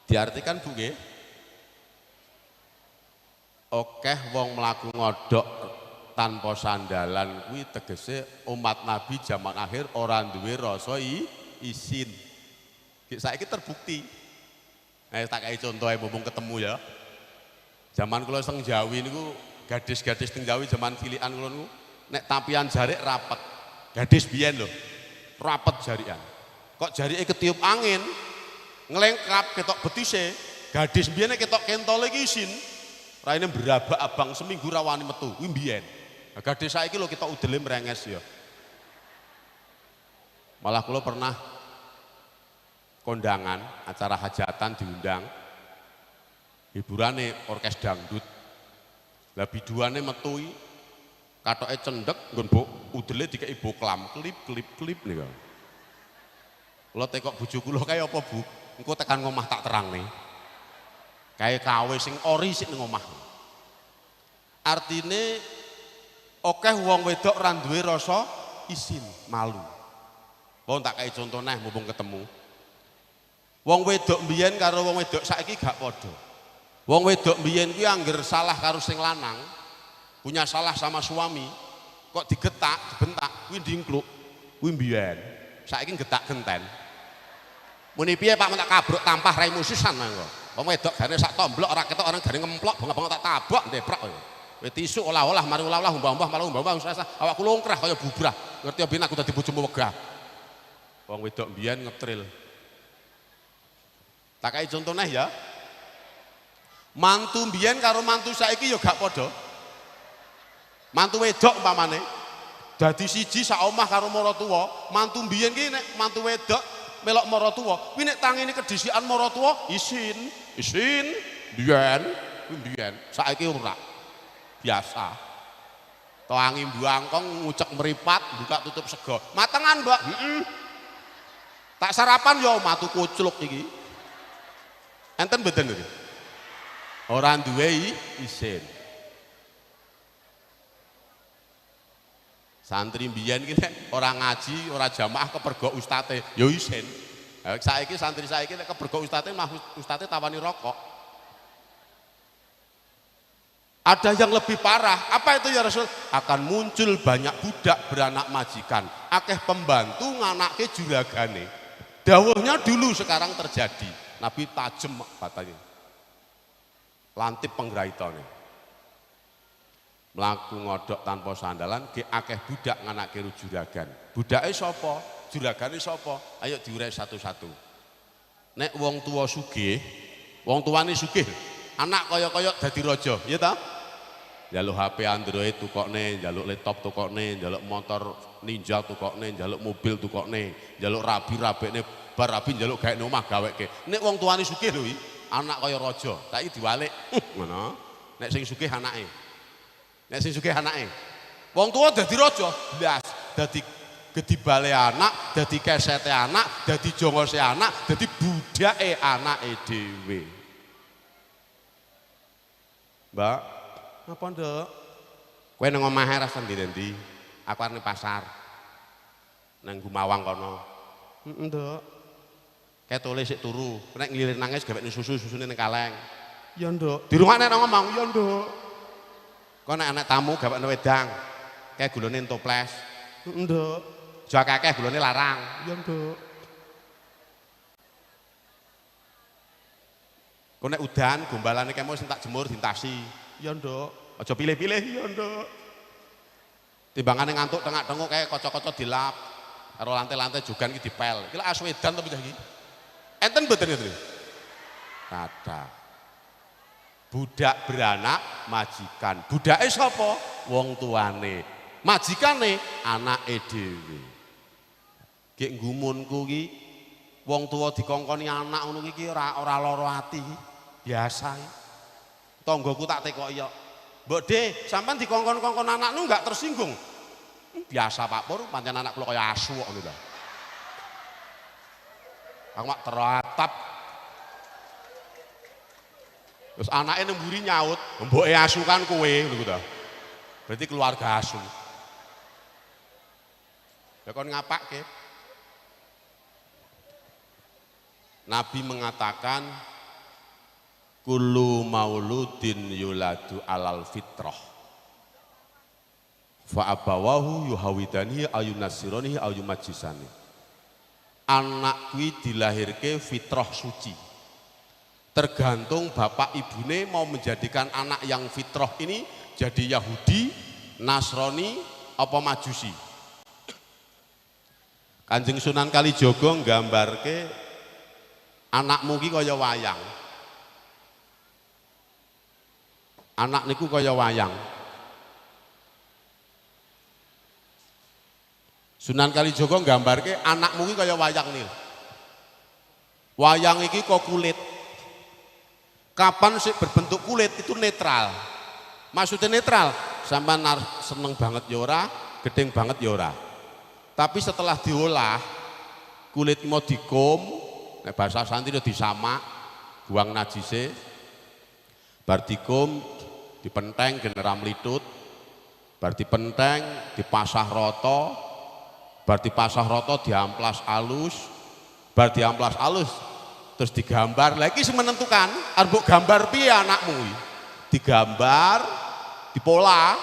Diartikan Bu nggih. Akeh wong mlaku ngodok tanpa sandalan kuwi tegese umat Nabi zaman akhir ora duwe rasa isin. Saiki terbukti. Tak kei contoh mumpung ketemu ya. Zaman kula teng Jawi niku gadis-gadis teng Jawi zaman cilikan kula niku nek tampian jarik rapet. Gadis biyen lho. Rapet jarikan. Kok jarike ketiup angin, ngelengkap ketok betise, gadis biyen ketok kentole iki isin. Raine brabak abang seminggu ra wani metu, kuwi mbiyen. Nah, gadis saiki lho ketok udele mrenges ya. Malah kula pernah kondangan, acara hajatan diundang. Hiburane orkes dangdut. Lah biduane metu iki katoke cendhek nggon udele dikeki boklam, klip klip klip niku. Kula tekok bojo kula kae apa, Bu? Engko tekan ngomah tak terangne. Kae kawe sing ori sik ning omah. Artine akeh wong wedok ora duwe rasa isin, malu. Wong tak kei contoh neh mumpung ketemu. Wong wedok mbiyen karo wong wedok saiki gak padha. Wong wedok mbiyen kuwi angger salah karo sing lanang, punya salah sama suami, kok digetak, dibentak, kuwi ndingkluk. Kuwi mbiyen. Saiki getak genten. Muni piye Pak tak kabruk tampah raimu sisan mangko. Wong wedok gane sak tomblok ora ketok orang gane ngemplok bengok-bengok tak tabok ndeprok. Wis tisu olah-olah mari olah-olah umbah-umbah malah umbah-umbah awakku longkrah kaya bubrah. Ngerti ben aku dadi bojomu wegah. Wong wedok mbiyen ngetril. Tak kei contoh neh ya. Mantu mbiyen karo mantu saiki ya gak padha. Mantu wedok umpamane dadi siji sak omah karo maratuwa, mantu mbiyen ki nek mantu wedok melok maratuwa, kuwi nek tangine kedhisikan maratuwa isin, isin mbiyen, kuwi mbiyen, saiki ora. Biasa. Toangi mbuangkong ngucek meripat, buka tutup sego. Matengan, Mbak. Heeh. Tak sarapan yo matu kucluk iki. Enten mboten iki? Ora duwe isin. Santri mbiyen ki nek ora ngaji, ora jamaah kepergok ustate, ya isin. Saiki santri saiki nek kepergok ustate mah ustate tawani rokok. Ada yang lebih parah. Apa itu ya Rasul? Akan muncul banyak budak beranak majikan. Akeh pembantu nganake juragane. Dawuhnya dulu, sekarang terjadi. Nabi tajem batanya. Lantip penggraitane. Mlaku ngodok tanpa sandalan, ge akeh budak nganake juragan. Budake sapa? Juragane sapa? Ayo diurai satu-satu. Nek wong tua sugih, wong tuane sugih, anak kaya-kaya dadi raja, ya ta? Njaluk HP Android tukokne, njaluk laptop tukokne, njaluk motor Ninja tukokne, njaluk mobil tukokne, njaluk rabi rabekne, bar rabi njaluk gaekne omah gaweke. Nek wong tuane sugih lho, anak kaya raja, saiki diwalik. Ngono. Nek sing sugih anake. Nek sing sugih anake. Wong tua dadi raja, blas, dadi gedibale anak, dadi kesete anak, dadi jongose anak, dadi budake anake dhewe. Mbak, ngapa nduk? Kowe nang omahe ra endi-endi. Aku arep pasar. Nang Gumawang kono. Heeh, Nduk. Ketole sik turu. Nek nglilir nangis gawekne susu, susune ning kaleng. Ya, Nduk. Dirungokne nang ngomong, ya, Nduk. Kok nek anak tamu gawekne wedang. Kayak gulone toples. Heeh, Nduk. Aja akeh gulone larang. Ya, Nduk. Kok nek udan gombalane kemo sing tak jemur dintasi. Ya, Nduk. Aja pilih-pilih, ya, Nduk. Timbangane ngantuk tengak-tenguk kayak kaca-kaca dilap karo lantai-lantai jogan iki dipel. Iki lak aswedan to iki. Enten mboten ngeten iki? Kathah. Budak beranak majikan. Budake sapa? Wong tuane. Majikane anake dhewe. Gek nggumunku iki wong tuwa dikongkoni anak ngono iki ora lara ati iki. Biasa iki. Tanggoku tak tekoki kok. Mbok De, sampean dikongkon-kongkon anak nu enggak tersinggung? Biasa Pak Pur, pancen anak kula kaya asu kok ngono ta. Aku mak teratap. Terus anake nang mburi nyaut, mboke asu kan kowe ngono ta. Berarti keluarga asu. Ya kon ngapake? Nabi mengatakan kullu mauludin yuladu alal fitrah fa abawahu yuhawidanihi ayunasironihi ayumajisani. Anak kuwi dilahirke fitrah suci. Tergantung bapak ibune mau menjadikan anak yang fitrah ini jadi Yahudi, Nasrani, apa Majusi. Kanjeng Sunan Kalijaga nggambarke anakmu ki kaya wayang. Anak niku kaya wayang. Sunan Kalijaga nggambarke anakmu ki kaya wayang nih. Wayang iki kok kulit. Kapan sih berbentuk kulit itu netral. Maksudnya netral, sampean seneng banget ya ora, gedeng banget ya ora. Tapi setelah diolah, kulit mau dikum, nek bahasa santri itu disamak, buang najise. Bar dikum, dipenteng gen ora mlithut. Bar dipenteng, dipasah rata. Bar dipasah rata diamplas alus. Bar diamplas alus terus digambar. Lha iki sing menentukan arep mbok gambar piye anakmu iki. Digambar, dipola,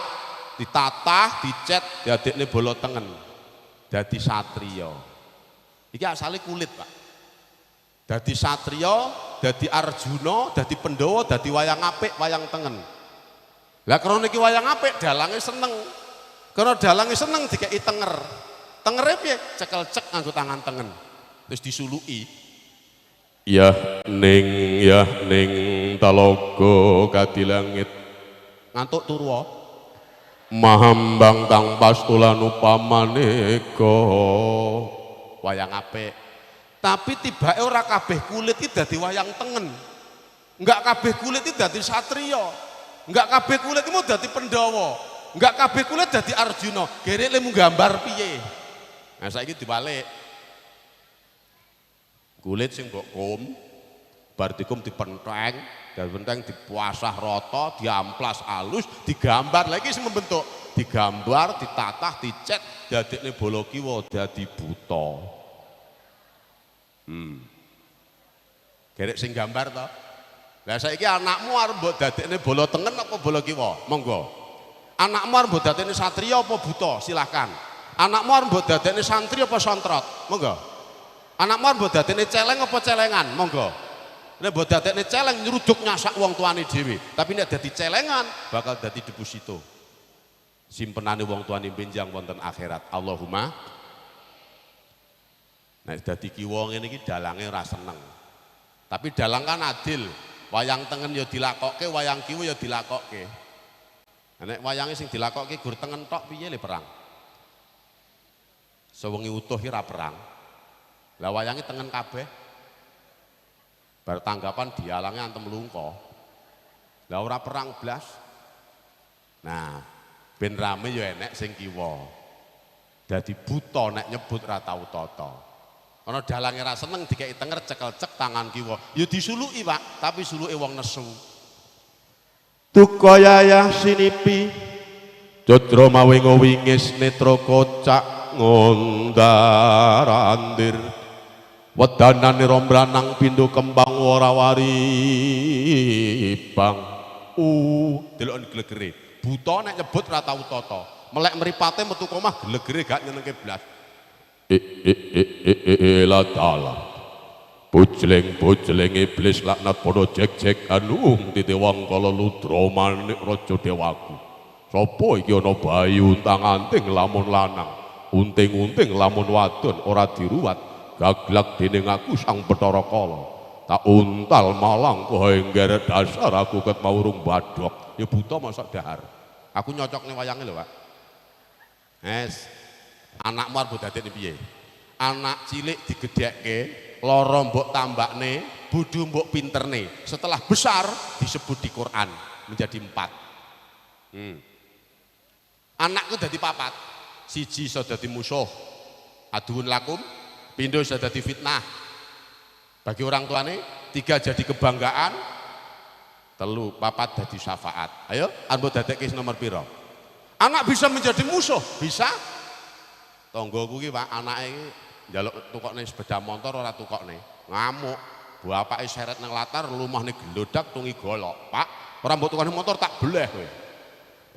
ditatah, dicet, diadekne bala tengen. Dadi satriya. Iki asale kulit, Pak. Dadi satriya, dadi Arjuna, dadi Pandhawa, dadi wayang apik, wayang tengen. Lah krana iki wayang apik, dalange seneng. Karena dalange seneng dikeki tenger. Tengere piye? Cekel-cek nganggo tangan tengen. Terus disuluki. Ya ning talaga kadilangit. Ngantuk turu. Mahambang kang pastulan upamaneka. Wayang apik. Tapi tibake ora kabeh kulit iki dadi wayang tengen. Enggak kabeh kulit iki dadi satriya. Enggak kabeh kulit iki mau dadi Pandhawa. Enggak kabeh kulit dadi Arjuna. Gerek lemu gambar piye? Nah saiki dibalik. Kulit sing mbok kum, bar dikum dipenteng, dipenteng dipuasah rata, diamplas alus, digambar lagi sing membentuk, digambar, ditatah, dicet, dadekne bala kiwa dadi buta. Gerek sing gambar to. Lah saiki anakmu arep mbok dadekne bala tengen apa bala kiwa? Monggo. Anakmu arep mbok dadekne satriya apa buta? Silahkan. Anakmu arep mbok dadekne santri apa sontrot? Monggo. Anakmu arep mbok dadekne celeng apa celengan? Monggo. Nek mbok dadekne celeng nyeruduk nyasak wong tuane dhewe, tapi nek dadi celengan bakal dadi deposito. Simpenane wong tuane benjang wonten akhirat. Allahumma. Nek dadi kiwa ngene iki dalange ora seneng. Tapi dalang kan adil. Wayang tengen ya dilakokke, wayang kiwa ya dilakokke. Nek wayange sing dilakokke gur tengen tok piye le perang? Sewengi utuh ki ora perang. Lah wayange tengen kabeh. Bar tanggapan dialange antem lungko. Lah ora perang blas. Nah, ben rame ya enek sing kiwa. Dadi buta nek nyebut ra tau tata. Ana dalange ra seneng dikeki tenger cekel-cek tangan kiwa. Ya disuluki, Pak, tapi suluke wong nesu. Duka yayah sinipi Codro mawingo wingis netra kocak ngondar-andir. Wedanane rombranang pindho kembang wara-wari bang. Deloken glegere. Buta nek nyebut ra tau tata. Melek mripate metu omah glegere gak nyenengke blas. La dalah. Bojleng-bojleng iblis laknat padha jek-jek anung titi wong kala ludra manik raja dewaku. Sapa iki ana bayi untang-anting lamun lanang, unting-unting lamun wadon ora diruwat, gaglak dening aku sang Bathara Kala. Tak untal malang kowe engger dasar aku ket mau urung badhok. Ya buta mosok dahar. Aku nyocokne wayange lho, Pak. Es. Anakmu arep dadekne piye? Anak cilik digedhekke, lara mbok tambakne, bodho mbok pinterne. Setelah besar disebut di Quran menjadi 4. Anakku dadi 4. Siji iso dadi musuh, aduun lakum, pindho iso dadi fitnah bagi orang tuane, 3 jadi kebanggaan, 3 4 dadi syafaat. Ayo, arep dadekke nomor pira? Anak bisa menjadi musuh, bisa. Tanggoku ki Pak, anake iki njaluk tukokne sepeda motor ora tukokne, ngamuk. Bapake seret nang latar, lumahne glodak tungi golok. Pak, ora mbok tukokne motor tak beleh kowe.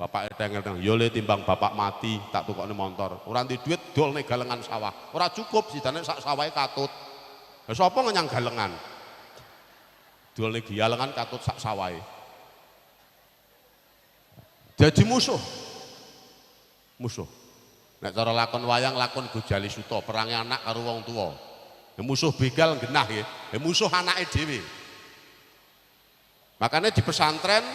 Bapake tengel-tengel, yo le timbang bapak mati tak tukokne motor. Ora duwe duit dolne galengan sawah. Ora cukup sidane sak sawahe katut. Lah sapa ngenyang galengan? Dolne galengan katut sak sawahe. Jadi musuh. Musuh. Nek cara lakon wayang lakon Gojali Suta, perange anak karo wong tuwa. Ya musuh begal genah nggih, ya musuh anake dhewe. Makanya di pesantren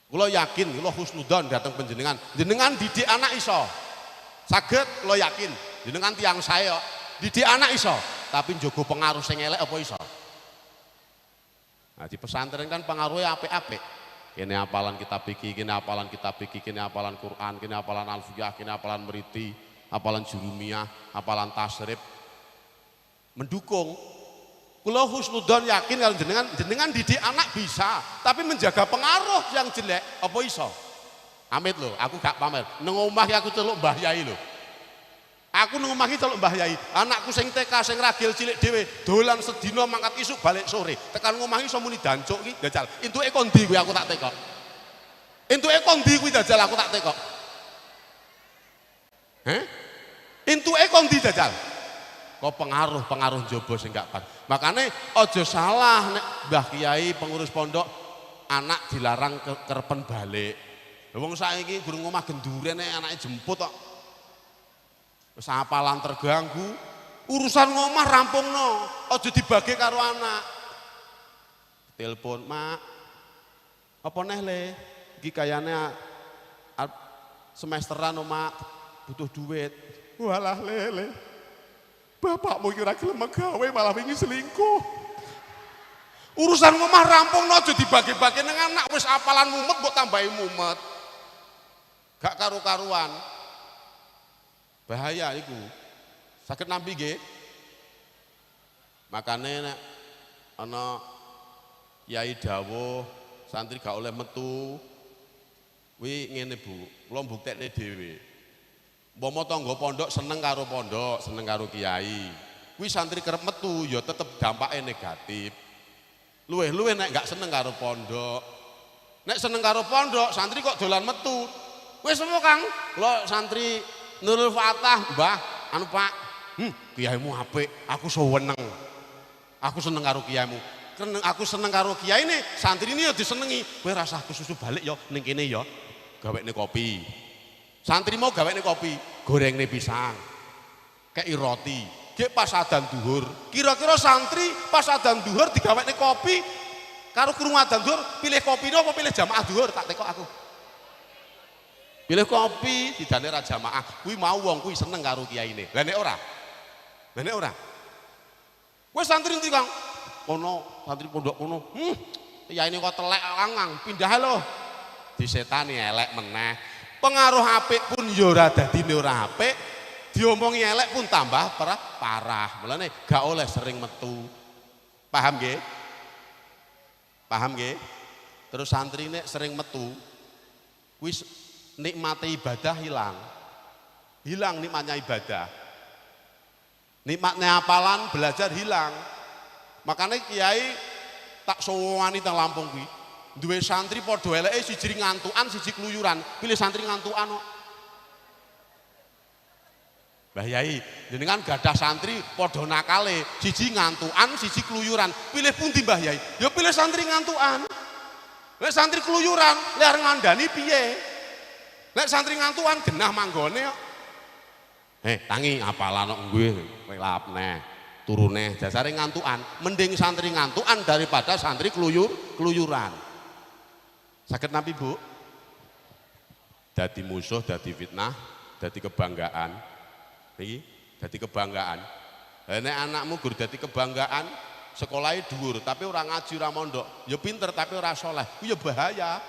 kula yakin, kula husnudzon dhateng panjenengan. Jenengan didik anak iso. Saged kula yakin, jenengan tiyang sae kok. Didik anak iso, tapi njaga pengaruh sing elek apa iso? Nah, di pesantren kan pengaruhnya apik-apik. Kene apalan kitab iki, kene apalan kitab iki, kene apalan Quran, kene apalan Alfiyah, kene apalan Meriti, apalan Jurumiyah, apalan Tasrif. Mendukung. Kula husnudzon yakin kalau jenengan jenengan didik anak bisa, tapi menjaga pengaruh yang jelek apa iso? Amit lho, aku gak pamer. Nang omah aku celuk Mbah Yai lho. Aku nang omah iki celuk Mbah Yai. Anakku sing TK sing ragil cilik dhewe, dolan sedina mangkat isuk balik sore. Tekan omah iso muni dancuk iki jajal. Entuke ko ndi kuwi aku tak tekok. Entuke ko ndi kuwi jajal aku tak tekok. Heh? Entuke ko ndi jajal? Kok pengaruh-pengaruh njaba sing gak pas. Makane aja salah nek Mbah Kiai pengurus pondok anak dilarang kerpen balik. Lha wong saiki gurung omah gendure nek anake jemput kok. Wis apalan terganggu, urusan ngomah rampungno, aja dibagi karo anak. Telepon, "Mak, apa neh le? Iki kayane semesteran Mak, butuh duit." Walah lele. Bapakmu iki ora gelem gawe malah wingi selingkuh. Urusan ngomah rampungno aja dibagi-bagi nang anak, wis apalan mumet mbok tambahi mumet. Gak karu-karuan. Bahaya iku. Saged nampi nggih. Makane nek ana yai dawuh santri gak oleh metu kuwi ngene Bu, kula mbuktekne dhewe. Umpama tangga pondok seneng karo pondok, seneng karo kiai. Kuwi santri kerep metu ya tetep dampake negatif. Luwih-luwih nek gak seneng karo pondok. Nek seneng karo pondok, santri kok dolan metu. Wis semua Kang, kula santri Nurul Fatah, Mbah, anu Pak. Kiaimu apik, aku seneng. Aku seneng karo kiaimu. Aku seneng karo kiai ini, santri ini ya disenengi. Kowe rasah kesusu balik ya ning kene ya. Gawekne kopi. Santri mau gawekne kopi, gorengne pisang. Kei roti. Gek pas adzan duhur. Kira-kira santri pas adzan duhur digawekne kopi karo krungu adzan duhur, pilih kopi apa pilih jamaah duhur? Tak tekok aku. Pilih kopi, didane ra jamaah. Kuwi mau wong kuwi seneng karo kiyaine. Lah nek ora? Lah nek ora? Kowe santri ndi, Kang? Kono, santri pondok kono. Kiyaine kok telek langang, pindah lho. Disetani elek meneh. Pengaruh apik pun ya ora dadine ora apik. Diomongi elek pun tambah parah. Mulane gak oleh sering metu. Paham nggih? Paham nggih? Terus santri nek sering metu kuwi nikmate ibadah hilang. Hilang nikmatnya ibadah. Nikmatnya hafalan belajar hilang. Makanya kiai tak sowani teng Lampung kuwi. Duwe santri padha eleke siji ngantukan, siji kluyuran. Pilih santri ngantukan kok. Mbah Yai, jenengan gadah santri padha nakale, siji ngantukan, siji kluyuran. Pilih pundi Mbah Yai? Ya pilih santri ngantukan. Lek santri kluyuran, lek arep ngandani piye? Lek santri ngantukan genah manggone kok. Tangi apalan kok nggih, relap neh, turune jasare ngantukan. Mending santri ngantukan daripada santri kluyuran. Saged nampi, Bu? Dadi musuh, dadi fitnah, dadi kebanggaan. Iki dadi kebanggaan. Lah nek anakmu gur dadi kebanggaan, sekolahe dhuwur tapi ora ngaji ora mondok, ya pinter tapi ora soleh, kuwi ya bahaya.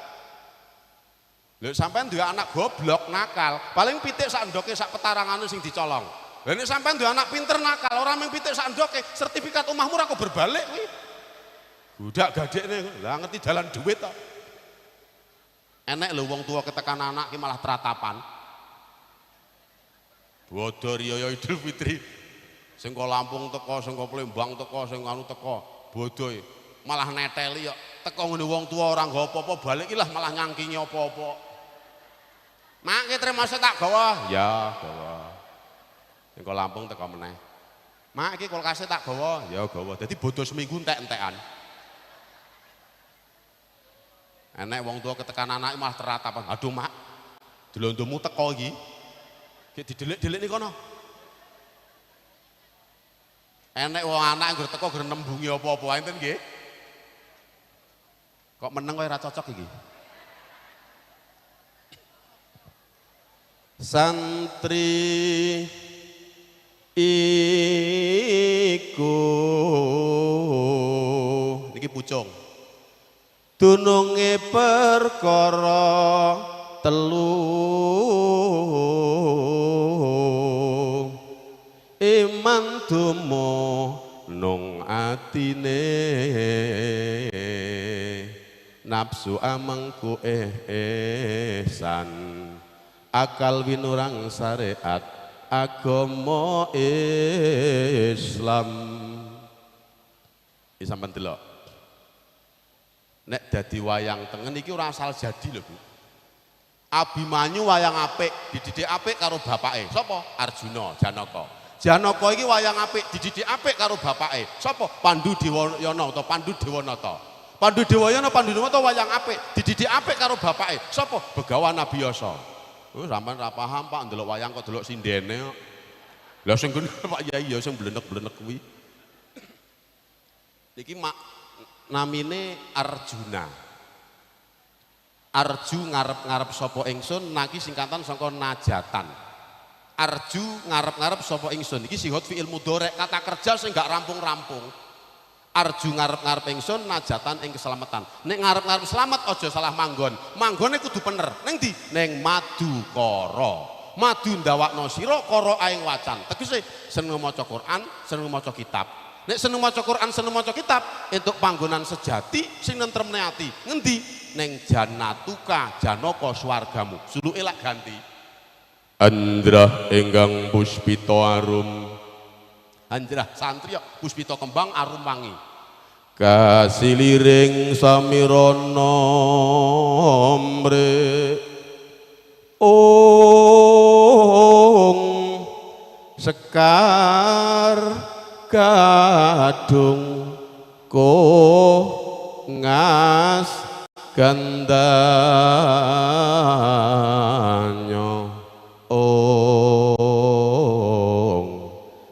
Lho sampean duwe anak goblok nakal, paling pitik sak ndoke sak petarangane sing dicolong. Lah nek sampean duwe anak pinter nakal, ora mung pitik sak ndoke, sertifikat omahmu ora kok berbalik kuwi. Budak gadekne, lah ngerti dalan duit to. Enek lho wong tua ketekan anak ki malah teratapan. Bodo riyaya Idul Fitri. Sing ko Lampung teko, sing ko Palembang teko, sing anu teko, bodoh malah neteli kok. Teko ngene wong tua ora nggawa apa-apa, balik iki lah malah nyangkingi apa-apa. Mak ki tremose tak gawa. Ya, gawa. Sing ko Lampung teko meneh. Mak iki kulkase tak gawa. Ya gawa. Dadi bodoh seminggu entek-entekan. Enek wong tua ketekan anake malah teratapan. Aduh, Mak. Delondomu teko iki. Gek didelik-delik ning kono. Enek wong anak ngger teko ngger nembungi apa-apa enten nggih. Kok meneng kowe ora cocok iki. Santri iku niki pucung. Dununge perkara telu iman dumo nung atine nafsu amengku ihsan akal winurang syariat agama Islam. Iki sampean delok nek dadi wayang tengen iki ora asal jadi lho Bu. Abimanyu wayang apik, dididik apik karo bapake. Sapa? Arjuna, Janaka. Janaka iki wayang apik, dididik apik karo bapake. Sapa? Pandu Dewayana atau Pandu Dewanata. Pandu Dewayana, Pandu Dewanata wayang apik, dididik apik karo bapake. Sapa? Begawan Abiyasa. Oh, sampean ra paham, Pak, ndelok wayang kok delok sindene kok. Lah sing ngene Pak Yai ya sing blenek-blenek kuwi. Niki mak namine Arjuna. Arju ngarep-ngarep sapa ingsun naki singkatan saka najatan. Arju ngarep-ngarep sapa ingsun iki sihot fi'il mudhari, kata kerja sing gak rampung-rampung. Arju ngarep-ngarep ingsun najatan ing keselamatan. Nek ngarep-ngarep selamat aja salah manggon. Manggone kudu bener. Ning ndi? Ning Madukara. Madu ndawakno sira kara aing wacan. Tegese seneng maca Quran, seneng maca kitab. Nek seneng maca Quran, seneng maca kitab, entuk panggonan sejati sing nentremne ati. Ngendi? Neng janatuka janaka swargamu. Suluke lak ganti. Andrah ingkang puspita arum. Andrah santri kok puspita kembang arum wangi. Kasiliring samirana mre ong sekar gadung ko ngas gandanyo ong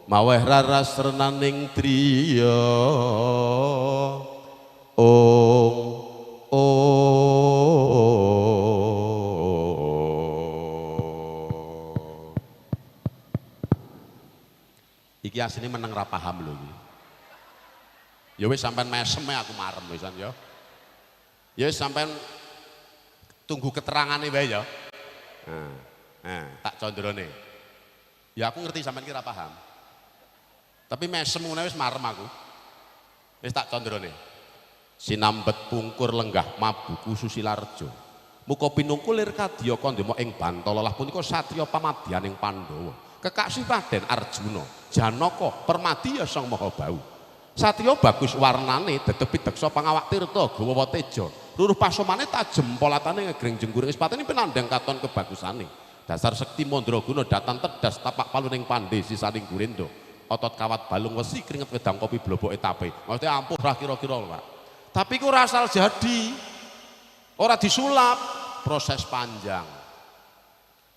maweh raras renaning driya ong ong. Iki asline meneng ra paham lho iki. Ya wis sampean mesem aku marem wisan ya. Ya wis sampean tunggu keterangane wae ya. Nah, tak condrone. Ya aku ngerti sampean ki ra paham. Tapi mesem ngono wis marem aku. Wis tak condrone. Sinambet pungkur lenggah mabuku Susilarjo. Muka pinungkul lir kadya kandama ing Bantala lah punika satriya pamadyaning Pandhawa. Kekasih Raden Arjuna, Janaka, Permadi Sang Mahabahu. Satriya bagus warnane dedepi deksa pangawak tirta gawa teja. Ruruh pasomane tajem polatane ngegreng jengguring sepatene pinandhang katon kebagusane. Dasar sekti mandraguna datan tedas tapak paluning pandhe sisaning gurendo. Otot kawat balung wesi keringet wedang kopi bloboke tape. Maksudnya ampuh ra kira-kira lho, Pak. Tapi ku ora asal jadi. Ora disulap, proses panjang.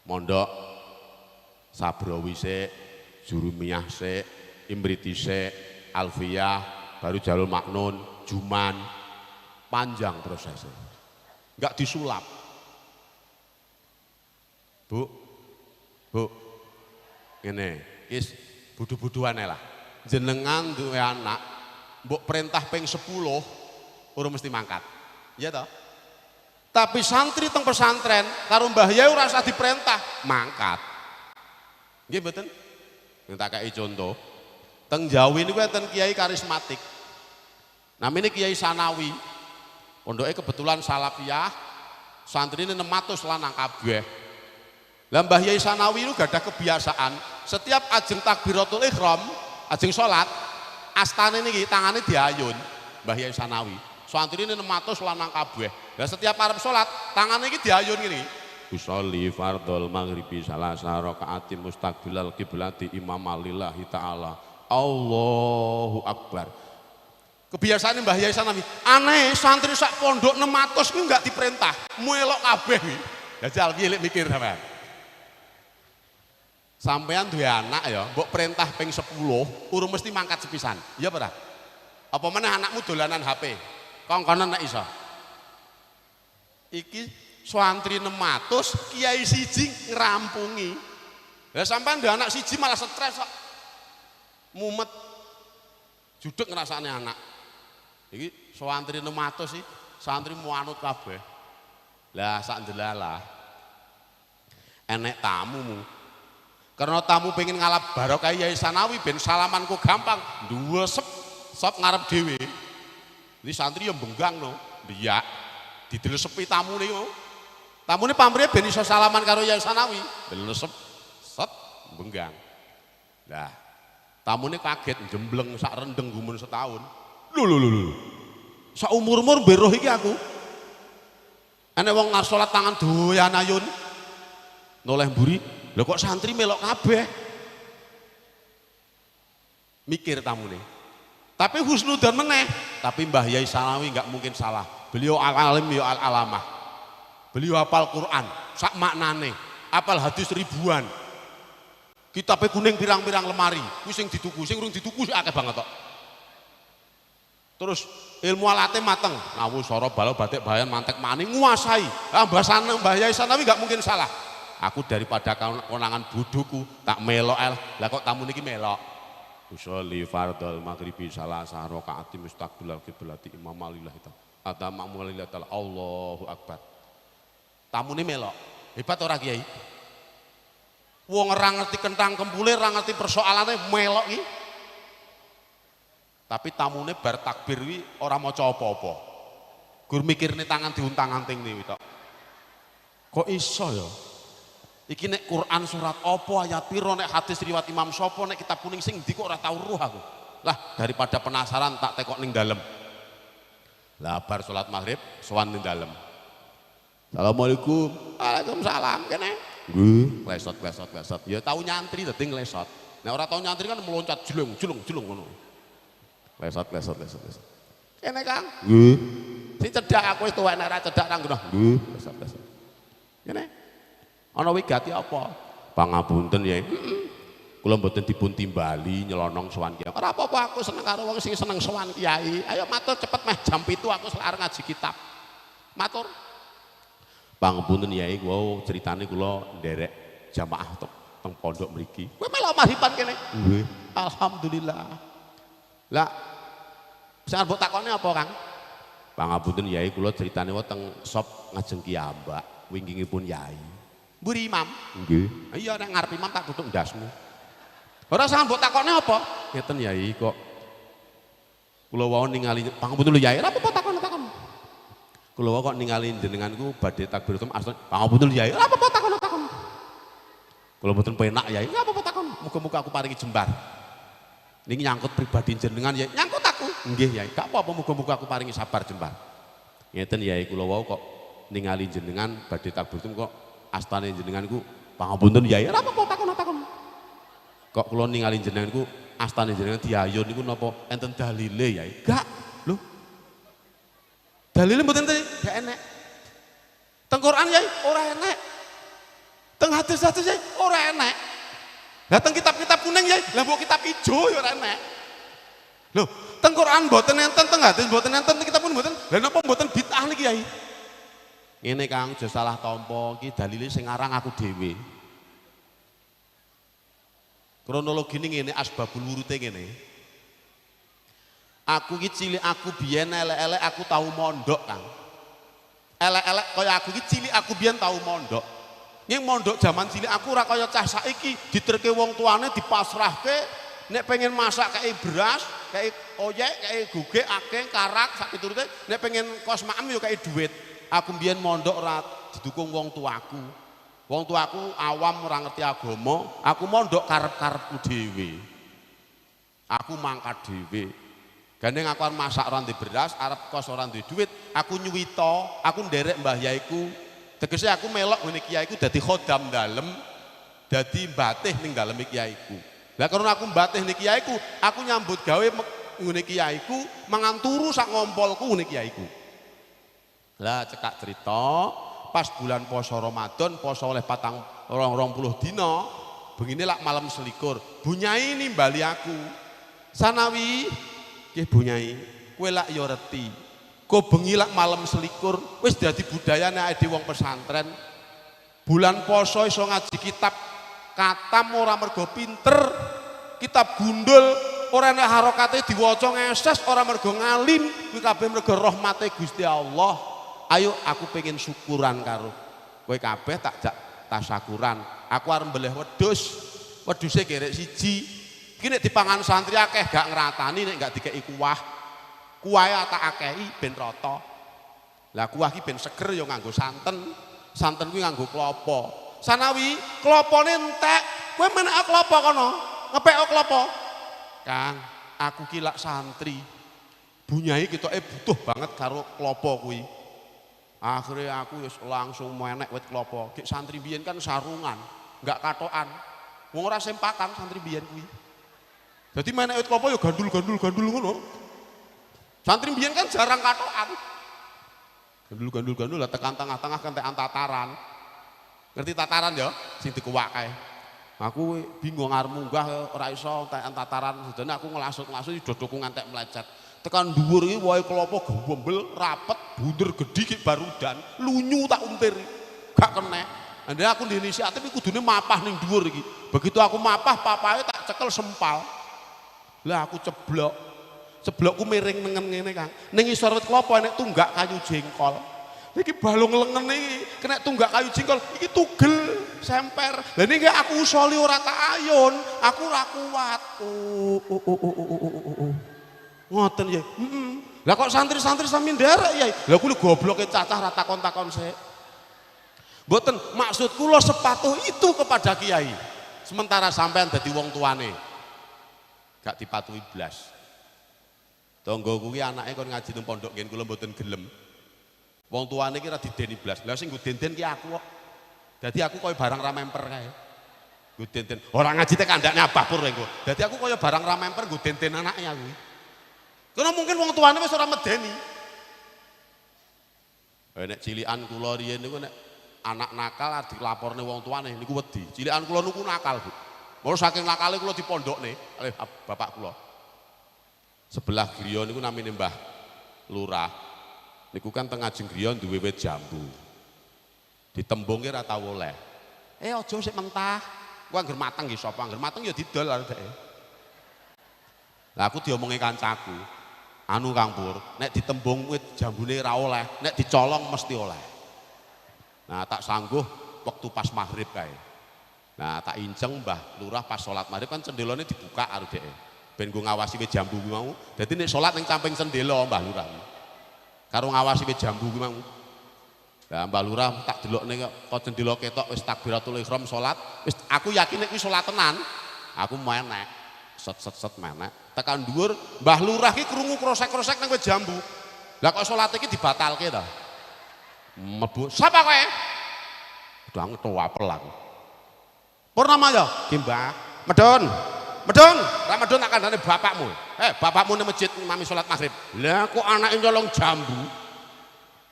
Mondok Sabrawi sik, Jurumiyah sik, Imriti sik, Alfiyah, baru Jalul Maknun, Juman. Panjang prosesnya. Enggak disulap. Bu. Bu. Ngene, wis budu-buduane lah. Jenengan duwe anak, mbok perintah ping 10 urung mesti mangkat. Iya toh? Tapi santri teng pesantren karo Mbah Yai ora usah diperintah, mangkat. Nggih mboten? Tak kei contoh. Teng Jawi niku enten kiai karismatik. Namine Kiai Sanawi. Pondoke kebetulan Salafiyah, santrine 600 lanang kabeh. Lah Mbah Yai Sanawi itu gadah kebiasaan, setiap ajeng takbiratul ihram, ajeng salat, astane niki tangane diayun Mbah Yai Sanawi. Santrine 600 lanang kabeh. Lah setiap arep salat, tangane iki diayun ngene. Usolli fardhol maghribi salasa rakaati mustaqbilal qiblati imamalillahi ta'ala. Allahu akbar. Kebiasaan Mbah Yai Sanawi, aneh santri sak pondok 600 kuwi enggak diperintah, melok kabeh kuwi. Jajal piye lek mikir sampean. Sampean duwe anak ya, mbok perintah ping 10, urung mesti mangkat sepisan. Iya apa ora? Apa meneh anakmu dolanan HP? Kongkonan nek iso. Iki santri 600, kiai siji ngrampungi. Lah sampean duwe anak siji malah stres kok. Mumet. Judeg ngrasane anak. Iki santri 600 sih, santri muanut kabeh. Lah sak ndelalah enek tamumu. Karena tamu pengen ngalap barokah Yai Sanawi ben salamanku gampang, duwesep sop ngarep dhewe. Iki santri yo benggang no, biyak didelesepi tamune mau. Tamune pamrih ben iso salaman karo Yai Sanawi, delesep sop benggang. Lah tamune kaget jembleng sak rendeng gumun setahun. Lho lho lho lho. Sak umur-umur beroh iki aku. Enek wong ngarep salat tangan doyan ayun. Noleh mburi, lho kok santri melok kabeh. Mikir tamune. Tapi husnudzon meneh, tapi Mbah Yai Sanawi enggak mungkin salah. Beliau al-alim ya al-alamah. Beliau hafal Quran, sak maknane, hafal hadis ribuan. Kitabe kuning pirang-pirang lemari, kuwi sing dituku, sing urung dituku sik akeh banget tok. Terus ilmu alate mateng, nawu soro balo batik bayan mantek mani nguasai. Ah Mbah Yai Sanawi enggak mungkin salah. Aku daripada konangan bodohku tak melok lah. Lah kok tamu niki melok. Usolli fardhol maghribi salasa rakaati mustaqbilal qiblati imamalillahi ta'ala. Atamamulillahi ta'ala. Allahu akbar. Tamune melok. Hebat ora kiai? Wong ora ngerti kentang kempule, ora ngerti persoalane melok iki. Tapi tamune bar takbir kuwi ora maca apa-apa. Gur mikirne tangan diuntang-anting niku tok. Kok iso ya? Iki nek Quran surat apa, ayat piro, nek hadis riwayat Imam sapa, nek kitab kuning sing ndi kok ora tau ruh aku. Lah daripada penasaran tak tekok ning dalem. Lah bar salat maghrib sowan ning dalem. Assalamualaikum. Waalaikumsalam kene. Nggih, klesot klesot klesot. Ya tau nyantri dadi nglesot. Nek ora tau nyantri kan meloncat jelung jelung jelung ngono. Klesot klesot klesot klesot. Kene Kang. Nggih. Sing cedhak aku wis tuwek nek ora cedhak nang ngono. Nggih, klesot klesot. Kene. Ana wigati apa? Pangapunten ya. Kula mboten dipun timbali nyelonong sowan kiai. Ora apa-apa aku seneng karo wong sing seneng sowan kiai. Ayo matur cepet meh jam 7 aku arep ngaji kitab. Matur. Pangapunten yai, kula ceritane kula nderek jamaah teng pondok mriki. Kowe melok maghriban kene? Nggih. Alhamdulillah. Lah sing arep takone apa, Kang? Pangapunten yai, kula ceritane teng sop ngajeng kiyambak wingkingipun yai. Mburi imam? Nggih. Iya nek ngarep imam tak tutuk ndasmu. Ora usah mbok takone apa? Ngeten yai kok kula wau ningali pangapunten lho yai, ora apa-apa takon-takon. Kula wau kok ningali jenengan ku badhe takbiratul asal pangapunten lho yai, ora apa-apa takon-takon. Kula mboten penak yai, ora apa-apa takon. Muga-muga aku paringi jembar. Niki nyangkut pribadi jenengan yai, nyangkut aku. Nggih yai, gak apa-apa muga-muga aku paringi sabar jembar. Ngeten yai kula wau kok ningali jenengan badhe takbiratul kok astane jenengan ku pangapunten yai, ora apa-apa takon-takon. Kok kula ningali jenengan ku astane jenengan diayun niku napa enten dalile yai? Gak. Lho. Dalile mboten enten, gak enek. Teng Quran yai ora enek. Teng hadis-hadis yai ora enek. Lah teng kitab-kitab kuning yai, lah mbok kitab ijo ya ora enek. Lho, teng Quran mboten enten, teng hadis mboten enten, teng kitab pun mboten. Lah napa mboten bid'ah niki yai? Ngene Kang, aja salah tampa, iki dalile sing aran aku dhewe. Kronologi ini ngene, asbabul wurute ngene. Aku ki cilik aku biyen elek-elek aku tau mondok, Kang. Elek-elek kaya aku ki cilik aku biyen tau mondok. Ning mondok jaman cilik aku ora kaya cah saiki diterke wong tuane dipasrahke nek pengen masak kei beras, kei oyek, kei gugek, akeh, karak sak piturute, nek pengen kos maem yo kei duit. Aku biyen mondok ora didukung wong tuaku. Wong tuaku awam ora ngerti agama, aku mondok karep-karepku dhewe. Aku mangkat dhewe. Gandeng aku arep masak ora ndek beras, arep kos ora ndek duit, aku nyuwita, aku nderek mbah yaiku. Tegese aku melok ngene kiaiku dadi khodam dalem, dadi mbatih ning daleme kiaiku. Lah karena aku mbatih ning kiaiku, aku nyambut gawe ngene kiaiku, mangan turu sak ngompolku ngene kiaiku. Lah cekak cerita, pas bulan poso Ramadan, poso oleh 20 dina, bengine lak malam selikur. Bunyai nimbali aku. Sanawi, nggih bunyai, kowe lak ya reti. Ko bengi lak malam selikur, wis dadi budayane awake dhewe wong pesantren. Bulan poso iso ngaji kitab katam ora mergo pinter, kitab gundul ora enek harokate diwaca ngeses ora mergo ngalim, kuwi kabeh mergo rahmate Gusti Allah. Ayo aku pengen syukuran karo kowe kabeh tak jak tasakuran. Aku arep mbeleh wedhus, wedhuse gerek siji. Iki nek dipangan santri akeh gak ngratani nek gak dikeki kuah. Kuahe tak akehi ben rata. Lah kuah iki ben seger ya nganggo santen. Santen kuwi nganggo klopo. Sanawi klopone entek, kowe menek klopo kono, ngepek klopo. Kang, aku ki lak santri. Bunyai ketoke butuh banget karo klopo kuwi. Akhirnya aku wis langsung menek wit klopo. Gek santri biyen kan sarungan, enggak katokan. Wong ora sempakan santri biyen kuwi. Dadi menek wit klopo ya gandul-gandul-gandul ngono. Santri biyen kan jarang katokan. Gandul-gandul-gandul lah tekan tengah-tengah kan tekan tataran. Ngerti tataran ya? Sing dikuwak kae. Aku bingung arep munggah ora iso tekan tataran. Sedene aku ngelasut-ngelasut dodoku ngantek mlecet. Tekan dhuwur iki wohe klopo gembel rapet bunder gedhi ki barudan lunyu tak untir gak kenek. Andai aku di inisiatif iki kudune mapah ning dhuwur iki. Begitu aku mapah papahe tak cekel sempal. Lah aku ceblok. Ceblokku miring nengen ngene Kang. Ning isor wit klopo enek tunggak kayu jengkol. Iki balung lengen iki kena tunggak kayu jengkol iki tugel semper. Lah niki aku usoli ora tak ayun, aku ora kuat. Oh. Ngoten ya. Heeh. Lah kok santri-santri sami nderek ya. Lah kuwi gobloke cacah ra takon-takon sik. Mboten, maksud kula sepatuh itu kepada kiai. Sementara sampean dadi wong tuane. Gak dipatuhi blas. Tanggaku ki anake kon ngaji nang pondok ngen kula mboten gelem. Wong tuane ki ora dideni blas. Lah sing nggo den-den ki aku kok. Dadi aku kaya barang ra memper kae. Nggo den-den. Ora ngaji teh kandhane Abah Pur engko. Dadi aku kaya barang ra memper nggo den-den anake aku. Karena mungkin wong tuane wis ora medeni. Nek cilikan kula riyen niku nek anak nakal dilaporne wong tuane niku wedi. Cilikan kula niku nakal, Bu. Mula saking nakale kula dipondokne kalih bapak kula. Sebelah griya niku namine Mbah Lurah. Niku kan teng ngajeng griya duwe wit jambu. Ditembungke ora tau oleh. Aja sik mentah. Ku angger mateng nggih sapa? Angger mateng ya didol karo dheke. Lah aku diomongi kancaku. Anu Kang Pur, nek ditembung wit jambune ra oleh, nek dicolong mesti oleh. Nah tak sangguh waktu pas maghrib kae. Nah tak inceng Mbah Lurah pas salat maghrib kan cendelone dibuka karo dheke. Ben nggo ngawasi wit jambu kuwi mau. Dadi nek salat ning samping sendela Mbah Lurah. Karo ngawasi wit jambu kuwi mau. Lah Mbah Lurah tak delokne kok cendela ketok wis takbiratul ihram salat, wis aku yakin nek kuwi salat tenan. Aku menek. Set set set menek. Tekan dhuwur Mbah Lurah ki krungu krosek-krosek nang wit jambu. Lah kok salat iki dibatalke ta? Mlebu. Sapa kowe? Udah ngetu apel aku. Purnama ya? Ki Mbah. Medun. Medun, ra medun tak kandhane bapakmu. Bapakmu nang masjid mami salat maghrib. Lah kok anake nyolong jambu?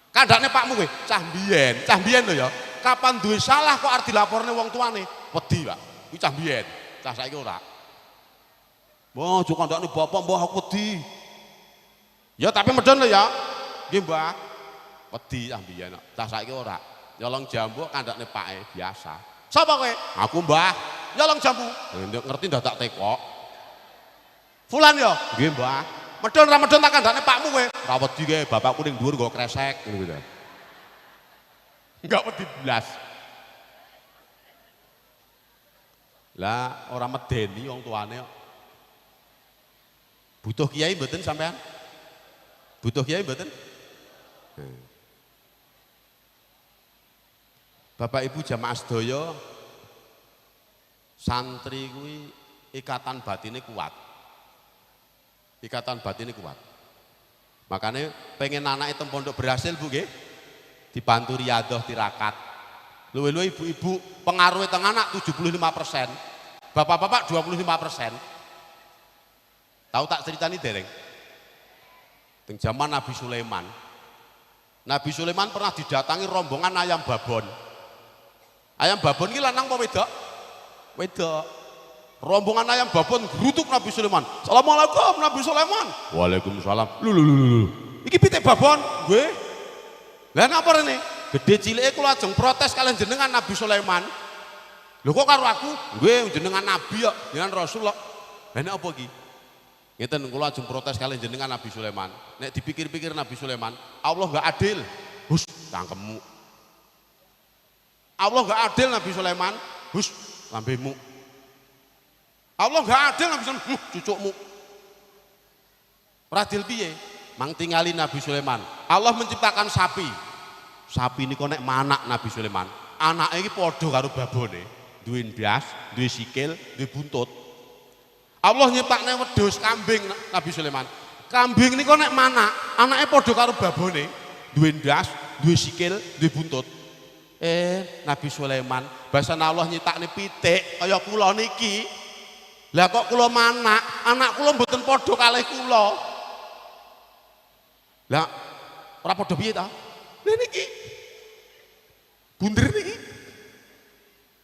Kandhane pakmu kowe, cah biyen lho ya. Kapan duwe salah kok arep dilaporne wong tuane? Wedi, Pak. Kuwi cah biyen, cah saiki ora. Wah, aja kandhane bapak mbah aku wedi. Ya tapi medun lho ya. Nggih, Mbah. Wedi cah biyen kok. Cah saiki ora. Nyolong jambu kandhane pake biasa. Sapa kowe? Aku, Mbah. Nyolong jambu. Ngerti ndak tak tekok. Fulan ya? Nggih, Mbah. Medun ra medun tak kandhane pakmu kowe. Ora wedi kae, bapakku ning dhuwur nggo kresek ngono kuwi. Enggak wedi blas. Lah ora medeni wong tuane kok. Butuh kiai mboten sampean? Butuh kiai mboten? Bapak Ibu jamaah sedaya, santri kuwi ikatan batine kuat. Ikatan batine kuat. Makanya pengen anake teng pondok berhasil Bu nggih, dibantu riyadhah tirakat. Luwih-luwih ibu-ibu pengaruhe teng anak 75%, bapak-bapak 25%. Tahu tak ceritani dereng? Teng zaman Nabi Sulaiman. Nabi Sulaiman pernah didatangi rombongan ayam babon. Ayam babon ki lanang apa wedok? Wedok. Rombongan ayam babon grutuk Nabi Sulaiman. Assalamualaikum Nabi Sulaiman. Waalaikumsalam. Lho lho lho. Iki pitik babon? Nggih. Lah napa rene? Gedhe cilike kula ajeng protes kalian jenengan Nabi Sulaiman. Lho kok karo aku? Nggih jenengan nabi kok, jenengan rasul kok. Lah nek apa iki? Ngeten kula ajeng protes kalian jenengan Nabi Sulaiman. Nek dipikir-pikir Nabi Sulaiman, Allah enggak adil. Hus, cangkemmu. Allah enggak adil Nabi Sulaiman. Hus, lambemu. Allah enggak adil Nabi Sulaiman, cucukmu. Ora adil piye? Mang tingali Nabi Sulaiman. Allah menciptakan sapi. Sapi niku nek manak Nabi Sulaiman. Anake iki padha karo babone, duwe ndas, duwe sikil, duwe buntut. Allah nyiptakne wedhus kambing Nabi Sulaiman. Kambing niku nek manak, anake padha karo babone, duwe ndas, duwe sikil, duwe buntut. Nabi Sulaiman, basan Allah nyiptakne pitik kaya kula niki. Lah kok kula manak, anak kula mboten padha kalih kula. Lah ora padha piye ta? Lah niki. Bunder niki.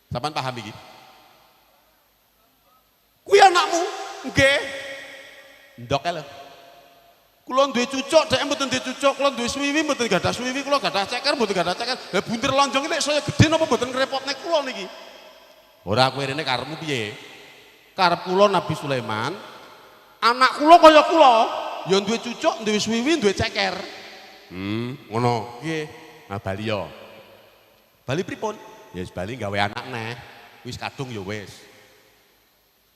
Sampeyan paham iki? Kuwi anakmu? Nggih. Ndoke lho. Kula duwe cucuk, dhek mboten duwe cucuk, kula duwe suwiwi mboten gadah suwiwi, kula gadah ceker mboten gadah ceker. Lah bunder lonjong iki nek saya gedhe napa mboten ngrepotne kula niki? Ora kowe rene karepmu piye? Karep kula Nabi Sulaiman, anak kula kaya kula, ya duwe cucuk, duwe suwiwi, duwe ceker. Ngono. Nggih. Nah bali ya. Bali pripun? Ya wis bali gawe anak neh. Wis kadung ya wis.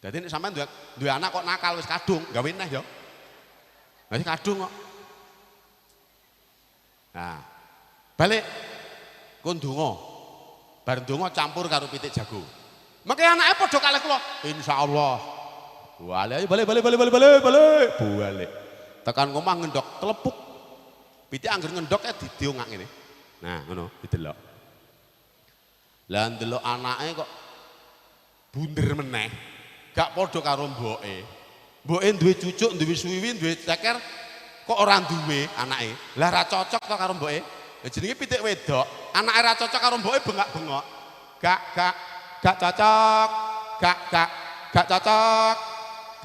Dadi nek sampean duwe anak kok nakal wis kadung, gawe neh ya. Wis kadung kok. Nah, balik kon donga. Bar donga campur karo pitik jago. Mengke anake padha kalih kula. Insyaallah. Balik ayo balik balik balik balik balik balik. Balik. Tekan ngomah ngendok telepuk. Pitik angger ngendok ya didiongak ngene. Nah, ngono didelok. Lah ndelok anake kok bunder meneh. Gak padha karo mboke. Mboke duwe cucuk, duwe suwiwi, duwe ceker, kok ora duwe anake. Lah ra cocok to karo mboke. Lah jenenge pitik wedok, anake ra cocok karo mboke bengak-bengok. Gak gak gak cocok, gak gak gak cocok.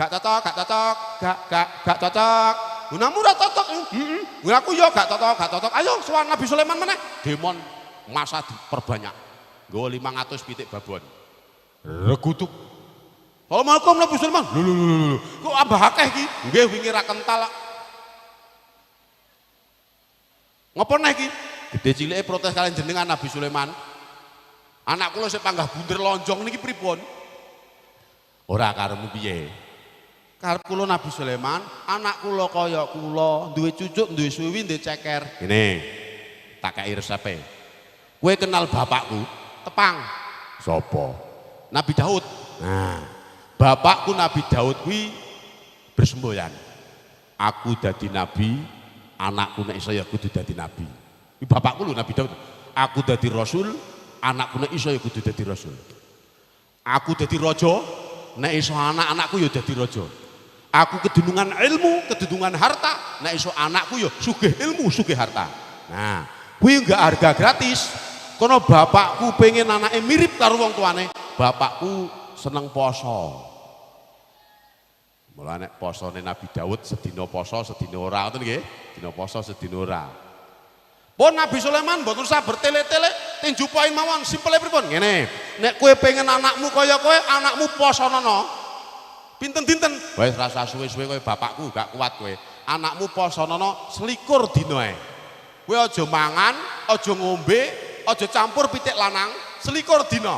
Gak cocok, gak cocok, gak gak gak cocok. Gunamu ora cocok. Heeh. Aku yo gak cocok, gak cocok. Ayo sowan Nabi Sulaiman meneh. Demon masa diperbanyak. Nggawa 500 pitik babon. Regutuk. Assalamualaikum Nabi Sulaiman. Lho lho lho. Kok ambah akeh iki? Nggih wingi ra kental. Ngopo neh iki? Gedhe cilike protes kalian jenengan Nabi Sulaiman. Anak kula sik panggah bunder lonjong niki pripun? Ora karepmu piye? Karep kula Nabi Sulaiman, anak kula kaya kula, duwe cucuk, duwe suwi, duwe ceker. Ngene. Tak kei resepe. Kowe kenal bapakku? Tepang. Sopo? Nabi Daud. Nah, bapakku Nabi Daud kuwi bersemboyan. Aku dadi nabi, anakku nek iso ya kudu dadi nabi. Iki bapakku lho Nabi Daud. Aku dadi rasul, anakku nek iso ya kudu dadi rasul. Aku dadi raja, nek iso anak-anakku ya dadi raja. Aku kedunungan ilmu, kedunungan harta, nek iso anakku ya sugih ilmu, sugih harta. Nah, kuwi enggak harga gratis. Kono bapakku pengen anake mirip karo wong tuane, bapakku seneng poso. Mulane nek posone Nabi Daud sedina poso, sedina ora, ngoten nggih? Dina poso, sedina ora. Pun Nabi Sulaiman mboten usah bertele-tele, tinju poin mawon, simpele pripun? Ngene, nek kowe pengen anakmu kaya kowe, anakmu posonono. Pinten-dinten? Wis rasa suwe-suwe kowe bapakku gak kuat kowe. Anakmu posonono 21 dina ae. Kowe aja mangan, aja ngombe, aja campur pitik lanang 21 dina.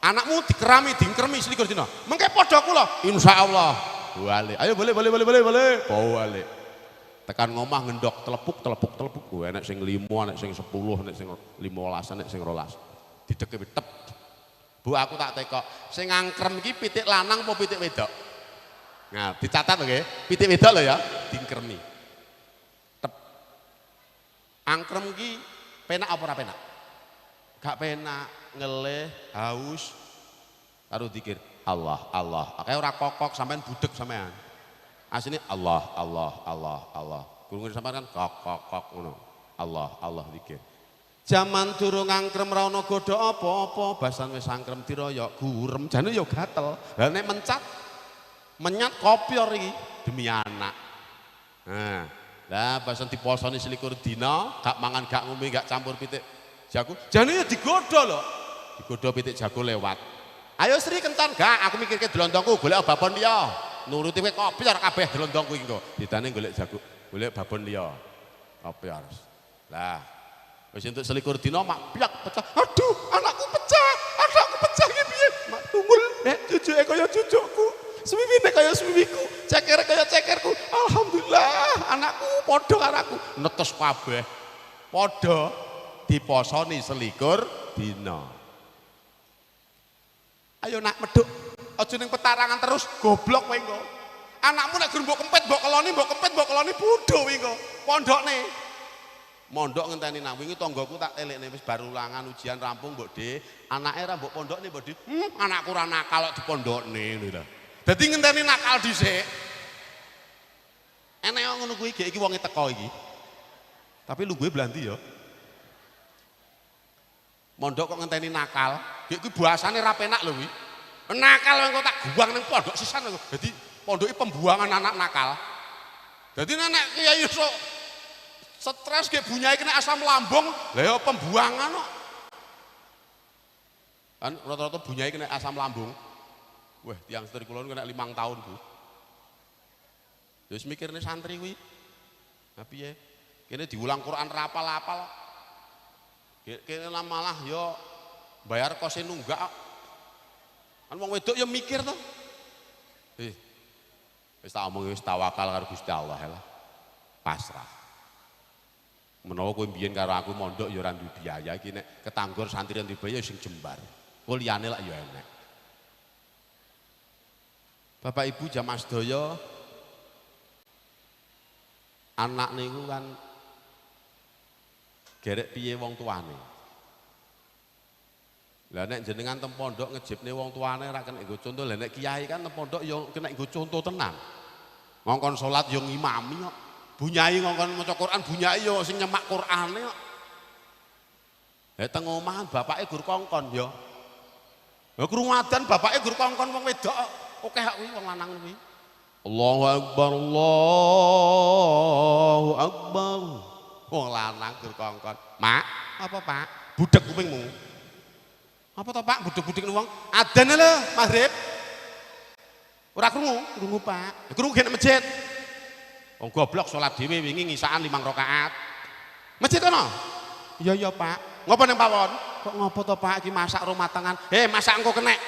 Anakmu dikerami, dingkremi 21 dina. Mengke padha kula, insyaallah. Balik. Ayo boleh boleh boleh boleh boleh. Balik. Tekan ngomah ngendok telepuk telepuk telepuk. Gue enek sing 5, enek sing 10, enek sing 15, enek sing 12. Dideke tep. Bu aku tak tekok, sing ngangkrem iki pitik lanang apa pitik wedok? Nah, dicatat lho nggih. Pitik wedok lho ya, dingkremi. Tep. Angkrem iki penak apa ora penak? Gak penak, ngelih, haus, karo dikir Allah, Allah. Kayak ora kokok sampean budek sampean. Asline Allah, Allah, Allah, Allah. Krungu sampean kan kok kok kok ngono. Allah, Allah dikir. Jaman durung angkrem ra ono godha apa-apa, basan wis angkrem diroyok gurem, jane ya gatel. Lah nek mencat menyat kopior iki demi anak. Nah, lah basan diposoni 21 dina, gak mangan, gak ngombe, gak campur pitik jago. Jane ya digodha lho. Digodha pitik jago lewat. Ayo Sri kencan, gak aku mikirke dlondongku golek babon liya. Nuruti kowe kopior kabeh dlondongku iki engko. Ditane golek jago, golek babon liya. Kopior. Lah, wis entuk 21 dina mak piak pecah. Aduh, anakku pecah iki piye? Mak tungul, nek cucuke kaya cucukku, suwiwine kaya suwiwiku, cekere kaya cekerku. Alhamdulillah, anakku padha karo aku. Netes kabeh. Padha diposoni 21 dina. Ayo nak medhuk, aja ning petarangan terus, goblok kowe engko. Anakmu nek gur mbok kempet, mbok keloni, mbok kempet, mbok keloni bodho kowe engko. Pondokne. Mondok ngenteni nang wingi tanggaku tak elekne wis bar ulangan ujian rampung mbok De, anake ra mbok pondokne mbok De. Anakku ra nakal kok dipondokne ngono lho. Dadi ngenteni nakal dhisik. Enek ngono kuwi gek iki wonge teko iki. Tapi lungguhe blandi ya. Mondok kok ngenteni nakal, gek kuwi bahasane ra penak lho kuwi. Nakal engko tak buang ning pondok sisan lho. Dadi pondoke pembuangan anak nakal. Dadi nek kiai iso stres gek bunyai kena asam lambung, lah ya pembuangan kok. Kan rata-rata bunyai kena asam lambung. Wah, tiyang estri kula kena 5 tahun, Bu. Ya wis mikirne santri kuwi. Lah piye? Kene diulang Quran ra apal-apal. Kene malah ya bayar kose nunggak. Kan wong wedok ya mikir to. Wis tak omong wis tawakal karo Gusti Allah lah. Pasrah. Menawa kowe mbiyen karo aku mondok ya ora duwe biaya iki nek ketanggor santri duwe biaya sing jembar. Kowe liyane lak ya enek. Bapak Ibu jamaah sedaya, Anak niku kan gerek piye wong tuane. Lah nek jenengan teng pondok ngejipne wong tuane ra kena nggo contoh. Lah nek kiai kan teng pondok ya kena nggo contoh tenan. Ngongkon salat ya ngimami kok. Bunyai ngongkon maca Quran, bunyai ya sing nyemak Qurane kok. Lah teng omah bapake gur kongkon ya. Lah krungu adan bapake gur kongkon wong wedok. Akeh kok kuwi wong lanang kuwi. Allahu Akbar, Allahu Akbar. Wong lanang gur kongkon. Mak, apa Pak? Budek kupingmu. Apa to Pak? Budek-budek wong. Adan lho, maghrib. Ora krungu, krungu Pak. Krungu gek masjid. Wong goblok salat dhewe wingi ngisaan 5 rakaat. Masjid kono? Iya iya Pak. Ngopo ning pawon? Kok ngopo to Pak iki masak rumah tangan? Hei, masak engko kenek.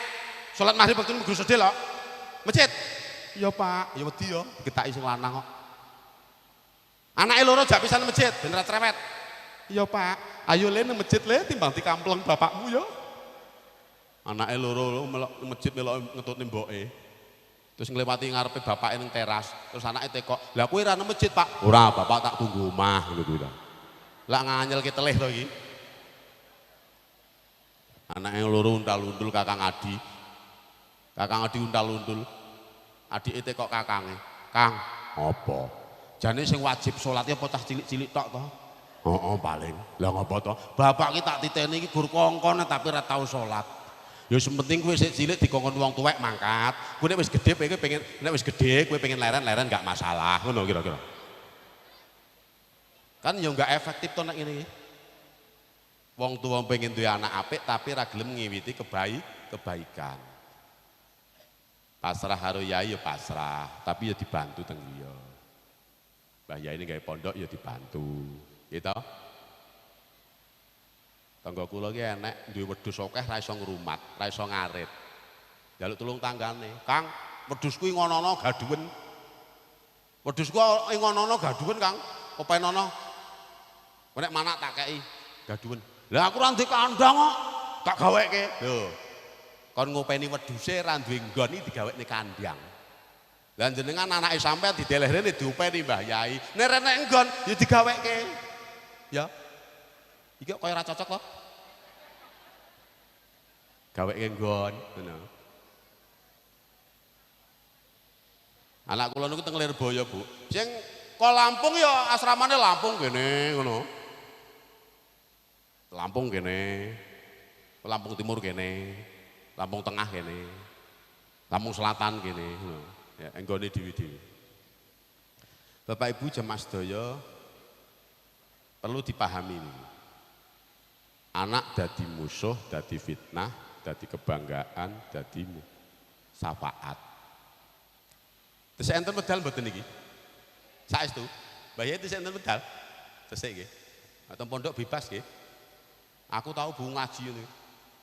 Salat maghrib wektu mlebu sedhe lho. Masjid. Iya Pak, ya wedi ya, digetaki sing lanang kok. Anake loro jak pisan masjid, ben ora cerewet. Iya Pak, ayo le nang masjid le timbang dikampleng bapakmu ya. Anake loro melok masjid melok ngetutne mboke. Terus nglewati ngarepe bapake ning teras, terus anake tekok, "Lah kowe ora nang masjid, Pak?" "Ora, bapak tak tunggu omah," ngono kuwi ta. Lah nganyelke telih to iki. Anake loro untal-untul Kakang Adi. Kakang Adi untal-untul. Adike tekok kakange, "Kang, apa? Jane sing wajib salat apa cah cilik-cilik tok to?" "Heeh, paling." "Lah ngopo to? Bapak ki tak titeni iki gur kongkon tapi ora tau salat." Ya sing penting kowe sik cilik dikongkon wong tuwek mangkat. Kowe nek wis gedhe kowe pengen nek wis gedhe kowe pengen leren-leren gak masalah, ngono kira-kira. Kan ya gak efektif to nek ngene iki. Wong tuwa pengen duwe anak apik tapi ra gelem ngiwiti kebaikan. Pasrah karo yai ya pasrah, tapi ya dibantu teng griya. Mbah yai ini gawe pondok ya dibantu, gitu. Tangga kula iki enek duwe wedhus akeh ra iso ngrumat, ra iso ngarit. Njaluk tulung tanggane, "Kang, wedhusku ngono-ono gaduwen." Wedhusku ngono-ono gaduwen, Kang. Openono. Nek manak tak kei gaduwen. Lah aku ora ndek kandang kok, tak gaweke. Lho. Kon ngopeni wedhuse ra duwe nggon iki digawekne kandang. Lah jenengan anake sampean dideleh rene diopeni Mbah Yai. Nek renek nggon ya digaweke. Ya. Iki kok kaya ora cocok to? Gaweke nggon, ngono. Anak kula niku teng Lirboyo, Bu. Sing kok Lampung ya asramane Lampung kene ngono. Lampung kene. Lampung Timur kene. Lampung Tengah kene, Lampung Selatan kene, ya enggone dhewe-dhewe. Bapak Ibu jemaah sedaya perlu dipahami ini. Anak dadi musuh, dadi fitnah, dadi kebanggaan, dadi syafaat. Terus enten medal mboten niki? Saestu. Mbah Yai tesih enten medal? Tesih nggih. Teng pondok bebas nggih. Aku tau bu ngaji ngene.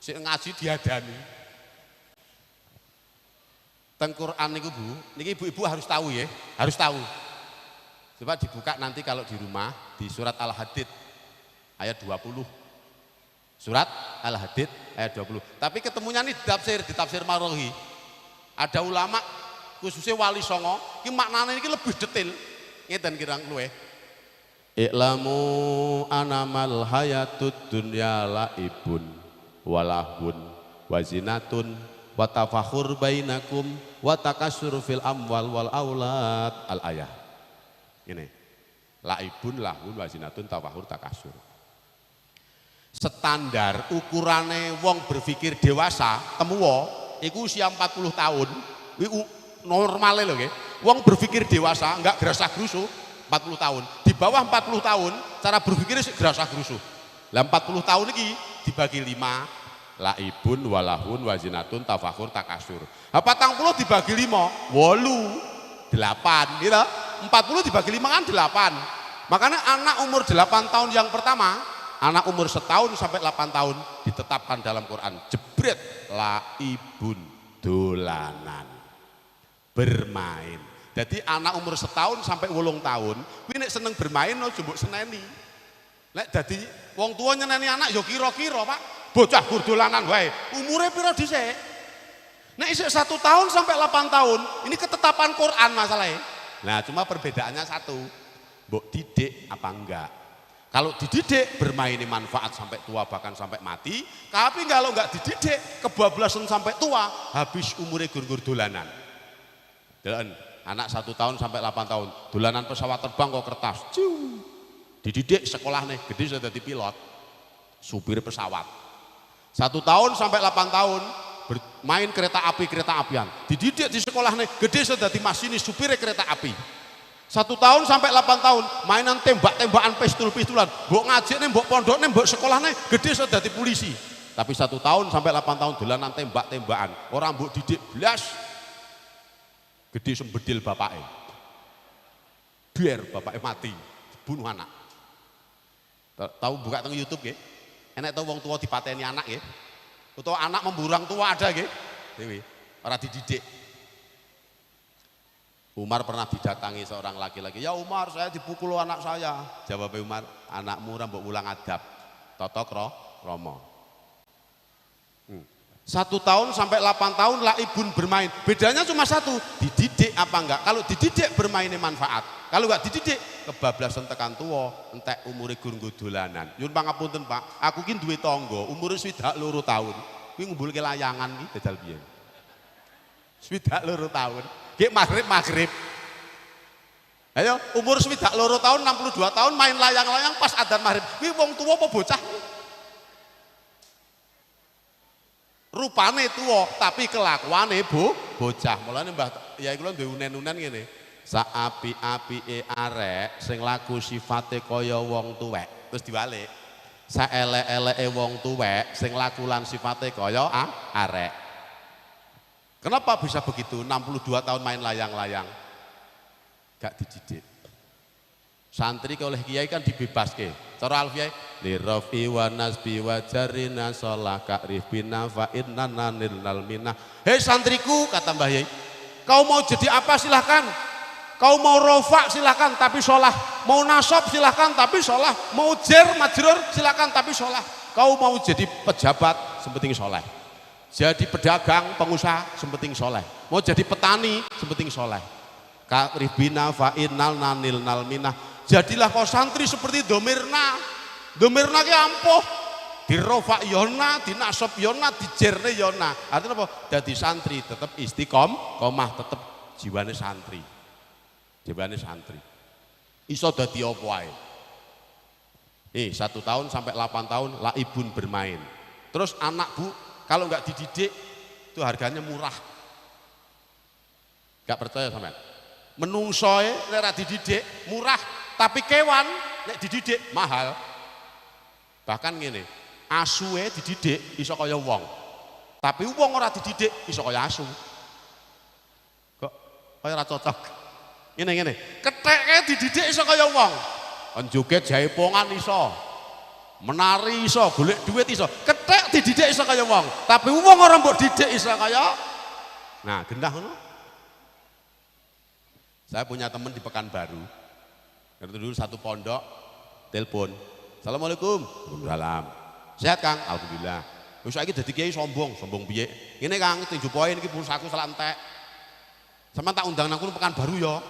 Sik ngaji diadani. Teng Quran niku Bu, niki ibu-ibu harus tahu ya, harus tahu. Coba dibuka nanti kalau di rumah di surat Al-Hadid ayat 20. Surat Al-Hadid ayat 20. Tapi ketemunya nih di tafsir Marohi. Ada ulama khususnya Wali Songo, iki maknane iki lebih detail. Ngeten kirang luweh. I'lamu anamal hayatud dunya laibun walahun wazinatun wa tafakhur bainakum wa takatsur fil amwal wal aulad al ayah. Ini laibun lahun wazinatun tafakhur takasur. Standar ukurane wong berpikir dewasa temuwa iku usia 40 tahun. Iku normale lho nggih. Wong berpikir dewasa enggak gerasa-gerusu 40 tahun. Di bawah 40 tahun cara berpikir sik gerasa-gerusu. Lah 40 tahun iki dibagi 5. Laibun walahun wazinatun tafakhur takasur. 40 dibagi 5, 8, 8 gitu. 40 dibagi 5 kan 8. Makanya anak umur 8 tahun yang pertama, anak umur setahun sampai 8 tahun ditetapkan dalam Quran. Jebret laibun dolanan. Bermain. Jadi anak umur setahun sampai 8 tahun, kuwi nek seneng bermain aja mbok seneni. Nek dadi wong tua nyeneni anak ya kira-kira, Pak. Bocah gur dolanan wae. Umure pira dhisik? Nek isih 1 tahun sampai 8 tahun, ini ketetapan Quran masalahnya. Nah, cuma perbedaannya satu. Mbok didik apa enggak? Kalau dididik bermain manfaat sampai tua bahkan sampai mati, tapi kalau enggak dididik kebablasan sampai tua, habis umure gur-gur dolanan. Dolan, anak 1 tahun sampai 8 tahun, dolanan pesawat terbang kok kertas. Ciu. Dididik sekolah nih, gede sudah jadi pilot, supir pesawat. 1 tahun sampai 8 tahun bermain kereta api kereta apian. Dididik di sekolah nih, gede sudah jadi masinis supir kereta api. 1 tahun sampai 8 tahun mainan tembak-tembakan pistol-pistolan. Mbok ngaji nih, mbok pondok nih, mbok sekolah nih, gede sudah jadi polisi. Tapi 1 tahun sampai 8 tahun dolanan tembak-tembakan. Orang mbok didik blas, gede sembedil bapake. Biar bapake mati, bunuh anak. Tahu buka teng YouTube nggih? Enek tau wong tua dipateni anak nggih? Utawa anak memburang tua ada nggih? Dewi, ora dididik. Umar pernah didatangi seorang laki-laki. Ya Umar, saya dipukul anak saya. Jawab Umar, anakmu ora mbok ulang adab. Tata krama. 1 tahun sampai 8 tahun laibun bermain. Bedanya cuma satu, dididik apa enggak. Kalau dididik bermainnya manfaat. Kalau enggak dididik kebablasan tekan tua, entek umure gur nggo dolanan. Nyuwun pangapunten, Pak. Aku ki duwe tangga, umure 62 tahun. Kuwi ngumpulke layangan ki jajal piye. 62 tahun. Gek maghrib-maghrib. Ayo, umur 62 tahun, 62 tahun main layang-layang pas adzan maghrib. Kuwi wong tuwa apa bocah? Rupane tuwa tapi kelakuane bocah. Mulane Mbah Yai kula duwe unen-unen ngene. Saapi-apike arek sing laku sifate kaya wong tuwek. Terus diwalik. Saelek-eleke wong tuwek sing laku lan sifate kaya arek. Kenapa bisa begitu? 62 tahun main layang-layang. Gak dididik. Santri oleh kiai kan dibebaske. Cara alfiah li rafi wa nasbi wa jarina shalah ka'rifina fa inna nilnal minah. Hei santriku, kata Mbah Yai, kau mau jadi apa silahkan. Kau mau rofa silahkan tapi sholah. Mau nasab silahkan tapi sholah. Mau jer majrur silahkan tapi sholah. Kau mau jadi pejabat sepenting sholah. Jadi pedagang, pengusaha sepenting soleh. Mau jadi petani sepenting soleh. Ka'rifina fa innal nanilnal minah. Jadilah kau santri seperti Domirna. Domirna ki ampuh. Dirofa yona, dinasab yona, dijerne yona. Artinya apa? Jadi santri tetap istiqomah, tetap jiwane santri. Jiwane santri. Iso dadi apa wae. 1 tahun sampai 8 tahun laibun bermain. Terus anak bu, kalau nggak dididik itu harganya murah. Nggak percaya sampean? Menungsoe nek ora dididik murah, tapi kewan nek dididik mahal. Bahkan ngene, asue dididik iso kaya wong. Tapi wong ora dididik iso kaya asu. Kok kaya ora cocok. Ngene-ngene, ketheke dididik iso kaya wong. Kon joget jaipongan iso. Menari iso, golek duit iso. Kethek dididik iso kaya wong, tapi wong ora mbok didik iso kaya. Nah, genah ngono. Saya punya teman di Pekanbaru. Itu dulu satu pondok, telepon. Assalamualaikum. Waalaikumsalam. Sehat Kang? Alhamdulillah. Wis saiki dadi kiai sombong, sombong piye? Ngene Kang, 7 poin iki pulsaku salah entek. Sampeyan tak undang nang Pekanbaru ya.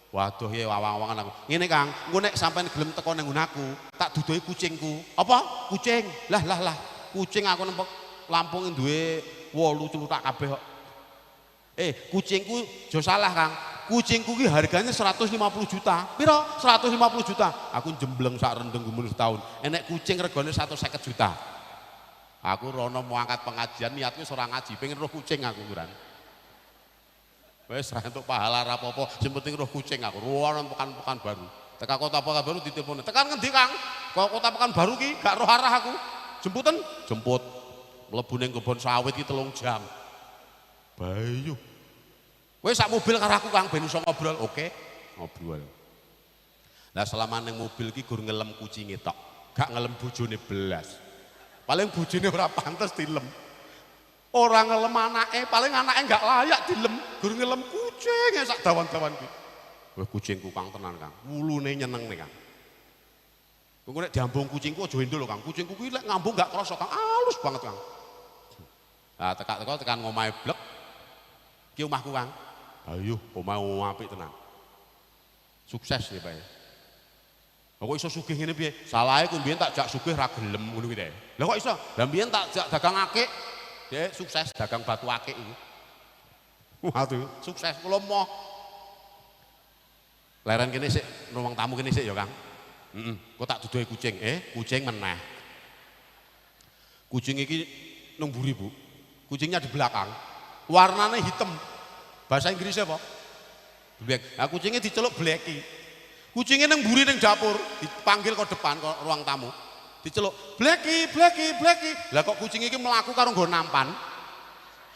Waduh ya awang-awangan aku. Ngene Kang, engko nek sampean gelem teko nang nggon aku, tak duduhi kucingku. Apa? Kucing. Lah lah lah. Kucing aku nang Lampung duwe 8 cluthak kabeh kok. Kucingku aja salah Kang. Kucingku ki harganya 150 juta. Piro? 150 juta. Aku jembleng sak rendeng gumun setahun. Enek kucing regane 150 juta. Aku rono mau angkat pengajian niatku ora ngaji, pengen roh kucing aku kurang. Wes ra entuk pahala ra apa-apa, sing penting roh kucing aku. Rono Pekanbaru. Tekan kota Pekanbaru ditelepon. Tekan ngendi Kang? Kok kota Pekanbaru ki gak roh arah aku. Jemputan? Jemput. Mlebu ning kebon sawit ki 3 jam. Bayu. Wes sak mobil karo aku Kang ben iso ngobrol. Oke, ngobrol. Lah selama ning mobil ki gur ngelem kucinge tok, gak ngelem bojone belas. Paling bojone ora pantes dilem. Ora ngelem anake, paling anake gak layak dilem, gur ngelem kucinge sak dawan-dawan ki. Wah kucingku Kang tenan Kang, wulune nyenengne Kang. Engko nek diambung kucingku aja endul lho Kang. Kucingku kuwi lek ngambung gak krasa Kang, alus banget Kang. Lah tekak-teko tekan ngomahe blek. Ki omahku Kang. Ayo, omahe apik tenan. Sukses ya Pak. Lah kok iso sugih ngene piye? Salahe ku mbiyen tak jak sugih ra gelem ngono kuwi. Lah kok iso? Lah mbiyen tak jak dagang akik. Dek sukses dagang batu akik iku. Waduh, sukses kula moh. Leren kene sik ruang tamu kene sik ya, Kang. Heeh, kok tak duduhi kucing. Kucing meneh. Kucing iki nang mburi, Bu. Kucingnya di belakang. Warnanya hitam. Bahasa Inggrisnya apa? Black. Nah, kucingnya diceluk Blacky. Kucingnya nang mburi nang dapur, dipanggil ke depan ke ruang tamu. Diceluk, "Blacky, Blacky, Blacky." Lah kok kucing iki mlaku karo nggo nampan?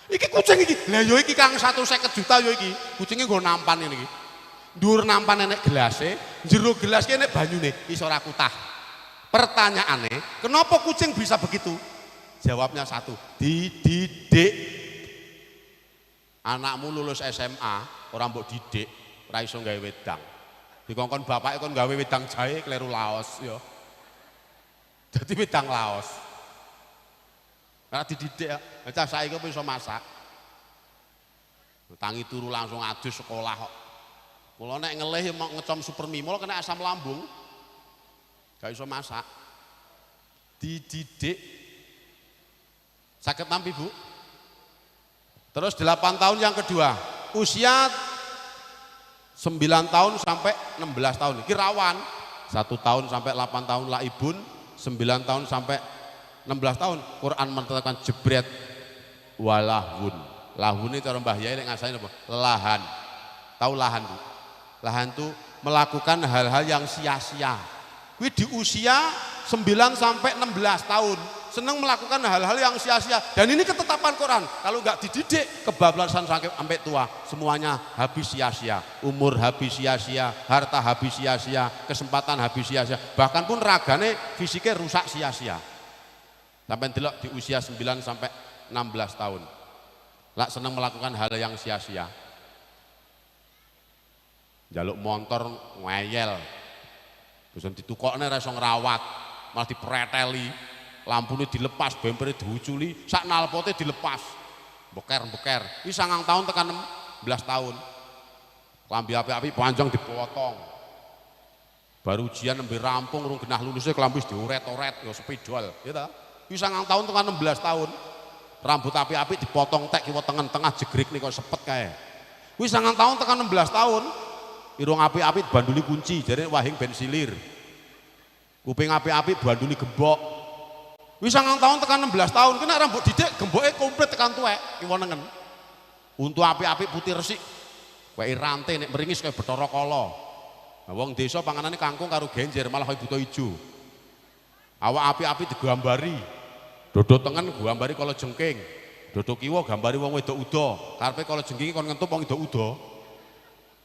Iki kucing iki. Lah ya iki Kang 150 juta ya iki. Kucinge nggo nampan ngene iki. Dhuwur nampan enek gelase, jero gelas ki enek banyune, iso ora kutah. Pertanyaane, kenapa kucing bisa begitu? Jawabnya satu, dididik. Anakmu lulus SMA, ora mbok didik, ora iso gawe wedang. Dikongkon bapake kon gawe wedang jahe kleru Laos ya. Dadi wedang Laos. Ora dididik ya. Cah saiki kok iso masak. Tangi turu langsung adus sekolah kok. Kula nek ngelih ya mau ngecom super mimol kena asam lambung. Gak iso masak. Dididik. Saged nampi, Bu? Terus 8 tahun yang kedua, usia 9 tahun sampai 16 tahun. Iki rawan. 1 tahun sampai 8 tahun laibun, 9 tahun sampai 16 tahun. Quran menetapkan jebret walahun. Lahun ini cara Mbah Yai nek ngasani apa? Lahan. Tahu lahan, Bu? Lahan itu melakukan hal-hal yang sia-sia. Kuwi di usia 9 sampai 16 tahun senang melakukan hal-hal yang sia-sia, dan ini ketetapan Quran. Kalau nggak dididik kebablasan sampai tua, semuanya habis sia-sia, umur habis sia-sia, harta habis sia-sia, kesempatan habis sia-sia, bahkan pun ragane fisiknya rusak sia-sia. Sampai delok di usia 9 sampai 16 tahun. Lak senang melakukan hal yang sia-sia. Jaluk motor ngeyel. Terus ditukokne ra iso ngrawat, malah dipreteli. Lampune dilepas, bempere diuculi, sak nalpote dilepas. Beker-beker. Iki 9 tahun tekan 16 tahun. Klambi apik-apik panjang dipotong. Baru ujian nembe rampung urung genah lulusnya klambi wis dioret-oret ya sepidol, ya ta? Iki 9 tahun tekan 16 tahun. Rambut apik-apik dipotong tek kiwa tengen tengah jegrik nika sepet kae. Kuwi 9 tahun tekan 16 tahun. Irung apik-apik banduli kunci, jare wahing ben silir. Kuping apik-apik banduli gembok. Wis 9 tahun tekan 16 tahun, kena rambut didik gemboke komplit tekan tuwek, kiwa nengen. Untu apik-apik putih resik. Weki rante nek meringis kaya Bathara Kala. Nah, wong desa panganane kangkung karo genjer, malah kaya buta ijo. Awak apik-apik digambari. Dodo tengen gambari kala jengking. Dodo kiwa gambari wong wedok uda. Karepe kala jengking kon ngentup wong wedok uda.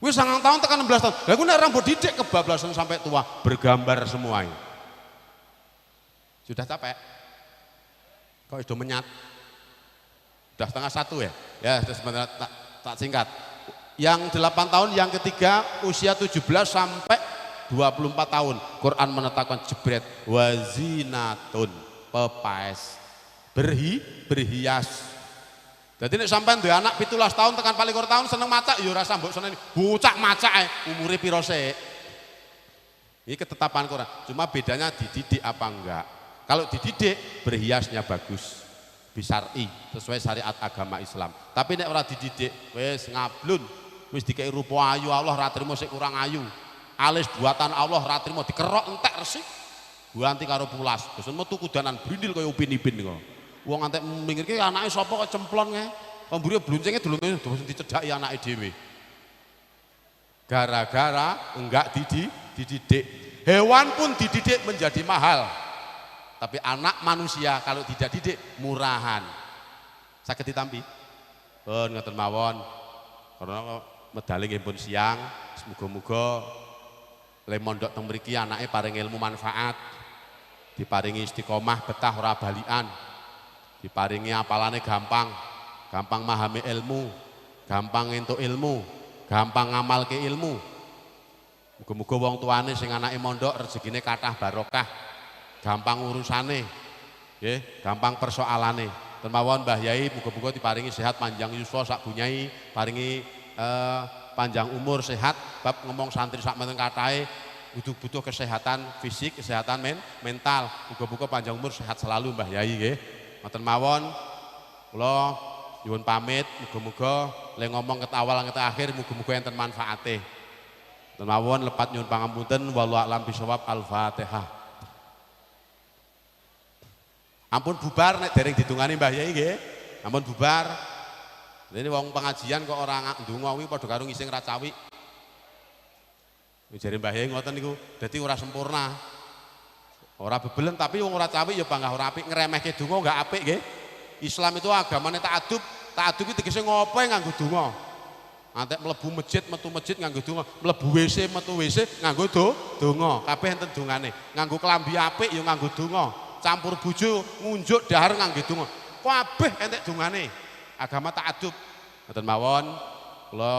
Wis 9 tahun tekan 16 tahun. Lah ku nek rambut didik kebablasan sampai tua, bergambar semua. Sudah capek? Kok sudah menyat? Sudah 12:30 ya? Ya, sudah sebentar tak singkat. Yang 8 tahun, yang ketiga usia 17 sampai 24 tahun. Quran menetapkan jebret wazinatun, pepaes, berhias. Jadi nek sampean duwe anak 17 tahun tekan 24 tahun seneng macak ya ora mbok seneni. Bocah macak ae umure pira sik. Ini ketetapan Quran. Cuma bedanya dididik apa enggak. Kalau dididik berhiasnya bagus, bisari sesuai syariat agama Islam. Tapi nek ora dididik wis ngablun, wis dikei rupa ayu Allah ra trimo sik kurang ayu. Alis buatan Allah ra trimo dikerok entek resik. Ganti karo pulas. Terus metu kudanan brindil kaya Upin Ipin kok. Wong antek minggir ki anake sapa kok cemplon kae. Kok mburi bluncinge dulunge terus dicedhaki anake dhewe. Gara-gara enggak dididik. Hewan pun dididik menjadi mahal. Tapi anak manusia kalau tidak didik murahan. Saged ditampi? Pun ngoten mawon. Karena medale nggih pun siang, semoga-moga le mondok teng mriki anake paring ilmu manfaat. Diparingi istiqomah betah ora balian. Diparingi apalane gampang, gampang memahami ilmu, gampang entuk ilmu, gampang ngamalke ilmu. Muga-muga wong tuane sing anake mondok rezekine kathah barokah, gampang urusane, nggih, gampang persoalane. Ten mawon Mbah Yai muga-muga diparingi sehat panjang yuswa sak bunyai, paringi panjang umur sehat, bab ngomong santri sak menten kathahe Kudu butuh kesehatan fisik, kesehatan mental. Muga-muga panjang umur, sehat selalu Mbah Yai nggih. Ngoten mawon kula nyuwun pamit, muga-muga le ngomong ket awal nganti akhir muga-muga enten manfaate. Ngoten mawon lepat nyuwun pangapunten, wallahu a'lam bishawab. Al-Fatihah. Ampun bubar nek dereng didungani Mbah Yai nggih. Ampun bubar. Ini wong pengajian kok ora ndonga kuwi padha karo ngising ra cawik. Jare Mbah Yai ngoten niku, dadi ora sempurna. Ora bebelen tapi wong ora cawik ya panggah ora apik, ngremehke donga enggak apik nggih. Islam itu agamane ta'adub. Ta'adub iki tegese ngopo nganggo donga. Antek mlebu masjid, metu masjid nganggo donga, mlebu WC, metu WC nganggo donga. Kabeh enten dongane. Nganggo klambi apik ya nganggo donga. Campur bojo, ngunjuk dahar nganggo donga. Kabeh entek dongane. Agama ta'adub. Ngoten mawon kula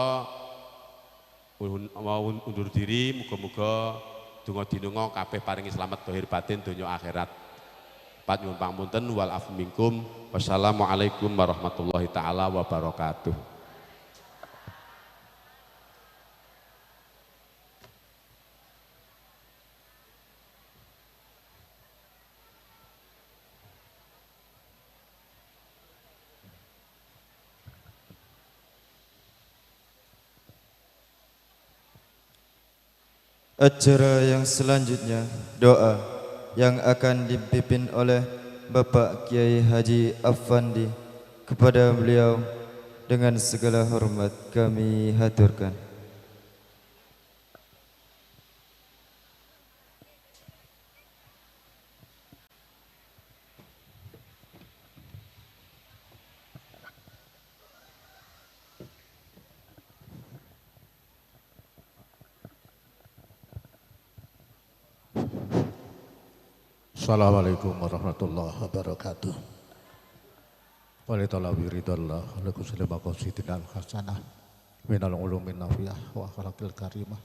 mau undur diri, muga-muga donga dinonga kabeh paringi slamet lahir batin donya akhirat. Pat nyuwun pangapunten wal afu minkum. Wassalamualaikum warahmatullahi taala wabarakatuh. Acara yang selanjutnya doa yang akan dipimpin oleh Bapak Kiai Haji Affandi. Kepada beliau dengan segala hormat kami haturkan. Assalamualaikum warahmatullahi wabarakatuh. Walitaala wiridallah lakum maqasidina al-hasanah minal ulumin nafiyah wa akhlaqil karimah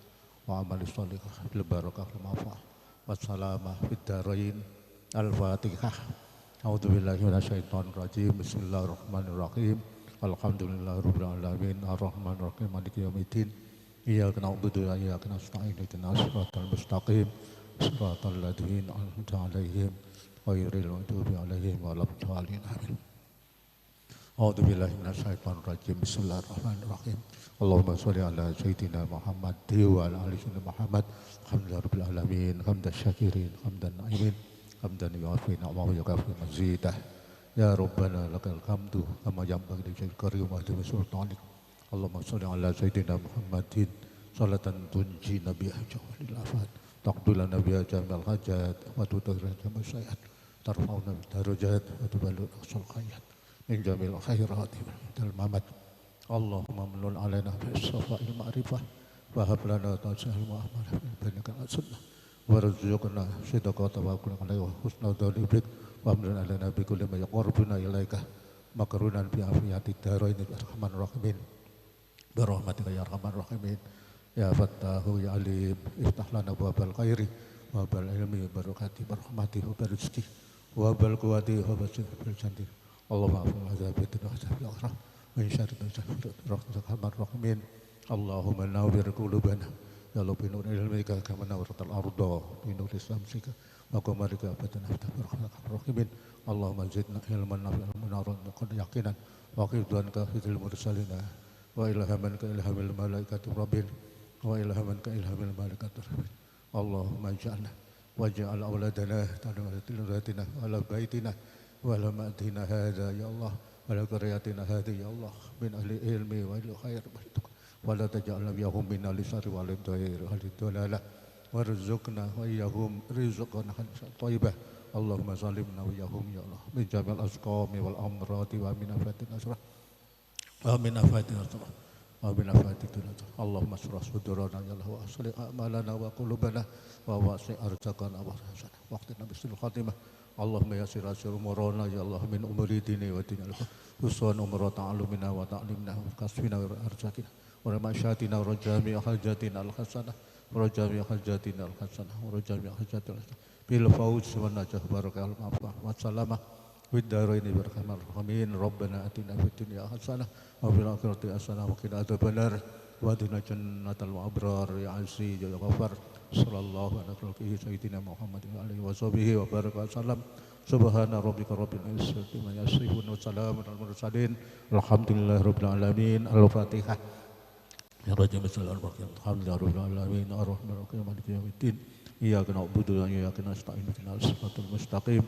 wa amali sholihah bil barakah wal manfaah wassalamah fid dharain. Al-Fatihah. A'udzu billahi minasyaitonir rajim. Bismillahirrahmanirrahim. Alhamdulillahirabbil alamin arrahmanir rahim maliki yaumiddin. Iyyaka na'budu wa iyyaka nasta'in ihdinas siratal mustaqim. Siratal ladzina an'amta 'alaihim ghairil maghdubi 'alaihim waladdallin. Amin. A'udzu billahi minasyaitonir rajim. Bismillahirrahmanirrahim. Allahumma sholli ala sayidina Muhammad wa ala ali sayyidina Muhammad. Alhamdulillahi rabbil alamin, hamdan syakirin, hamdan na'imin, hamdan yu'afi ni'amahu wa yukafi mazidah. Ya Rabbana lakal hamdu kama yanbaghi li jalali karim wa li sultanik. Allahumma sholli ala sayidina Muhammadin salatan tunjina biha jawalil afat. Taqdulana biha jamil hajat wa tutahhiruna jamil sayiat tarfa'una darajat wa tuballighuna aqsal khayat min jamil khairati wal mamat. Allahumma mnun alaina bis safa'il ma'rifah wa hab lana tawsihal mu'amalah bainaka sunnah warzuqna sidqa tawakkul alaihi wa husna dzanni bik wa amrun alaina bi kulli ma yaqrabuna ilaika makrunan bi afiyati darain arhamar rahimin bi rahmatika ya arhamar rahimin. Ya Fattahu ya Alim, iftah lana babal khairi wa bal ilmi barakati barahmati wa barizki wa bal quwati wa basil janti. Allahumma afil azabi dunya wa azabil akhirah min syarri rahmatikal rahimin. Allahumma nawwir qulubana ya Allah bi nur ilmika kama nawwartal arda bi nuri samsika wa qamarika abadan rahmatikal rahimin. Allahumma zidna ilman nafi'an munaran yaqinan wa qidwan ka fil mursalina wa ilhaman ka ilhamil malaikati rabbil wa ilhaman ka ilhamil malaikati rabbil. Allahumma ij'alna waj'al auladana ta'ala ala baitina wa ala ma'dina hadha ya Allah wa ala qaryatina hadhi ya Allah min ahli ilmi wa ahli khair wa la taj'alna bihum min ahli syarri wa ahli dhair wa ahli dhalalah warzuqna wa iyyahum rizqan thayyibah. Allahumma salimna wa iyyahum ya Allah min jami'il asqami wal amradi wa min afatin asrah wa min afatin asrah wa min afatin asrah. Allahumma shrah sudurana ya Allah wa aslih a'malana wa qulubana wa wasi' arzaqana wa hasana waqtina bisul khatimah. Allahumma yassir umurana ya Allah min umuri dini wa dinil huswan umur ta'allumina wa ta'limna wa kasbina wa arzaqina wa ma'syatina wa jami'a hajatina al hasanah wa jami'a hajatina al hasanah wa jami'a hajatina bil fawz wa najah barakal ma'afah wa salamah wid daraini barakamal rahimin. Rabbana atina fid dunya hasanah wa fil akhirati hasanah wa qina adzabannar. Wa adkhilna jannatal abrar ya aziz ya ghafar. Sallallahu ala khalqihi sayyidina Muhammadin wa alihi wa sahbihi wa baraka salam. Subhana rabbika rabbil izzati amma yasifun wa salamun alal mursalin. Alhamdulillahi rabbil alamin. Al-Fatihah. Ya Rajim bismillahirrahmanirrahim. Alhamdulillahi rabbil alamin arrahmanir rahim maliki yaumiddin. Iyyaka na'budu wa iyyaka nasta'in ihdinas siratal mustaqim.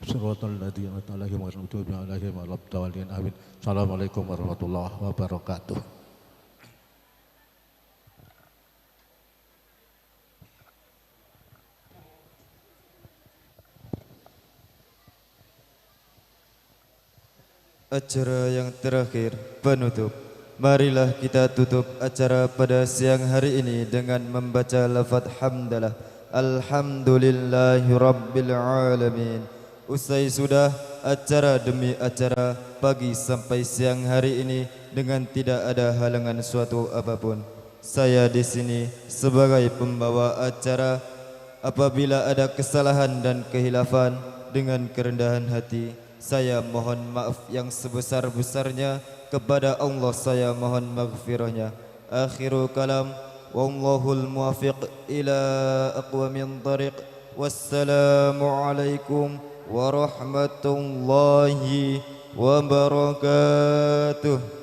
Siratal ladzina an'amta 'alaihim ghairil maghdubi 'alaihim waladdallin. Amin. Assalamualaikum warahmatullahi wabarakatuh. Acara yang terakhir, penutup. Marilah kita tutup acara pada siang hari ini dengan membaca lafaz hamdalah. Alhamdulillahi rabbil alamin. Usai sudah acara demi acara pagi sampai siang hari ini dengan tidak ada halangan suatu apapun. Saya di sini sebagai pembawa acara. Apabila ada kesalahan dan kehilafan, dengan kerendahan hati saya mohon maaf yang sebesar-besarnya kepada Allah. Saya mohon maghfirahnya. Akhiru kalam, wallahul muwafiq ila aqwamit thariq. Wassalamualaikum warahmatullahi wabarakatuh.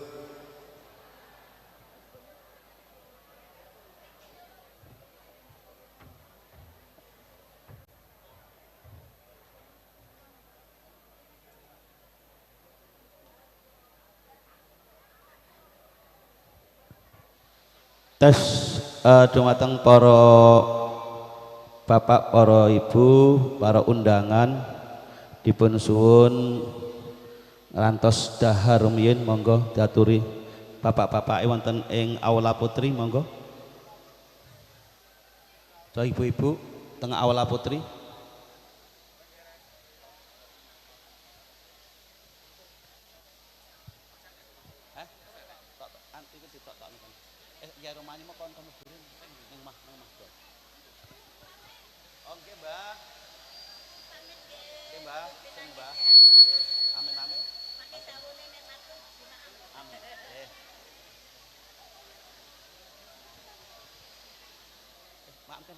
Tes dumateng para bapak, para ibu, para undangan dipun suwun ngrantos dahar rumiyin, monggo diaturi bapak-bapak wonten ing aula putri, monggo. Ibu-ibu tengah aula putri. Maafkan.